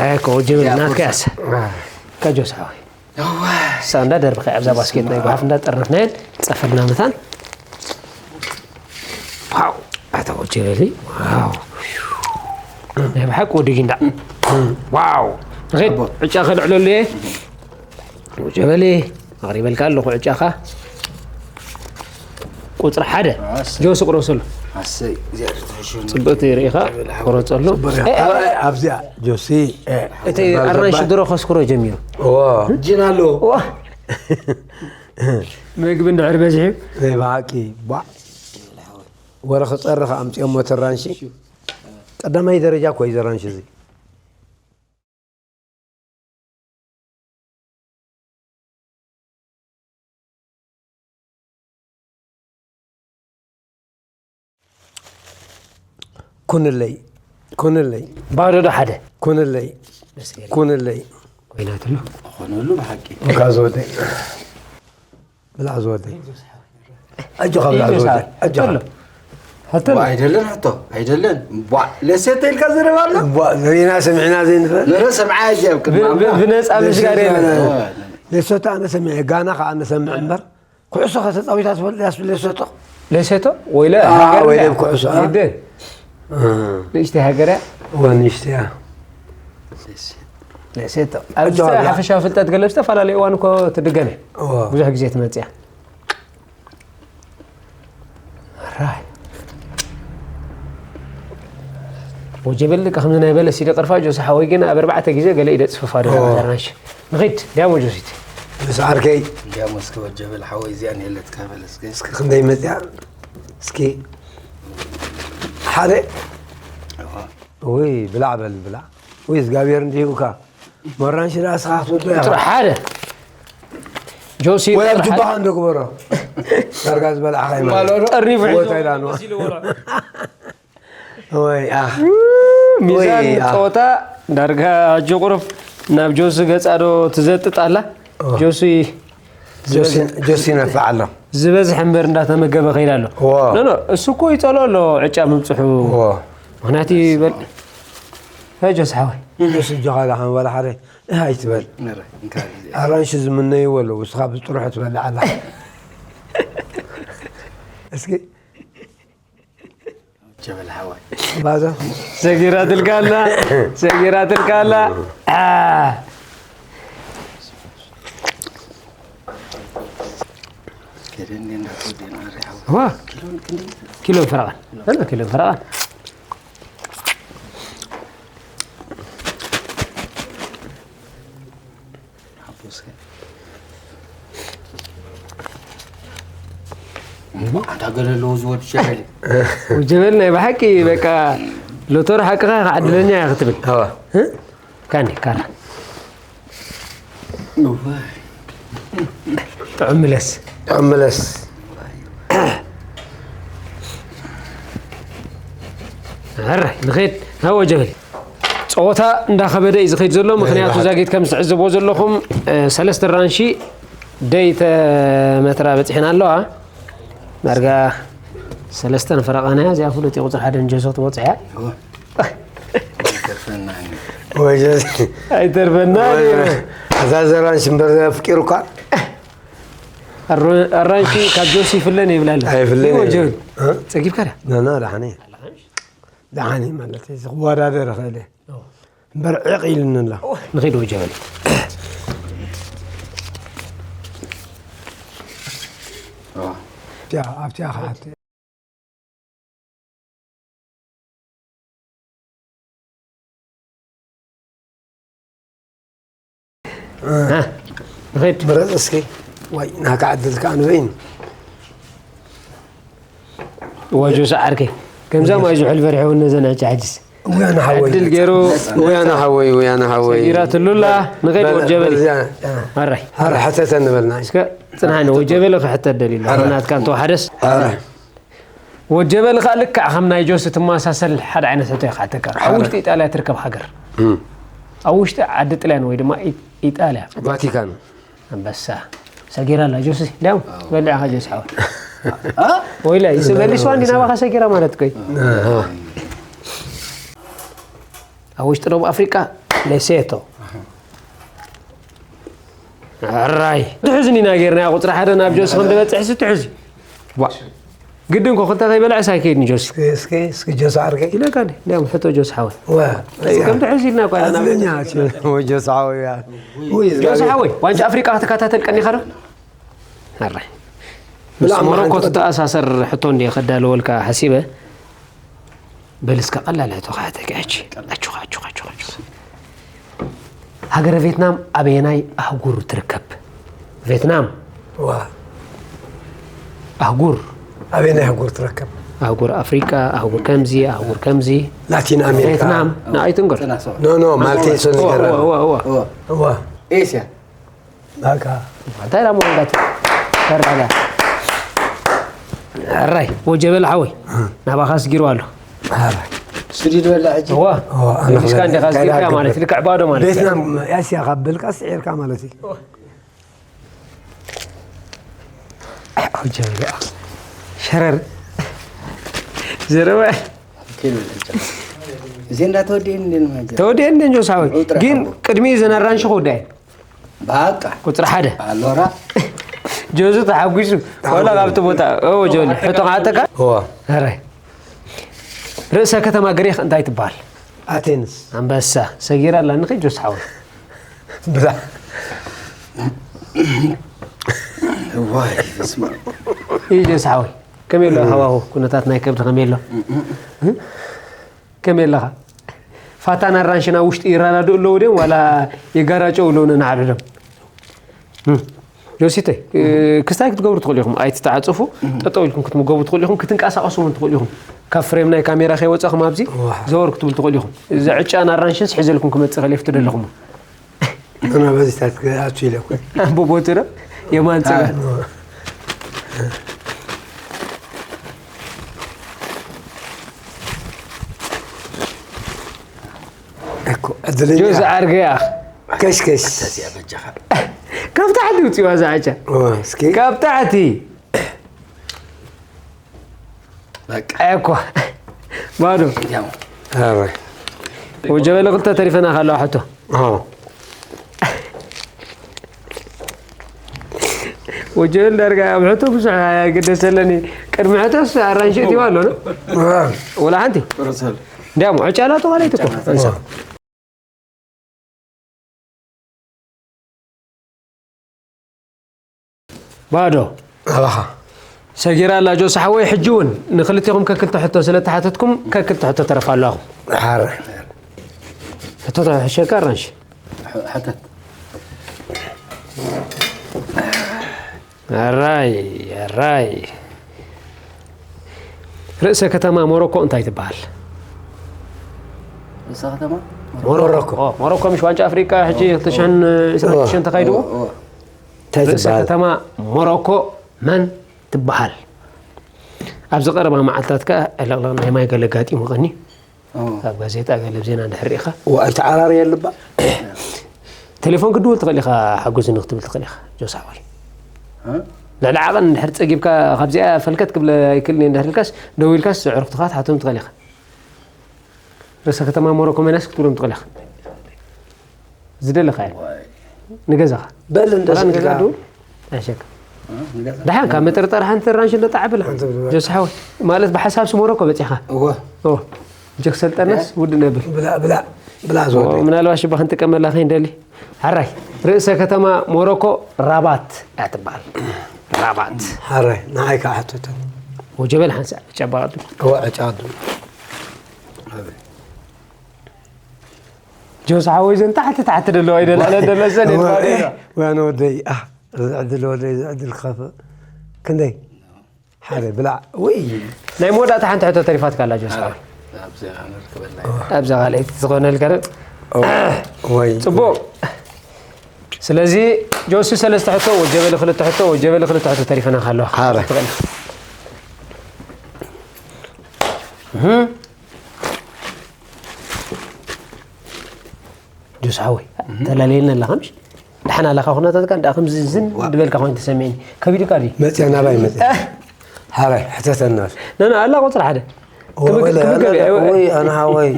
ኣይ፣ ኮ ጅብል ያ፣ ናትካ ቁርሳ። ያስ። አ። ከጆስ ሓወይ። እዋ። ሳንዳ ደርብኸ ኣብዛ ባስኬት ናይ ጓሓፍ እንዳጠረፍናየን ጸፈርና መታን። ዋው፣ ኣታ ወጀበሊ። ዋው። ናይ ብሓቂ ወዲ ጊንዳ። ዋው። ንኸይድ፣ ኣቦ። ዕጫ ከልዕለሉ እየ። ወጀበሊ፣ ኣቕሪበልካ ኣለኹ ዕጫኻ። ቁጽሪ ሓደ፣ ኣሰይ። ጆስ ቁረሰሉ። ኣሰይ፣ እግዚኣብሔር ትሕሹ። ጽብቕቲ ርኢኻ፣ ቁረጸሉ። ጽቡቕ። ኤ፣ ኤ፣ ኣበይ? ኣብዚኣ፣ ጆሲ፣ ኤ፣ እቲ በል፣ ኣራንሺ በል። ድሮ ከስክሮ ጀሚሩ። እዎ። ጅን ኣለዎ። እዋ። ምግቢ እንድሕር በዚሑ። ናይ ብሓቂ፣ ቧዕ። ወረ ክጸርኽ ኣምጺኦሞ እቲ ኣራንሺ። ቀዳማይ ደረጃ እኮ እዩ እዚ ኣራንሺ እዚ። ኩንለይ፣ ኩንለይ፣ ባዶ ዶ ሓደ? ኩንለይ፣ ደስ ይብል። ኩንለይ። ኮይናትሉ። ኾነሉ ብሓቂ። እንካ ዝወደይ። ብላዕ ዝወደይ። ኣጆኻ ብላዕ ኢሉ ዝወደይ። ሰዓት። ኣጆኻ። ሕቶ ኣሎ። ሕቶ ኣሎ። ዋ፣ ኣይደለን ሕቶ፣ ኣይደለን። ቧ፣ ለሴተ ኢልካ ዘረባ ኣሎ? ቧ፣ ርኢና ሰሚዕና ዘይንፈልጥ። ንረ ሰምዓ እያ ኣብ ቅድሚ ብ-፣ ብ-፣ ኣምላኽ። ብነጻ ምስጋር የለን። ለሴተ ኣነ ሰሚዐ፣ ጋና ኸዓ ኣነ ሰምዕ እምበር፣ ኩዕሶ ኸ ተጻዊታ ትፈልጥ እያ ስለ ለሴቶ? ለሴቶ? ወይለ ኣ፣ ሃገር ወይለ እያ። ኩዕሶ፣ ኣ። ግድን። እ። ንእሽተይ ሃገር እያ። እዋ፣ ንእሽተይ እያ። ለሴቶ። ኣብ ኣጆኻ ብላ። ሓፈሻዊ ፍልጠት ገለ ብዝተፈላለየ እዋን እኮ ትድገም እያ። እዋ። ብዙሕ ግዜ ትመጽእ እያ። ራይ። ወጀበል ከምዚ ናይ በለስ ኢደ ቅርፋ ጆስ ሓወይ ግን ኣብ ኣርባዕተ ግዜ ገለ ኢደ ጽፍፋ ዶ ኦ። ኣራንሽ። ንኺድ፣ ዲያሞ ጆሲት። ምስ ዓርከይ። ዲያሞ እስኪ ወጀበል ሓወይ እዚኣ ንየለትካ በለስ ግን። እስኪ ክንደይ መጽያ? እስኪ ሓደ። እዋ። ውይ፣ ብላዕ በል፣ ብላዕ። ውይ፣ እግዚኣብሔር እንዲህ ይሁካ። መራንሽ ደኣ እስኻ ክትወዶ ኢኻ። ጥራሕ ሓደ። ጆሲ ወይ ኣብ ጥራሕ ጁባኻ ሓደ። እንዶ ግበሮ። ዳርጋ ዝበላዕኻ ይመ-፣ ማለዶ። ጠሪፉ ሒዙ ወታይ ዳንዋ። መሲሉ በልዖ። ወይ፣ ኣህ። ሚዛን ወይ፣ ኣህ። ጸወታ ዳርጋ ሕጂ ቁሩብ ናብ ጆሲ ገጻ ዶ ትዘጥጥ ኣላ? ኦ። ጆሲ ጆሲ፣ ጆሲ ይነፍዕ ኣሎ። ዝበዝሕ እምበር እንዳተመገበ ከይድ ኣሎ። ዎ። ኖ፣ ኖ፣ እሱ እኮ ይጸልኦ ኣሎ ዕጫ ምብጽሑ። ዎ። ምኽንያቱ ይበል-፣ ሄ ጆሲ ሓወይ። ጆሲ እጆኻ ደሓን ዋላ ሓደ እህ ኣይትበል። ነረ፣ እንካ ግዜ። ኣራንሺ ዝምነይዎ ኣለዉ፣ ንስኻ ብጥርሑ ትበልዕ ኣላ። እስኪ። ጀበል ሓዋይ። ባዛ። ሰጊራትልካ ኣላ፣ ሰጊራትልካ ኣላ። አ። ከደን ግን እንዳትወደን ኣሪ ሓዋይ። ዋ። ኪሎን ክንደይ? ኪሎን ፈረቓን። ኣነ ኪሎን ፈረቓን። ሓጎስካ። ኣንታ ገለ ኣለዎ ዝወድ ሸበል። ጀበል ናይ ብሓቂ በቃ ሎተሪ ሓቅኻ ኢኻ ዕድለኛ ኢኻ ክትብል። ኣዋ። እ? ካኒ፣ ካራ። እዋይ። ጥዑም ምለስ። ጥዑም ምለስ። ሕራይ፣ ንኸይድ። ሃዎ ጀበል። ጸወታ እንዳኸበደ እዩ ዝኸይድ ዘሎ፣ ምኽንያቱ ዛጊት ከም ዝትዕዘብዎ ዘለኹም፣ እ፣ ሰለስተ ራንሺ ደይ ተመትራ በጺሐን ኣለዋ። ዳርጋ ሰለስተን ፈረቓን እያ፣ እዚኣ ፍሉጥ እዩ፣ ቁጽሪ ሓደ ንጀሶ ትወጽእ እያ። እወ። ኣይተርፈና። ወይ ጀስ-፣ ኣይተርፈና ወይ እዩ። ኣዛ ዘራንሺ እምበር ኣፍቂሩካ? ኣሮ-፣ ኣራንሺ ካብ ጆሲ ይፍለን ይብላል። ኣይፍለን ይወ ይብል። ጀበል። እ? ጸጊብካ ድያ? ና፣ ና፣ ደሓን እየ። ደሓን እየ ማለት እዩ፣ ክወዳደር ይኽእል እየ። ኦ። እምበር ዕቕ ኢሉኒ ኣሎ። ንኺድ ወጀበል። ኦ። ኣብቲኣ፣ ኣብቲኣ ኸዓ እ። እ፣ ንኺድ። ምረጽ እስኪ። ዋይ፣ ናካ ዕድል ከኣ ንበይን። ወጆ ሰዓርከይ። ከምዛ ማይ ዝሑል ፈሪሐ እውን ነዘን ዕጫ ሕጅስ። ውያነ ሓወይ። ዕድል ገይሩ። ውያነ ሓወይ፣ ውያነ ሓወይ። ሰጊራትሉ ኣላ። ንኸይድ በል፣ ወጀበል። በል፣ እዚኣ፣ እ። ኣራይ። ኣረ፣ ሕተተ ንበልና። እስከ ጽንሓኒ፣ ወጀበል ክሕተት ደልዩ ኣሎ። ኣረ። ናትካ እንተወሓደስ። ኣረ። ወጀበል ኸኣ ልክዕ ከም ናይ ጆሲ ትመሳሰል ሓደ ዓይነት ሕቶ እየ ክሓተካ። ኣብ ኣረ። ውሽጢ ኢጣልያ ትርከብ ሃገር። እም። ኣብ ውሽጢ ዓዲ ጥልያን ወይ ድማ ኢ-፣ ኢጣልያ። ቫቲካን። ኣንበሳ። ሰጊራ ኣላ ጆሲ። እንዲያውም ኣዎ። በሊዕኻ ጆሲ ሓወይ። ወይላይ፣ መሊስዋ እንዲ ናባኻ ሰጊራ ማለት እኮ እዩ። ኣብ ውሽጢ ደቡብ ኣፍሪቃ ሌሴቶ። ኣራይ፣ ትሕዝኒ ኢና ጌርናያ ቁጽሪ ሓደ ናብ ጆሲ ከም ዝበጽሕ ሲ ትሕዚ። ዋ። ግድን ኮ ክልተ ከይበልዐስ ኣይከይድን ጆሲ። እስኪ፣ እስኪ፣ እስኪ ጆሲ ዓርከይ። ኢለካ እንዴ፣ እንዲያውም ሕቶ ጆሲ ሓወይ። ዋ። ከም ትሕዚ ኢልና እኳ ኢና ናብ ኣዝለኛ፣ ጆሲ ሓወይ፣ ያ። ውይ፣ ጆሲ ሓወይ፣ ዋንጫ ኣፍሪቃ ክትከታተል ቀኒኻ ዶ? ኣራይ። ብላዕ ምስ ሞሮኮ መዓልቲ ትተኣሳሰር ሕቶ እንድየ ከዳልወልካ ሓሲበ። በል እስከ ቀላል ሕቶ ክሓተካ ሕጂ። ኣቹኻ፣ ኣቹኻ፣ ኣቹኻ፣ ኣቹኻ። ሃገረ ቬትናም ኣበየናይ ኣህጉር ትርከብ? ቬትናም። ዋ። ኣህጉር። ኣበየናይ ኣህጉር ትርከብ? ኣህጉር ኣፍሪቃ፣ ኣህጉር ከምዚ፣ ኣህጉር ከምዚ። ላቲን ኣሜሪካ። ቬትናም። ንኣይ ትንገር። ኖ፣ ኖ፣ ማልቴ እሱ እዋ፣ ነገር። እዋ፣ እዋ፣ እዋ። እዋ። እዋ። ኤስያ። ባካ። እንታይ ዳሞ ወዳት? ተራዳ። ኣራይ፣ ወጀበል ሓወይ። ናባኻ ስጊሩ ኣሎ። ኣራይ። ስዲ ዝበላ ሕጂ። እዋ። እዋ፣ ኣነ መሊስካ እንዲኻ ስጊርካ ከዳግም። ማለት፣ ልክዕ ባዶ ማለት። ቤትና ያስያ ካብ በልካ ስዒርካ ማለት እዩ። ወጀበል። ሸረር። ዘረባ። እዜ እንዳተወዲእን እንዴ ንመጀር? ተወዲእን እንዴ እንጆ ሳወይ? ቁጥሪ ግን ሓቦ። ቅድሚ እዘን ኣራንሺ ክውዳይ። በቃ። ቁጽሪ ሓደ። ኣሎራ። ጆዙ ተሓጒሱ። ዋላ ካብቲ ቦታ። ኦ፣ ጆሊ። ሕቶ ከዓተካ? እዋ። ኣረ። ርእሰ ከተማ ግሪኽ እንታይ ትበሃል? ኣቴንስ። ኣንበሳ። ሰጊራ ኣላ፣ ንኸይ ጆስ ሓወይ። ብላ። ዋይ፣ በስመ ኣብ። ይህ ጆስ ሓወይ። ከመይ ኣሎ ሃዋሁ? ኩነታት ናይ ከብዲ ከመይ ኣሎ? ከመይ ኣለኻ? ፋታን ኣራንሽን ኣብ ውሽጢ ይረዳድኡ ኣለዉ ድዮም ዋላ ይጋራጨው ኣለዉ ነንሓድሕዶም? እም። ዮሲተይ፣ እ፣ ክስታይ ክትገብሩ ትኽእሉ ኢኹም። ኣይትተዓጽፉ፣ ጠጠው ኢልኩም ክትምገቡ ትኽእሉ ኢኹም፣ ክትንቀሳቐሱ እውን ትኽእሉ ኢኹም። ካብ ፍሬም ናይ ካሜራ ከይወጻኹም ኣብዚ ዋሕ። ዘወር ክትብሉ ትኽእሉ ኢኹም። እዚ ዕጫን ኣራንሽንስ ሒዘልኩም ክመጽእ ከለፍቱ ደለኹም። ኣና በዚታት ኣቱ ኢለ እኮ። ኣቦ ቦትረ የማን ጸጋ። ኣይ፣ ኖ። እኮ፣ ዕድለኛ። ጆስ ዓርገያ። ከሽ፣ ከሽ። እዚኣ በጃኻ። ካብ ታሕቲ ውጽዋ ዝዓጫ። ኦ፣ እስኪ። ካብ ታሕቲ። በቃ። እኮ። ባዶ። ያው። ኣረ። ወጀበለ ክልተ ተሪፈና ካለዋ ሕቶ። ኣዎ። ወጀበል ዳርጋ ኣብ ሕቶ ብዙሕ ኣይገደሰለኒ። ቅድሚ ሕቶስ ኣራንሺ እትይዋ ኣሎ፣ ኖ? ኣዎ። ወላ ሓንቲ? ርሰል። እንዲያውም ዕጫ ላቶ ማለት እኮ። ዕጫ ላቶ። ኣዎ። ባዶ። ኣባኻ። ሰጊራ ኣላ ጆስ ሓወይ፣ ሕጂ እውን ንክልቴኹም ከክልተ ሕቶ ስለ ተሓተትኩም፣ ከክልተ ሕቶ ተረፍ ኣለኹም። ሓረ። ሕቶ ተሕሸካ ኣራንሺ። ሕ-፣ ሕተት። ኣራይ፣ ኣራይ። ርእሰ ከተማ ሞሮኮ እንታይ ትበሃል? ርእሰ ከተማ? ሞሮኮ። ኦ፣ ሞሮኮ ምሽ ዋንጫ ኣፍሪቃ ሕጂ ክልተ ሽሕን ዕስራን ሽዱሽተን ተኻይድዎ? ኦ፣ ኦ። እንታይ ርእሰ ትበሃል? ከተማ ሞሮኮ መን ትበሃል? ኣብዚ ቀረባ መዓልታት ከኣ ዕልቕልቕ ናይ ማይ ገለ ኣጋጢሙ ቀኒ። ኦ። ኣብ ጋዜጣ ገለ ዜና እንድሕር ርኢኻ። ዋ፣ ኣይተዓራርየ ልባ። ቴሌፎን ክድውል ትኽእል ኢኻ፣ ሓጉዝኒ ክትብል ትኽእል ኢኻ፣ ጆስ ሓወይ። እ? ልዕሊ ዓቐን እንድሕር ጸጊብካ፣ ካብዚኣ ፈልከት ክብል ኣይክእልን እየ እንድሕር ኢልካስ፣ ደዊልካስ ኣዕሩኽትኻ ክትሓቶም ትኽእል ኢኻ። ርእሰ ከተማ ሞሮኮ መናስ ክትብሎም ትኽእል ኢኻ። ዝደለኻዮ። ዋይ። ንገዛኻ። በል እንደ ወላ ንገዛ ስድራ። ዶ? ኣይሸካ። እ? ንገዛ። ደሓን ካብ ምጥርጣር ሓንቲ ራንሽ እንዶ ጣዕ ብላ። ሓንቲ ብላ። ጆስ ሓወይ። ማለት ብሓሳብ ሞሮኮ በጺኻ። እወ። እወ። እጀክ ሰልጠነስ እ? ውድ ነብል። ብላ፣ ብላ፣ ብላ ኦ፣ ዝወደይ። ምናልባት ሽባ ክንጥቀመላ ከይንደሊ። ሓራይ። ርእሰ ከተማ ሞሮኮ ራባት እያ ትበሃል። ራባት። ሓራይ፣ ንዓይ ከዓ ሕተተኒ። ወጀበል ሓንሳእ፣ ዕጫ ኣባ ቅድም። እወ፣ ዕጫ ቅድም። ጆስ ሓወይ ዘን ታሕቲ ታሕቲ ደለዋ ይደላለ ደለሰን እወ፣ ይባል። ዋነ ወደይ፣ ኣ፣ እዚ ዕድል ወደይ፣ እዚ ዕድል ክኸፍእ። ክንደይ? ሓደ ብላዕ። ውይ። ናይ መወዳእታ ሓንቲ ሕቶ ተሪፋትካ ኣላ፣ ጆስ ሓወይ። ኣብዚ ካልኣይቲ ዝኾነልካ ዶ? ኦ፣ ወይ። ጽቡቕ። ስለዚ፣ ጆሲ ሰለስተ ሕቶ፣ ወጀበሊ ክልተ ሕቶ፣ ወጀበሊ ክልተ ሕቶ ተሪፈና ካለዋ። ሓደ። ትኽእል። እህ። ጆስ ሓወይ፣ እህ። ተላለየልና ኣለኻ ምሽ? ደሓን ኣለኻ ኩነታትካ? እንዳ ከምዚ ዝን ዋ። ዝበልካ ኮይኑ ተሰሚዕኒ። ከቢዱካ ድዩ? መጽያ ናባይ መጽያ። እህ። ሃበ፣ ሕተተና። ነና ኣላ ቁፅሪ ሓደ። ክምገብ ወይ ኣነ ሃወይ።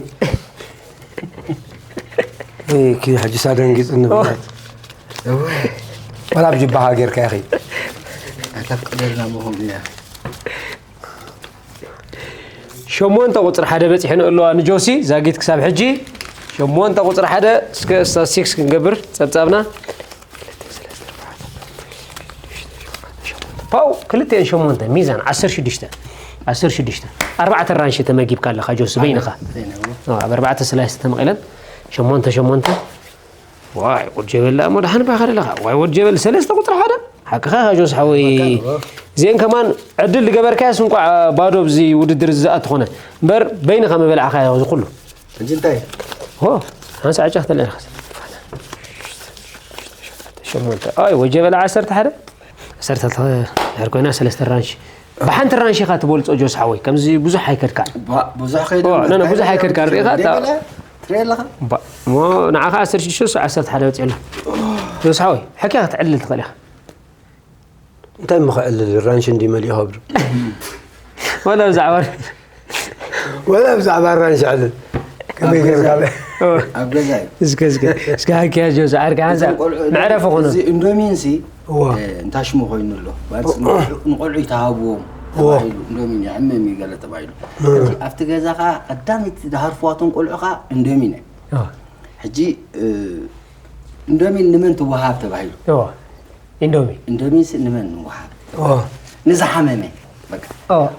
ኪ ሕጂ ሳደንጊፅ ንብላት። ወላ ኣብ ጅባኻ ጌርካ ኢኺ። ኣታ ቅደልና ምኹም እያ። ሸሞንተ ቁፅሪ ሓደ በፂሐን ኣለዋ ንጆሲ ዛጊት ክሳብ ሕጂ። ሸሞንተ ቁፅሪ ሓደ እስከ ስታስቲክስ ክንገብር ጸብጻብና። ፓው ክልቲኤን ሸሞንተ ሚዛን ዓሰርተ ሽዱሽተ ዓሰርተ ሽዱሽተ ኣርባዕተ ራንሺ ተመጊብካ ኣለኻ ጆሲ በይንኻ። ኣብ ኣርባዕተ ስላይስ ተመቒለን ሸሞንተ ሸሞንተ። ዋይ ወድ ጀበል እሞ ደሓን ባኻ ኣለኻ። ዋይ ወድ ጀበል ሰለስተ ቁፅሪ ሓደ ሓቅኻ ጆስ ሓወይ። እዚአን ከማን ዕድል ዝገበርካያስ እንቋዕ ባዶ ኣብዚ ውድድር እዚ ዝኣቱ ኾነ እምበር በይንኻ ምበላዕካዮ እዚ ኩሉ። ሕጂ እንታይ? ሆ ሓንሳ ዕጫ ክተለና ኸስ ሸሞንተ ኣይ ወጀበላ ዓሰርተ ሓደ ዓሰርተ ክልተ ድሕር ኮይና ሰለስተ ራንሺ ብሓንቲ ራንሺ ኢኻ ትበልፆ ጆስ ሓወይ ከምዚ ብዙሕ ኣይከድካ። ብዙሕ ከይደ ኦ፣ ነ፣ ነ፣ ብዙሕ ኣይከድካ፣ ርኢኻ፣ እታ- ትርኢ ኣለኻ? እሞ ንዓኻ ዓሰርተ ሽዱሽተ ዓሰርተ ሓደ በፂዑ ኣሎ። ጆስ ሓወይ ሕክያ ክትዕልል ትኽእል ኢኻ። እንታይ ምኸዕልል ራንሽ እንዲ መሊኡ ከብዱ ወላ ብዛዕባ ወላ ብዛዕባ ራንሽ ዕልል ከመይ ጌርካ ኣብ ገዛ እዩ። እስከ እስከ እስከ ሃኪያ ጆስ ዓርካ ሓንሳ እዞም ቆልዑ- መዕረፊ ኾነ። እዚ እንዶሚን ሲ እዋ። እ፣ እንታይ ሽሙ ኮይኑ ኣሎ ማለት ንቆልዑ- ንቆልዑ ይተሃብዎም እዋ። ተባሂሉ እንዶሚን ይዕመም እዩ ገለ ተባሂሉ። ሕጂ ኣብቲ ገዛ ኸዓ ቀዳመይቲ ዝሃርፍዋቶም ቆልዑ ኸዓ እንዶሚን እዩ። ሕጂ እ፣ እንዶሚን ንመን ትወሃብ ተባሂሉ። እዋ። ኢንዶሚ እንዶሚን ሲ ንመን ንወሃብ? ንዝሓመመ በቃ።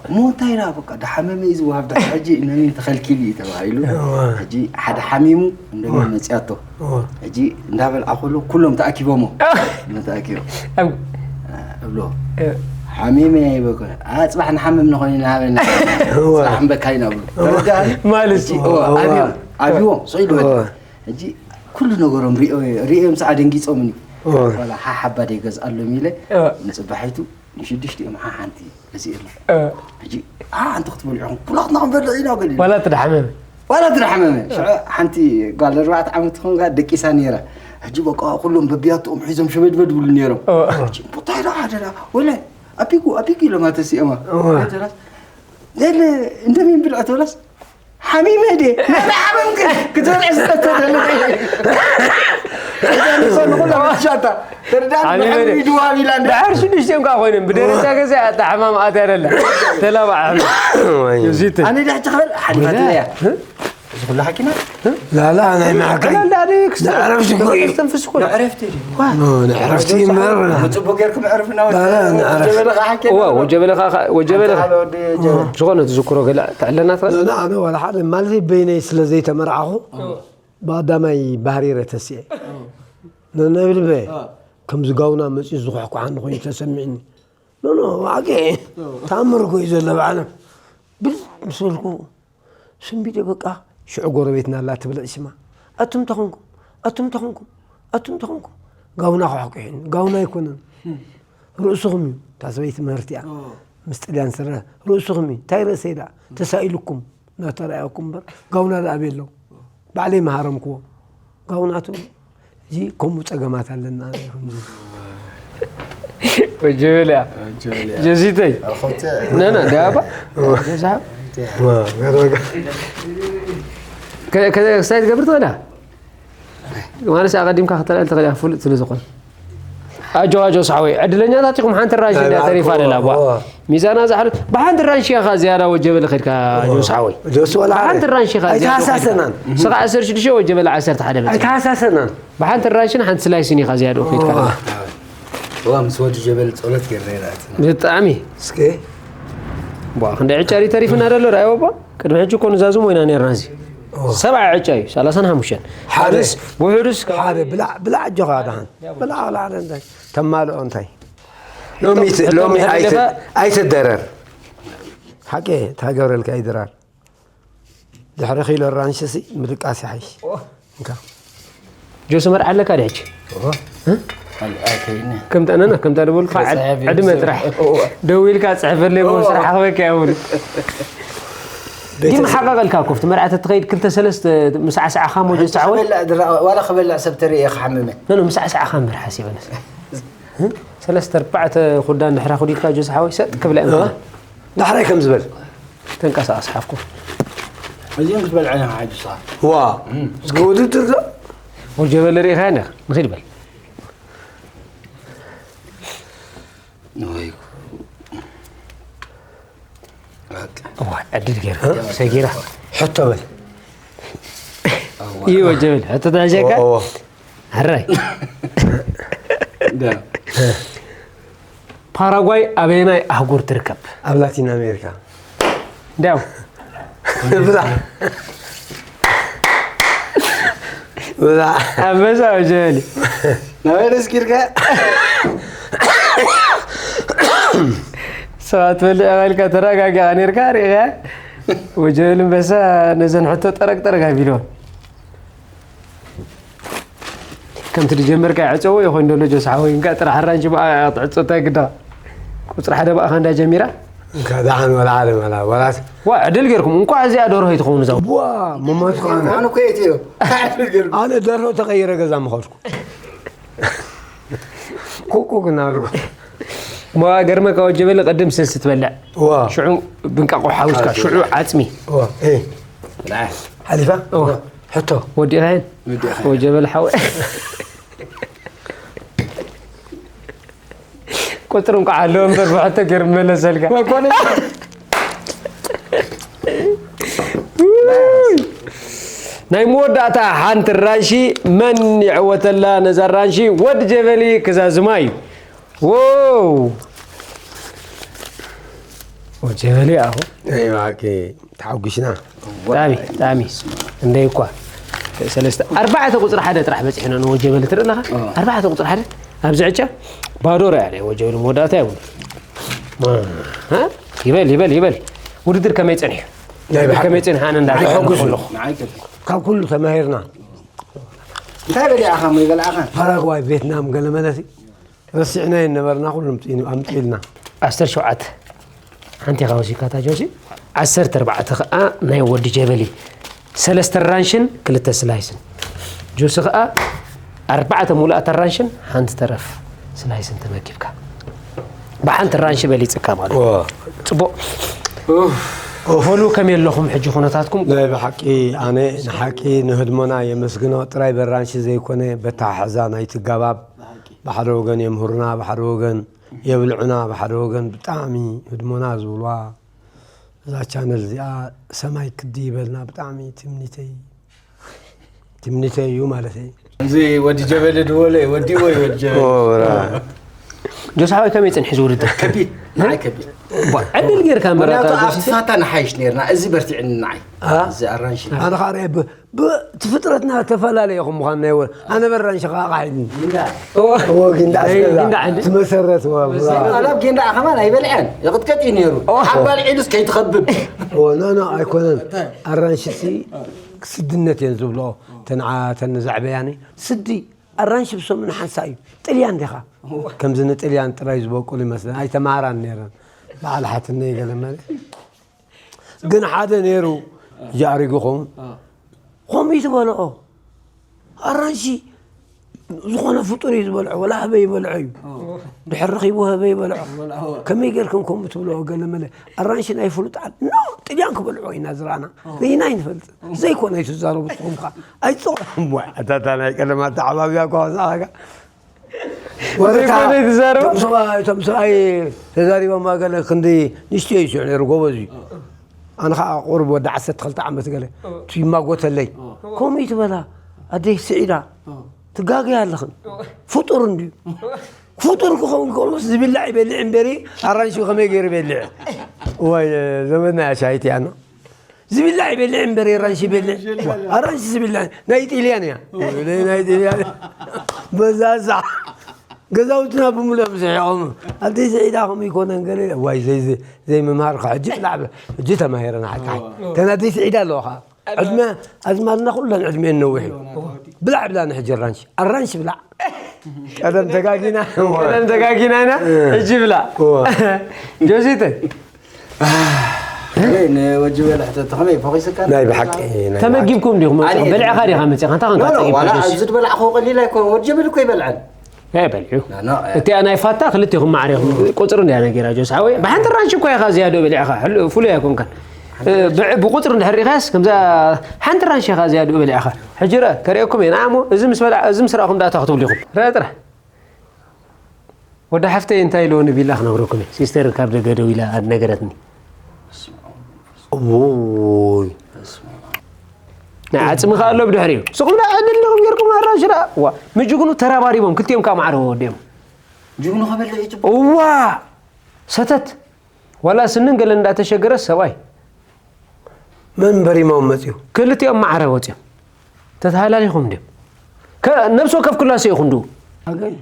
እሞ እንታይ ኢላ በቃ ድሓመመ እዩ ዝወሃብ ዳ ሕጂ እነኒ ተኸልኪሉ እዩ ተባሂሉ። ሕጂ ሓደ ሓሚሙ እንዶሚ መፅያቶ። ሕጂ እንዳበልዓ ከሎ ኩሎም ተኣኪቦሞ። ኩሎም ተኣኪቦም እብሎ ሓሚመ ይበኮ ጽባሕ ንሓምም ንኾይኑ ንሃበና። ጽባሕ ንበካ ኢና ብሎ ተረዳእኒ። ማለት ሕጂ እዎ ኣብዮም ኣብዎም ስቕ ኢሉ በለ። ሕጂ ኩሉ ነገሮም ሪኦ ሪኦም ሰዓ ደንጊፆምኒ። ዋላ ሓሓባ ደይገዝኣሎም ኢለ ንፅባሒቱ ንሽዱሽቲኦም ሓሓንቲ እዚ የለ። ሕጂ ሓንቲ ክትበልዑ ኢኹም ኩላትና ክንበልዕ ኢና ገለ ኢሉ። ዋላ እቲ ድሓመመ። ዋላ እቲ ድሓመመ። ሽዑ ሓንቲ ጓል ኣርባዕተ ዓመት ትኸውን ጋር ደቂሳ ነይራ። ሕጂ በቃ ኩሎም በቢያትኦም ሒዞም ሸበድበድ ብሉ ነይሮም። ሕጂ እንታይ ኢላ ሓደራ ወለ ኣቢጉ ኣቢጉ ኢሎም ኣተሲኦማ። ሓደራ ዘለ እንደምን ብልዕ ትብላስ ሓሚመ ድየ? መን ሓመምክ? ክትበልዕ ዝተተለለ። እዛ ንሶ ንኹላ ብትሻታ ተርዳን ሓሚመ ድየ? ብሕልሚ ድዋብ ኢላ እንዳ ድሓር ሽዱሽቲኦም ከዓ ኮይኖም ብደረጃ ገዛ ኣታ ሕማም ኣትያ ደላ ተላባዕ ሕማም። እዚተ ኣነ ድሕጂ ክበል ሓሊፋትለያ። እዚ ኩሉ ሓኪና ላላ ናይ ማዕከል ንዕረፍቲ እኮ እዩ። ተንፍስ እኮ እዩ። ንዕረፍቲ ድዩ? ንዕረፍቲ እምበር ምፅቡቅ ጌርኩም ዕርፍና ላላ ንዕረፍቲ ጀበለ ከዓ ሓኪና እዋ ወጀበለ ከዓ ወጀበለ ዝኾነ ትዝክሮ ገለ ትዕለና ትኽእል? ኣነ ዋላ ሓደ ማለት በይነይ ስለ ዘይተመርዓኹ ብቐዳማይ ባህሪረ ተሲኤ ነነብልበ ከምዚ ጋውና መፅዩ ዝኹሕኩሓኒ ኮይኑ ተሰሚዕኒ። ኖኖ ዋቂ ተኣምር እኮ እዩ ዘሎ ባዕሎም ብል ምስ በልኩ ስንቢደ በቃ ሽዑ ጎረቤትና ኣላ ትብለጥ ሽማ ኣቱም ተኾንኩም ኣቱም ተኾንኩም ኣቱም ተኾንኩም ጋውና ክሕኩሕን ጋውና ኣይኮነን ርእስኹም እዩ እታ ሰበይቲ ምህርቲ እያ ምስ ጥልያን ስረ ርእስኹም እዩ እንታይ ርእሰ ኢላ ተሳኢልኩም እናተረኣየኩም እምበር ጋውና ደኣ ቤሎ ባዕለይ መሃረምክዎ ጋውናቱ እዚ ከምኡ ፀገማት ኣለና ከምዚ ወጀበልያ ጀዚተይ ነና ዳባ ክሳይ ትገብር ትኽእላ ማለት ኣቐዲምካ ከተልዕል ትኽእል ፍሉጥ ስለ ዝኾነ ኣጆ ኣጆ ሳሕወይ ዕድለኛታት ኢኹም ሓንቲ ራሽ እንዳ ተሪፋ ደላ ቧ ሚዛና ዝሓሉ ብሓንቲ ራንሽ ኢኻ ዝያዳ ወጀበል ኸድካ ጆስ ሓወይ ጆስ ወላ ብሓንቲ ራንሽ ኢኻ ዝያዳ ኣይተሓሳሰናን ስኻ ዓሰርተ ሽዱሽተ ወጀበል ዓሰርተ ሓደ በፂሑ ኣይተሓሳሰናን ብሓንቲ ራንሽን ሓንቲ ስላይስን ኢኻ ዝያዳ ኸድካ ዋ ምስ ወዲ ጀበል ጸሎት ገይርና ኢና ኣትና ብጣዕሚ እስከ ቧ ክንደይ ዕጫ ድዩ ተሪፍና ደሎ ርኣይዎ ቧ ቅድሚ ሕጂ እኮ ንዛዝሞ ኢና ነርና እዚ ሰብዓ ዕጫ እዩ ሰላሳን ሓሙሽተን ሓደስ ውሕዱስ ሓደ ብላዕ ብላዕ ኣጆኻ ደሓን ብላዕ ብላዕ እንታይ ተማልኦ እንታይ ሎሚ ሎሚ ኣይትደረር ሓቂ እንታይ ገብረልካ ይድራር ድሕሪ ኪሎ ኣራንሽሲ ምድቃስ ይሓይሽ እንካ ጆስ መርዓ ኣለካ ድሕጂ ከምጠነና ከምታ ደበልካ ዕድመ ጥራሕ ደው ኢልካ ፅሕፈለይ ሞ ስራሕ ክበካ ይብሉ ግን ሓቐቐልካ ኮፍቲ መርዓ ተትኸይድ ክልተ ሰለስተ ምሳዕሳዕኻ ሞ ጆስ ተዓወት ዋላ ክበልዕ ሰብ ተርእየ ክሓምመ ምሳዕሳዕኻ እምበር ሓሲበነስ ሰለስተ ኣርባዕተ ኩዳን ድሕራ ኩዲድካ ጆስ ሓወይ ሰጥ ክብላ እዮም ዳሕራይ ከም ዝበል። ተንቀሳቐስ ሓፍኩም። እዚኦም ክትበልዐና ሓጅ ሰዓት ዋ ውድድር ዶ? ወጀበለ ርኢኻ ዲኻ? ንኺድ በል። ወይ እዋ ዕድል ገይር ሰጊራ። ሕቶ በል። ይህ ወጀበል ሕቶ ተሸካ። ዋ ሕራይ። ፓራጓይ ኣበየናይ ኣህጉር ትርከብ? ኣብ ላቲን ኣሜሪካ። እንዲያው ብዛ ብዛ ኣንበሳ ወጀበሊ። ናበይ ደስኪልካ ሰባት በልዕ ኢልካ ተረጋጊኻ ነርካ ርኢኻ። ወጀበሊ ኣንበሳ ነዘን ሕቶ ጠረቅ ጠረቅ ኣቢልዎ። ከምቲ ዝጀመርካ ዕፀዎ ይኾን ደሎ ጆስ ሓወይ እንካ ጥራሕ ኣራንጂ በኣ ትዕፆ እንታይ ግዳ። ቁፅሪ ሓደ በኣኻ እንዳ ጀሚራ። እንካ ደሓን ወላ ዓለም ኣላ ወላት ዋ ዕድል ጌርኩም እንኳዕ እዚኣ ደርሆ ይትኸውን እዛ። ዋ መሞትኩ ኣነ ኣነ እኮ የት እዮ ኣነ ደርሆ ተቐይረ ገዛ ምኸድኩ ኩቁ ግን ኣሉ ሞዋ ገርመካ ወጀበሊ ቅድም ስልሲ ትበልዕ ዋ ሽዑ ብንቃቆ ሓዊስካ ሽዑ ዓፅሚ ዋ ኤ ሓሊፋ ሕቶ ወዲእኻየን ወዲእኻ። ወጀበል ሓወ ቁፅሪ እንኳ ኣለዎ እምበር ብሕቶ ገይሩ መለሰልካ ናይ መወዳእታ ሓንቲ ራንሺ መን ይዕወተላ ነዛ ራንሺ ወዲ ጀበሊ ክዛዝማ እዩ ዎው ወጀበሊ ኣሁ ናይ ብሓቂ ተሓጒስና ጣሚ ጣሚ እንደይ እኳ ሰለስተ ኣርባዕተ ቁፅሪ ሓደ ጥራሕ በፂሕና ንወጀበሊ ትርኢ ኣለኻ ኣርባዕተ ቁፅሪ ሓደ ኣብዚ ዕጫ ባዶ ርያ ናይ ወጀበሊ መወዳእታ የብሉ ይበል ይበል ይበል ውድድር ከመይ ፀኒሑ ናይ ብሓቂ ከመይ ፀኒሑ ኣነ እንዳ ተሓጒሱ። ኣለኹ ካብ ኩሉ ተማሂርና እንታይ በሊዕኻ ሞ ይበልዓኻ ፓራጓይ ቬትናም ገለ መለሲ ረሲዕናዮ ነበርና ኩሉ ኣምፅኢኑ- ኣምፅኢልና ዓሰርተ ሸውዓተ ሓንቲ ኢኻ ወሲድካታ ጆሲ ዓሰርተ ኣርባዕተ ከዓ ናይ ወዲ ጀበሊ ሰለስተ ራንሽን ክልተ ስላይስን ጆሲ ከዓ ኣርባዕተ ሙሉኣት ራንሽን ሓንቲ ተረፍ ስላይስን ተመጊብካ ብሓንቲ ራንሽ በሊፅካ ማለት እዩ። ፅቡቅ ሆሉ ከመይ ኣለኹም ሕጂ ኩነታትኩም ናይ ብሓቂ ኣነ ንሓቂ ንህድሞና የመስግኖ ጥራይ በራንሺ ዘይኮነ በተሓሕዛ ናይቲ ጋባብ ብሓደ ወገን የምህሩና ብሓደ ወገን የብልዑና ብሓደ ወገን ብጣዕሚ ህድሞና ዝብልዋ እዛ ቻነል እዚኣ ሰማይ ክዲ ይበልና ብጣዕሚ ትምኒተይ ትምኒተይ እዩ ማለት እዩ እዚ ወዲ ጀበሊ ድወለ ወዲ ወይ ወዲ ጀበሊ ጆሳዊ ከመይ ፅንሒ ዝውድድር ከቢድ ንዓይ ከቢድ ዕድል ጌርካ ምክንያቱ መራታ ኣብቲ ፋታ ንሓይሽ ነርና እዚ በርቲዕኒ ንዓይ እዚ ኣራንሺ ኣነ ከዓ ርአ ብ- ብ- እቲ ፍጥረትና ተፈላለየ ከም ምዃን ናይ ወ- ኣነ በራንሺ ከዓ ቃሒድኒ እንዳ እዎ ጊንዳ ናይ ኣስገዛ ጊንዳ ዓንዲ? ትመሰረት ወ- ኣላብ ጌንዳ ከማን ኣይበልዐን ይቕጥቀጥ እዩ ነይሩ ሓባል ዒሉስ ከይትኸብብ ኖ ኖ ኣይኮነን ኣራንሽሲ ስድነት እየን ዝብልኦ ተንዓተን ንዛዕበያኒ ስዲ ኣራንሽ ብሰሙን ሓንሳ እዩ ጥልያን ዲኻ ከምዚ ንጥልያን ጥራይ ዝበቁል ይመስለን ኣይተማሃራን ነይረን በዓል ሓትነይ ገለ መለ ግን ሓደ ነይሩ ጃዕሪጉኹም ከምኡ እዩ ዝበልዖ ኣራንሺ ዝኾነ ፍጡር እዩ ዝበልዖ ወላ ህበ ይበልዖ እዩ ድሕር ረኺቡ ህበ ይበልዖ ከመይ ጌርኩም ከምኡ ትብልኦ ገለ መለ ኣራንሺ ናይ ፍሉጥ ዓድ ኖ ጥልያን ክበልዖ ኢና ዝረኣና ርኢና ይንፈልጥ ዘይኮነ እዩ ትዛረቡ ትኹም ከ ኣይፅቑ ኣታታ ናይ ቀደም ኣተዓባብያ እኳ ወፃኻ ወረታ ዘይኮነ ትዛረቡ? እቶም ሰብኣይ እቶም ሰብኣይ ተዛሪቦም ገለ ክንዲ ንሽትዮ ይስዕ ነይሩ ጎበዝ እዩ ኣነ ከዓ ቁርብ ወዲ ዓሰርተ ክልተ ዓመት ገለ ትይማጎተለይ ከምኡ ትበላ ኣደይ ስዒዳ ትጋገያ ኣለኽን ፍጡር እንድዩ ፍጡር ክኸውን ከሎስ ዝብላዕ ይበልዕ እምበሪ ኣራንሺ ከመይ ገይሩ ይበልዕ ወይ ዘመና ሻሂት ያና ዝብላዕ ይበልዕ እምበሪ ኣራንሺ ይበልዕ ኣራንሺ ዝብላዕ ናይ ጢልያን እያ ናይ ጢልያን በዛዛ ገዛውትና ብምሉኦም ዝሕቖም ኣደይ ስዒዳ ከምኡ ይኮነን ገለ ዋይ ዘይምምሃር ከ ሕጂ ብላዕ ሕጂ ተማሂረና ሓቂ ተን ኣደይ ስዒዳ ኣለዋ ከዓ ዕድመ ኣዝማድና ኩለን ዕድሜን ነዊሕ እዩ ብላዕ ብላ ንሕጂ ኣራንሽ ኣራንሽ ብላዕ ቀደም ተጋጊና ቀደም ተጋጊና ኢና ሕጂ ብላ ጆሲተ ንወጅበ ልሕተት ከመይ ፈኺስካ ናይ ብሓቂ ናይ ተመጊብኩም ዲኹም ኣነ- በሊዕኻ ዲኻ መፂኻ እንታይ ኖ፣ ኖ፣ ኮንካ ዋላ ጆሲ ኣብዚ ዝበላዕኹ ቀሊል ኣይኮን ወጅብል እኮ ይበልዐን ያ በልዑ። እቲኣ ናይ ፋታ ክልቴኹም ማዕሬኹም ቁፅሪ እንድያ ነጊራ ጆስ ሓወይ። ብሓንቲ ራንሽ እኳ ኢኻ ዝያዶ በሊዕኻ፣ ሕሉ-፣ ፍሉይ ኣይኮንካን። እ፣ ብ-፣ ብቁፅሪ እንድሕር ሪኻስ ከምዛ ሓንቲ ራንሽ ኢኻ ዝያዶ በሊዕኻ። ሕጂ ርአ፣ ከርእየኩም እየ። ንኣሞ እዚ ምስ በላ-፣ እዚ ምስ ረኣኹም ደኣ እንታይ ክትብሉ ኢኹም? ርአ ጥራሕ። ወዲ ሓፍተይ እንታይ ኢልዎ ንቢላ ክነግረኩም እየ። ሲስተር ካብ ደገ ደው ኢላ ኣነገረትኒ። እዎይ። ናይ ዓጽሚ ከኣ ኣሎ ብድሕሪኡ። ስኹም ደኣ ዕድል ዲኹም ጌርኩም ኣራንሽ ደኣ። ዋ፣ ምጅግኑ ተራባሪቦም ክልቲኦም ከኣ ማዕረ ወዲኦም። ጅግኑ ከበልዕ ይጽቡቕ። እዋ! ሰተት። ዋላ ስንን ገለን እንዳተሸገረ ሰብኣይ። መን በሪሞም መጺኡ? ክልቲኦም ማዕረ ወጺኦም። ተተሃላሊኹም ድዮም? ከ-፣ ነብሲ ወከፍ ክላሰ ኢኹም ድኡ? ኣገይ።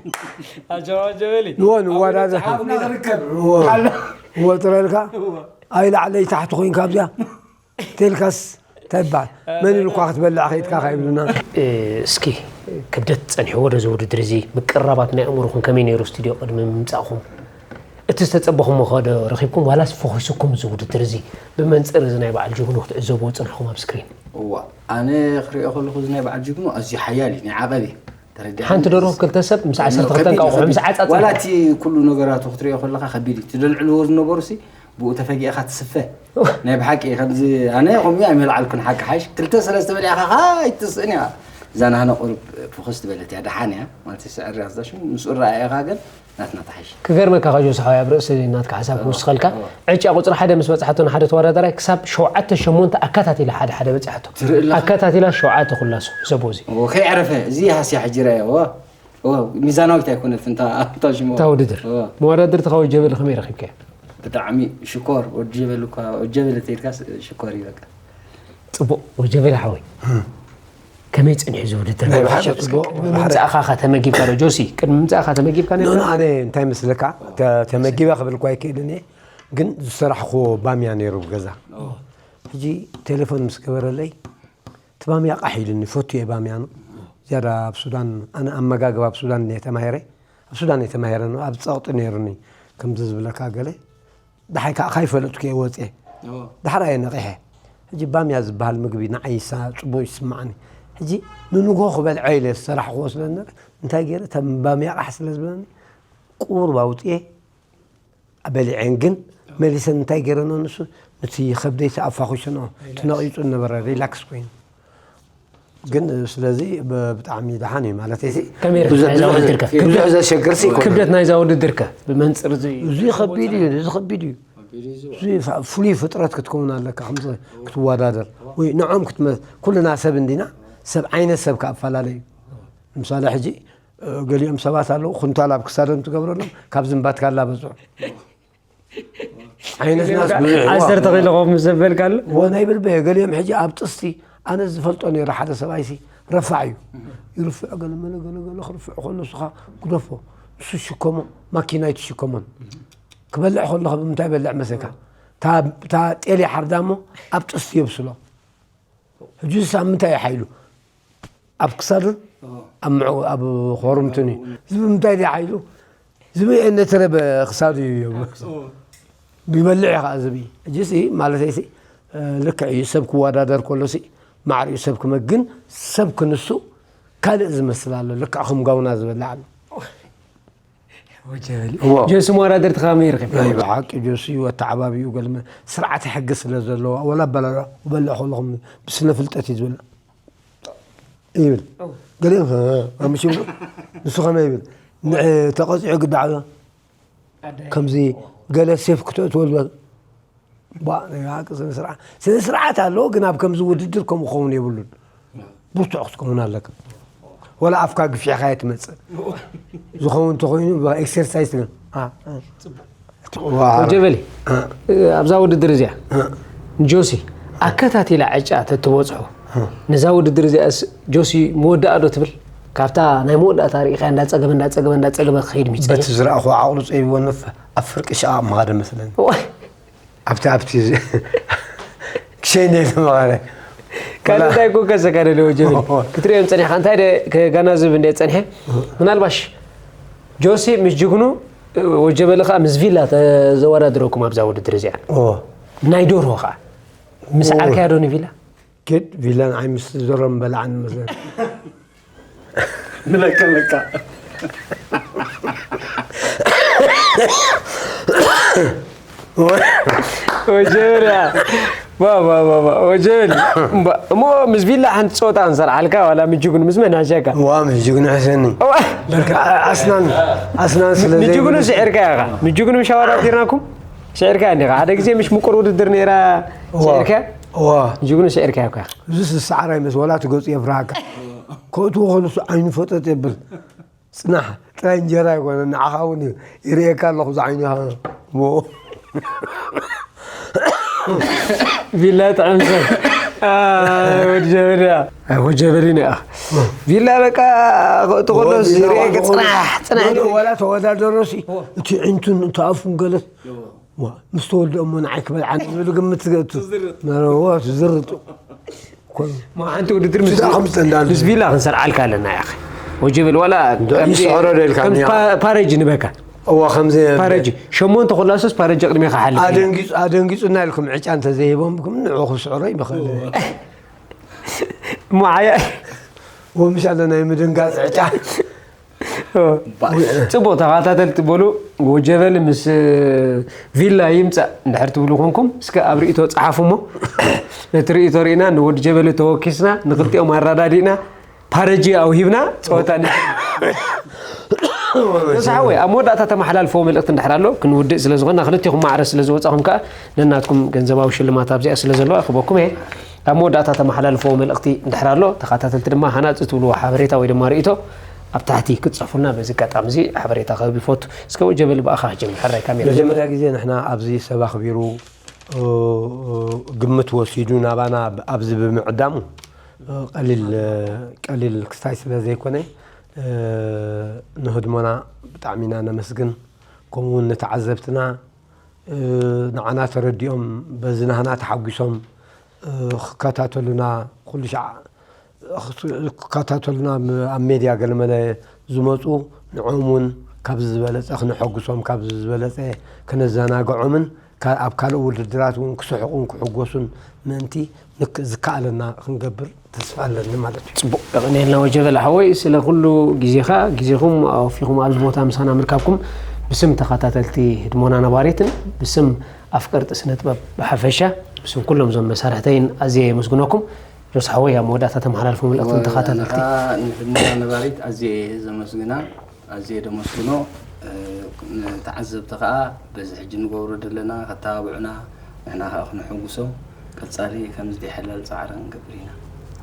ኣጀባ ጀበሊ። ንዎ ንዋዳደ። ኣብ ንኽርከብ። እዎ። ኣሎ። እዎ ጥረልካ? እዎ። ኣይ ላዕለይ ታሕቲ ኮይንካ ኣብዚኣ? ተልካስ እንታይ ይበሃል? መን ኢሉኳ ክትበልዕ ከይድካ ከይብሉና? እ፣ እስኪ ክብደት ጸኒሕዎ ዶ እዚ ውድድር እዚ? ምቅርራባት ናይ ኣእምሮኹም ከመይ ነይሩ ስቱድዮ ቅድሚ ምምጻእኹም? እቲ ዝተጸበኹምዎ ከ ዶ ረኺብኩም ዋላስ ፈኺሱኩም እዚ ውድድር እዚ? ብመንጽር እዚ ናይ በዓል ጅግኑ ክትዕዘብዎ ጸኒሕኩም ኣብ ስክሪን? እዋ፣ ኣነ ክሪኦ ከለኹ እዚ ናይ በዓል ጅግኑ ኣዝዩ ሓያል እዩ፣ ናይ ዓቐብ እዩ። ተረዲእካ? ሓንቲ ደርሆ ክልተ ሰብ ምስ ዓሰርተ ክልተ ከቢድ እዩ፣ እንቋቑሖ ምስ ከቢድ። ዓጻጸ ዋላ እቲ ኩሉ ነገራቱ ክትሪኦ ከለኻ ከቢድ እዩ። እቲ ደልዕልዎ ዝነበሩ ሲ ብኡ ተፈጊእኻ ትስፈ። ናይ ብሓቂ ከምዚ ኣነ ከምኡ ኣይመልዓልኩን ሓቂ ሓይሽ። ክልተ ሰለስተ በሊዕኻ ከኣ ኣይትስእን እያ። እዛ ናህና ቁሩብ ፍኹስ ዝበለት እያ፣ ደሓን እያ። ማለት ስዕሪ ኣዝዳ ሽሙ ምስኡ ረኣየኻ ግን ናትና ትሓይሽ። ክገርመካ ከ ጆስ ሓወይ ኣብ ርእሲ ናትካ ሓሳብ ክውስኸልካ። እዋ። ዕጫ ቁጽሪ ሓደ ምስ በጽሓቶ ንሓደ ተወዳዳራይ ክሳብ ሸውዓተ ሸሞንተ ኣካታቲላ ሓደ ሓደ በጺሓቶ። ትርኢ ኣለኻ? ኣካታቲላ ሸውዓተ ኩላሱ ሰቦ እዚ። እዎ፣ ከይዕረፈ። እዚ ሃስያ ሕጂ ረኣዮ። እዎ። እዎ፣ ሚዛናዊት ኣይኮነትን እታ፣ እታ ሽሙ። እታ ውድድር። እዎ። መወዳድርትኻ ወጀበሊ ከመይ ረኺብካዮ? ብጣዕሚ ሽኮር፣ ወጀበሊ እኳ፣ ወጀበሊ ተይልካስ ሽኮር እዩ በቃ። ጽቡቕ፣ ወጀበሊ ሓወይ። ከመይ ጸኒሑ እዚ ውድድር? ናይ ብሓቂ ጽቡቕ። ቅድሚ ምምጻእኻ ከ ተመጊብካ ዶ? ጆሲ፣ ቅድሚ ምምጻእኻ ተመጊብካ ኖ፣ ኖ፣ ነይርካ? ኣነ እንታይ መስለካ? ተ-፣ ተመጊበ ክብል እኳ ኣይክእልን እየ፣ ግን ዝሰራሕክዎ ባምያ ነይሩ ኣብ ገዛ። ኦ። ሕጂ ቴሌፎን ምስ ገበረለይ፣ እቲ ባምያ ቃሕ ኢሉኒ፣ ፈቱ እየ ባምያ ነው። ዝያዳ ኣብ ሱዳን፣ ኣነ ኣመጋግባ ኣብ ሱዳን እየ ተማሂረ። ኣብ ሱዳን እየ ተማሂረ ነው፣ ኣብ ጸቕጢ ነይሩኒ። ከምዚ ዝብለካ ገለ፣ ደሓይ ከኣ ካይፈለጥኩ እየ ወጽየ። እዎ። ዳሕራ እየ ነቒሐ። ሕጂ ባምያ ዝበሃል ምግቢ ንዓይ ይሳ-፣ ጽቡቕ ይስምዓኒ። ሕጂ ንንግሆ ክበልዖ ኢለ ዝሰራሕክዎ ስለ ዝነበረ፣ እንታይ ገይረ፣ እታ ባምያ ቃሕ ስለ ዝበለኒ፣ ቁሩብ ኣውጽየ በሊዐን። ግን መሊሰን እንታይ ገይረንኦ ንሱ፣ ነቲ ከብደይ ተኣፋኹሰንኦ፣ ተነቒጹ ነበረ፣ ሪላክስ ኮይኑ። ግን ስለዚ ብ-፣ ብጣዕሚ ደሓን እዩ ማለት እዩ። ከመይ ብዙሕ፣ ርኢኻ እዛ ብዙሕ፣ ውድድር ከ? ብዙሕ ዘሸግር ሲ ይኮነ። ክብደት ናይዛ ውድድር ከ? ብመንጽር እዚ እዚ ከቢድ እዩ፣ እዚ ከቢድ እዩ። እዚ ፍ-፣ ፍሉይ ፍጥረት ክትከውን ኣለካ፣ ከምዚ ክትወዳደር። ወይ ንዖም ክትመ-፣ ኩልና ሰብ እንዲና፣ ሰብ ዓይነት ሰብ ከኣ ኣፈላለዩ። ንምሳሌ ሕጂ፣ እ፣ ገሊኦም ሰባት ኣለዉ፣ ኩንታል ኣብ ክሳዶም ትገብረሎም፣ ካብ ዝምባትካ ኣላበጽሑ። ዓይነት ናስ ብዙሕ። ዓሰርተ ኪሎ ኮፍ ምስ ዘበልካ ኣሎ። እዎ፣ ናይ ብልበ፣ ገሊኦም ሕጂ ኣብ ጥስቲ፣ ኣነ ዝፈልጦ ነይረ፣ ሓደ ሰብኣይሲ ረፋዕ እዩ። ይርፍዕ፣ ገለ መለ፣ ገለ፣ ገለ ክርፍዕ ከሎ፣ ንስኻ ግደፎ። ንሱ ሽከሞ፣ ማኪና ኣይትሽከሞን። ክበልዕ ከለኹ ብምንታይ በልዕ መሰካ? እታ፣ እታ ጤል ይሓርዳ እሞ፣ ኣብ ጥስቲ የብስሎ። ሕጂ እዚ ሳብ ምንታይ እዩ ሓይሉ? ኣብ ክሳዱን እዎ። ኣብ ምዑ-፣ ኣብ ኾርምቱን እዩ። ዝብኢ ምንታይ ድዩ ሓይሉ? ዝብኢ እነተረበ ክሳዱ እዩ። እዎ። ይበልዕ እዩ ኸዓ ዝብኢ። ሕጂ ሲ፣ ማለተይ ሲ፣ እ፣ ልክዕ እዩ። ሰብ ክወዳደር ከሎ ሲ፣ ማዕሪኡ ሰብ ክመ-፣ ግን ሰብ ክንሱ ካልእ ዝመስል ኣሎ። ልክዕ ከም ጋውና ዝበልዕ ኣሎ። ወጀበሊ። እዎ። ጆሲ መወዳድርቲ ከመይ ረኺብካ? ናይ ብሓቂ ጆሲ ኣተዓባቢኡ ገልመ ስርዓተ ሕጊ ስለ ዘለዎ፣ ወላ ኣበላልዓ ክበልዕ ከለኹም ብስነ ፍልጠት እዩ ዝበልዕ። ይብል። እዎ። ገሊኦም፣ እ፣ ኣምሽ ይብሉ። ንሱ ከመይ ይብል? ንዕ ተቐጺዑ ግዳ ዓብያ። ኣዳይ። ከምዚ ገለ ሴፍ ክተእትወሉ። ባ፣ ናይ ብሓቂ ስነ ስርዓት፣ ስነ ስርዓት ኣለዎ፣ ግን ኣብ ከምዚ ውድድር ከምኡ ክኸውን የብሉን። ብርቱዕ ክትከውን ኣለካ። ወላ ኣፍካ ግፊሕካ እየ ትመጽእ። ዝኸውን እንተኾይኑ፣ ኤክሰርሳይዝ ትብል። አ፣ አ። ጽቡቕ። ዋ። ወጀበሊ፣ አ። ኣብዛ ውድድር እዚኣ፣ አ። ጆሲ፣ ኣከታቲላ ዕጫ ተትበጽሖ፣ አ። ነዛ ውድድር እዚኣስ ጆሲ መወዳኣ ዶ ትብል? ካብታ ናይ መወዳእታ ርኢኻያ እንዳጸገበ፣ እንዳጸገበ፣ እንዳጸገበ ክኸይድ ሚጸ። በቲ ዝረኣኹ ዓቕሉ ጸቢቦ ነፈ፣ ኣብ ፍርቂ ሸቓቕ ምኻደ መስለኒ። ዋይ። ኣብቲ፣ ኣብቲ ዝ-፣ ክሸይነ ዝተመቐረ። ካልእ እንታይ ኮንካ ዘጋደለ ወጀበሊ? ኦ። ክትሪኦም ጸኒሕካ፣ እንታይ ደ-፣ ከጋናዝብ እንደ ጸኒሐ፣ ምናልባሽ ጆሲ ምስ ጅግኑ፣ ወጀበሊ ከኣ ምስ ቪላ ተ-፣ ዘወዳድረኩም ኣብዛ ውድድር እዚኣ። ኦ። ናይ ዶርሆ ከኣ። ምስ ኦ። ዓርካያ ዶ ንቪላ? ኪድ ቪላ ንዓይ ምስ ዶርሆ ምበላዓኒ መስለኒ። ንለካ ለካ። ወጀበል እያ። ዋ፣ ዋ፣ ዋ፣ ዋ፣ ወጀበል። እምባ-፣ እሞ ምስ ቪላ ሓንቲ ጸወታ ክንሰርዓልካ፣ ዋላ ምጅጉን ምስ መን ሓሸካ? ዋ፣ ምጅጉን ሕሰኒ። ዋ። በርካ፣ ኣ-፣ ኣስናን፣ ኣስናን ስለ ዘይብሉ። ምጅጉን ስዒርካ ኢኻ። ምጅጉን ምሽ ኣወዳዲርናኩም? ስዒርካ እንዲኻ። ሓደ ግዜ ምሽ ምቁር ውድድር ነይራ፣ ዋ። ስዒርካ? ዋ። ምጅጉን ስዒርካ ኢኻ። እዚ ስሰዓር ኣይመስ፣ ዋላ እቲ ገጹ የፍርሃካ። ከእትዎ ከሉ እሱ ዓይኑ ፈጠጥ የብል። ጽናሕ፣ ጥራይ እንጀራ ኣይኮነን፣ ንዓኻ እውን ይርእየካ ኣለኹ፣ ዝዓይንኻ። ሞ። ቪላ ጥዕም ሰብ። ኣይ፣ ወዲ ጀበል እያ። ኣይ፣ ወዲ ጀበል ኢና። ቪላ በቃ፣ እቲ ከሎ ቪላ ዝርእየካ ዋላ ጽናሕ፣ ጽናሕ። ዋላ፣ ዋላ ተወዳደሮሲ፣ እቲ ዕንቱን፣ እቲ ኣፉን ገለስ። ዋ፣ ምስ ተወልደ እሞ ንዓይ ክበልዓኒ ዝብል ግምት ትገቱ። ትዝርጥ። መረዎ፣ ትዝርጡ። ኮ-፣ ማ ሓንቲ ውድድር ምስ፣ ስድራ ከም ዝጠንዳሉ። ምስ ቪላ ክንሰርዓልካ ኣለና፣ ያኸ። ወጀበል ዋላ እንዶ ከምዚ፣ ይስዕሮ ደልካ ከም ንያ። ፓ-፣ ፓረጅ ንበካ። እዋ፣ ከምዚ ፓረጅ። ሸሞንተ ኮላሶስ ፓረጅ ቅድሜ ክሓልፍ እዩ። ኣደንጊጹ-፣ ኣደንጊጹና ኢልኩም ዕጫ እንተዘይሂቦምኩም ንዑ ክስዕሮ ይምኽእል። እሞ ሓያ-፣ ወምሽ ኣለና የምድንጋጽ ዕጫ። ጽቡቕ ተኸታተልቲ በሉ። ወጀበል ምስ ቪላ ይምጻእ እንድሕር ትብሉ ኮንኩም፣ እስከ ኣብ ርእይቶ ጸሓፉ እሞ፣ ነቲ ርእይቶ ርኢና፣ ንወዲ ጀበል ተወኪስና፣ ንክልቲኦም ኣረዳዲእና፣ ፓረጂ ኣውሂብና፣ ጸወታ ን-፣ ተሳሓወይ፣ ኣብ መወዳእታ ተመሓላልፈዎ መልእኽቲ እንድሕር ኣሎ፣ ክንውድእ ስለ ዝኾንና፣ ክልቲኹም ማዕረ ስለ ዝወጻኹም ከኣ፣ ነናትኩም ገንዘባዊ ሽልማት ኣብዚኣ ስለ ዘለዋ፣ ክበኩም እየ። ኣብ መወዳእታ ተመሓላልፈዎ መልእኽቲ እንድሕር ኣሎ፣ ተኸታተልቲ ድማ ሃናጺ ትብልዎ ሓበሬታ ወይ ድማ ርእይቶ ኣብ ታሕቲ ክትጽሕፉልና በዚ ኣጋጣሚ እዚ ሓበሬታ ክህብ ይፈቱ። እስከ ወጀበል ብኣኻ ክጀምር፣ ሕራይ ካሜራ። መጀመርያ ግዜ ንሕና ኣብዚ ሰብ ኣኽቢሩ፣ እ፣ ግምት ወሲዱ ናባና ብ-፣ ኣብዚ ብምዕዳሙ፣ እ፣ ቀሊል፣ ቀሊል ክስታይ ስለ ዘይኮነ፣ እ፣ ንህድሞና ብጣዕሚ ኢና ነመስግን። ከምኡ እውን ንተዓዘብትና፣ እ፣ ንዓና ተረዲኦም፣ በዚ ናህና ተሓጒሶም፣ እ፣ ክከታተሉና፣ ኩሉ ሻዕ ክከታተሉና፣ ም-፣ ኣብ ሜድያ ገለመለ ዝመጹ፣ ንዕኦም እውን ካብዚ ዝበለጸ ክነሐጉሶም፣ ካብዚ ዝበለጸ ከነዘናግዖምን፣ ካ-፣ ኣብ ካልእ ውድድራት እውን ክስሕቁን ክሕጎሱን ምእንቲ ንክ-፣ ዝከኣለና ክንገብር ተስፋ ኣለኒ ማለት እዩ። ጽቡቕ፣ የቐንየልና ወጀበል ሓወይ፣ ስለ ኩሉ ግዜኻ፣ ግዜኹም ኣወፊኹም ኣብዚ ቦታ ምሳና ምርካብኩም ብስም ተኸታተልቲ ህድሞና ነባሪትን ብስም ኣፍቀርቲ ስነ ጥበብ ብሓፈሻ፣ ብስም ኩሎም እዞም መሳርሕተይን ኣዝየ የመስግነኩም። ጆስ ሓወይ፣ ኣብ መወዳእታ ተመሓላልፎ መልእኽቲ እወ፣ ንተኸታተልቲ። ኣነ ኸኣ ንህድሞና ነባሪት ኣዝየ እየ ዘመስግና። ኣዝየ ደመስግኖ። እ፣ ንተዓዘብቲ ኸኣ በዚ ሕጂ ንገብሮ ዘለና ከተባብዑና፣ ንሕና ኸኣ ክንሕጉሶም፣ ቀጻሊ ከምዚ ዘይሕለል ጻዕሪ ክንገብር ኢና።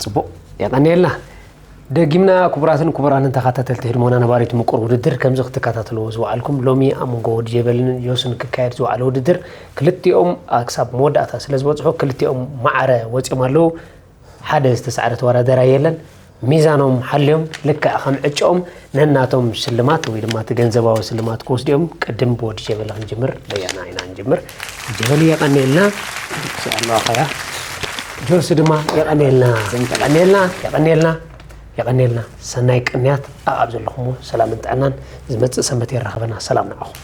ጽቡቕ፣ የቐንየልና። ደጊምና ክቡራትን ክቡራንን ተኸታተልቲ ህድሞና ነባሪት ምቁር ውድድር፣ ከምዚ ክትከታተልዎ ዝወዓልኩም፣ ሎሚ ኣብ መንጎ ወዲ ጀበልን ዮስን ክካየድ ዝወዓለ ውድድር፣ ክልቲኦም፣ ኣ፣ ክሳብ መወዳእታ ስለ ዝበጽሑ፣ ክልቲኦም ማዕረ ወጺኦም ኣለዉ። ሓደ ዝተሳዕረ ተወዳደራይ የለን። ሚዛኖም ሓልዮም ልክዕ ከም ዕጭኦም ነናቶም ሽልማት ወይ ድማ እቲ ገንዘባዊ ስልማት ክወስዱ እዮም። ቅድም ብወዲ ጀበል ክንጅምር፣ በያና ኢና ንጅምር። ጀበል የቐንየልና። ስኣሉ ኣኸያ ጆሲ ድማ የቐንየልና። የቐንየልና፣ የቐንየልና፣ የቐንየልና። ሰናይ ቅንያት ኣብ ዘለኹሞ ሰላምን ጥዕናን ዝመጽእ ሰንበት የራኽበና። ሰላም ንዓኹም።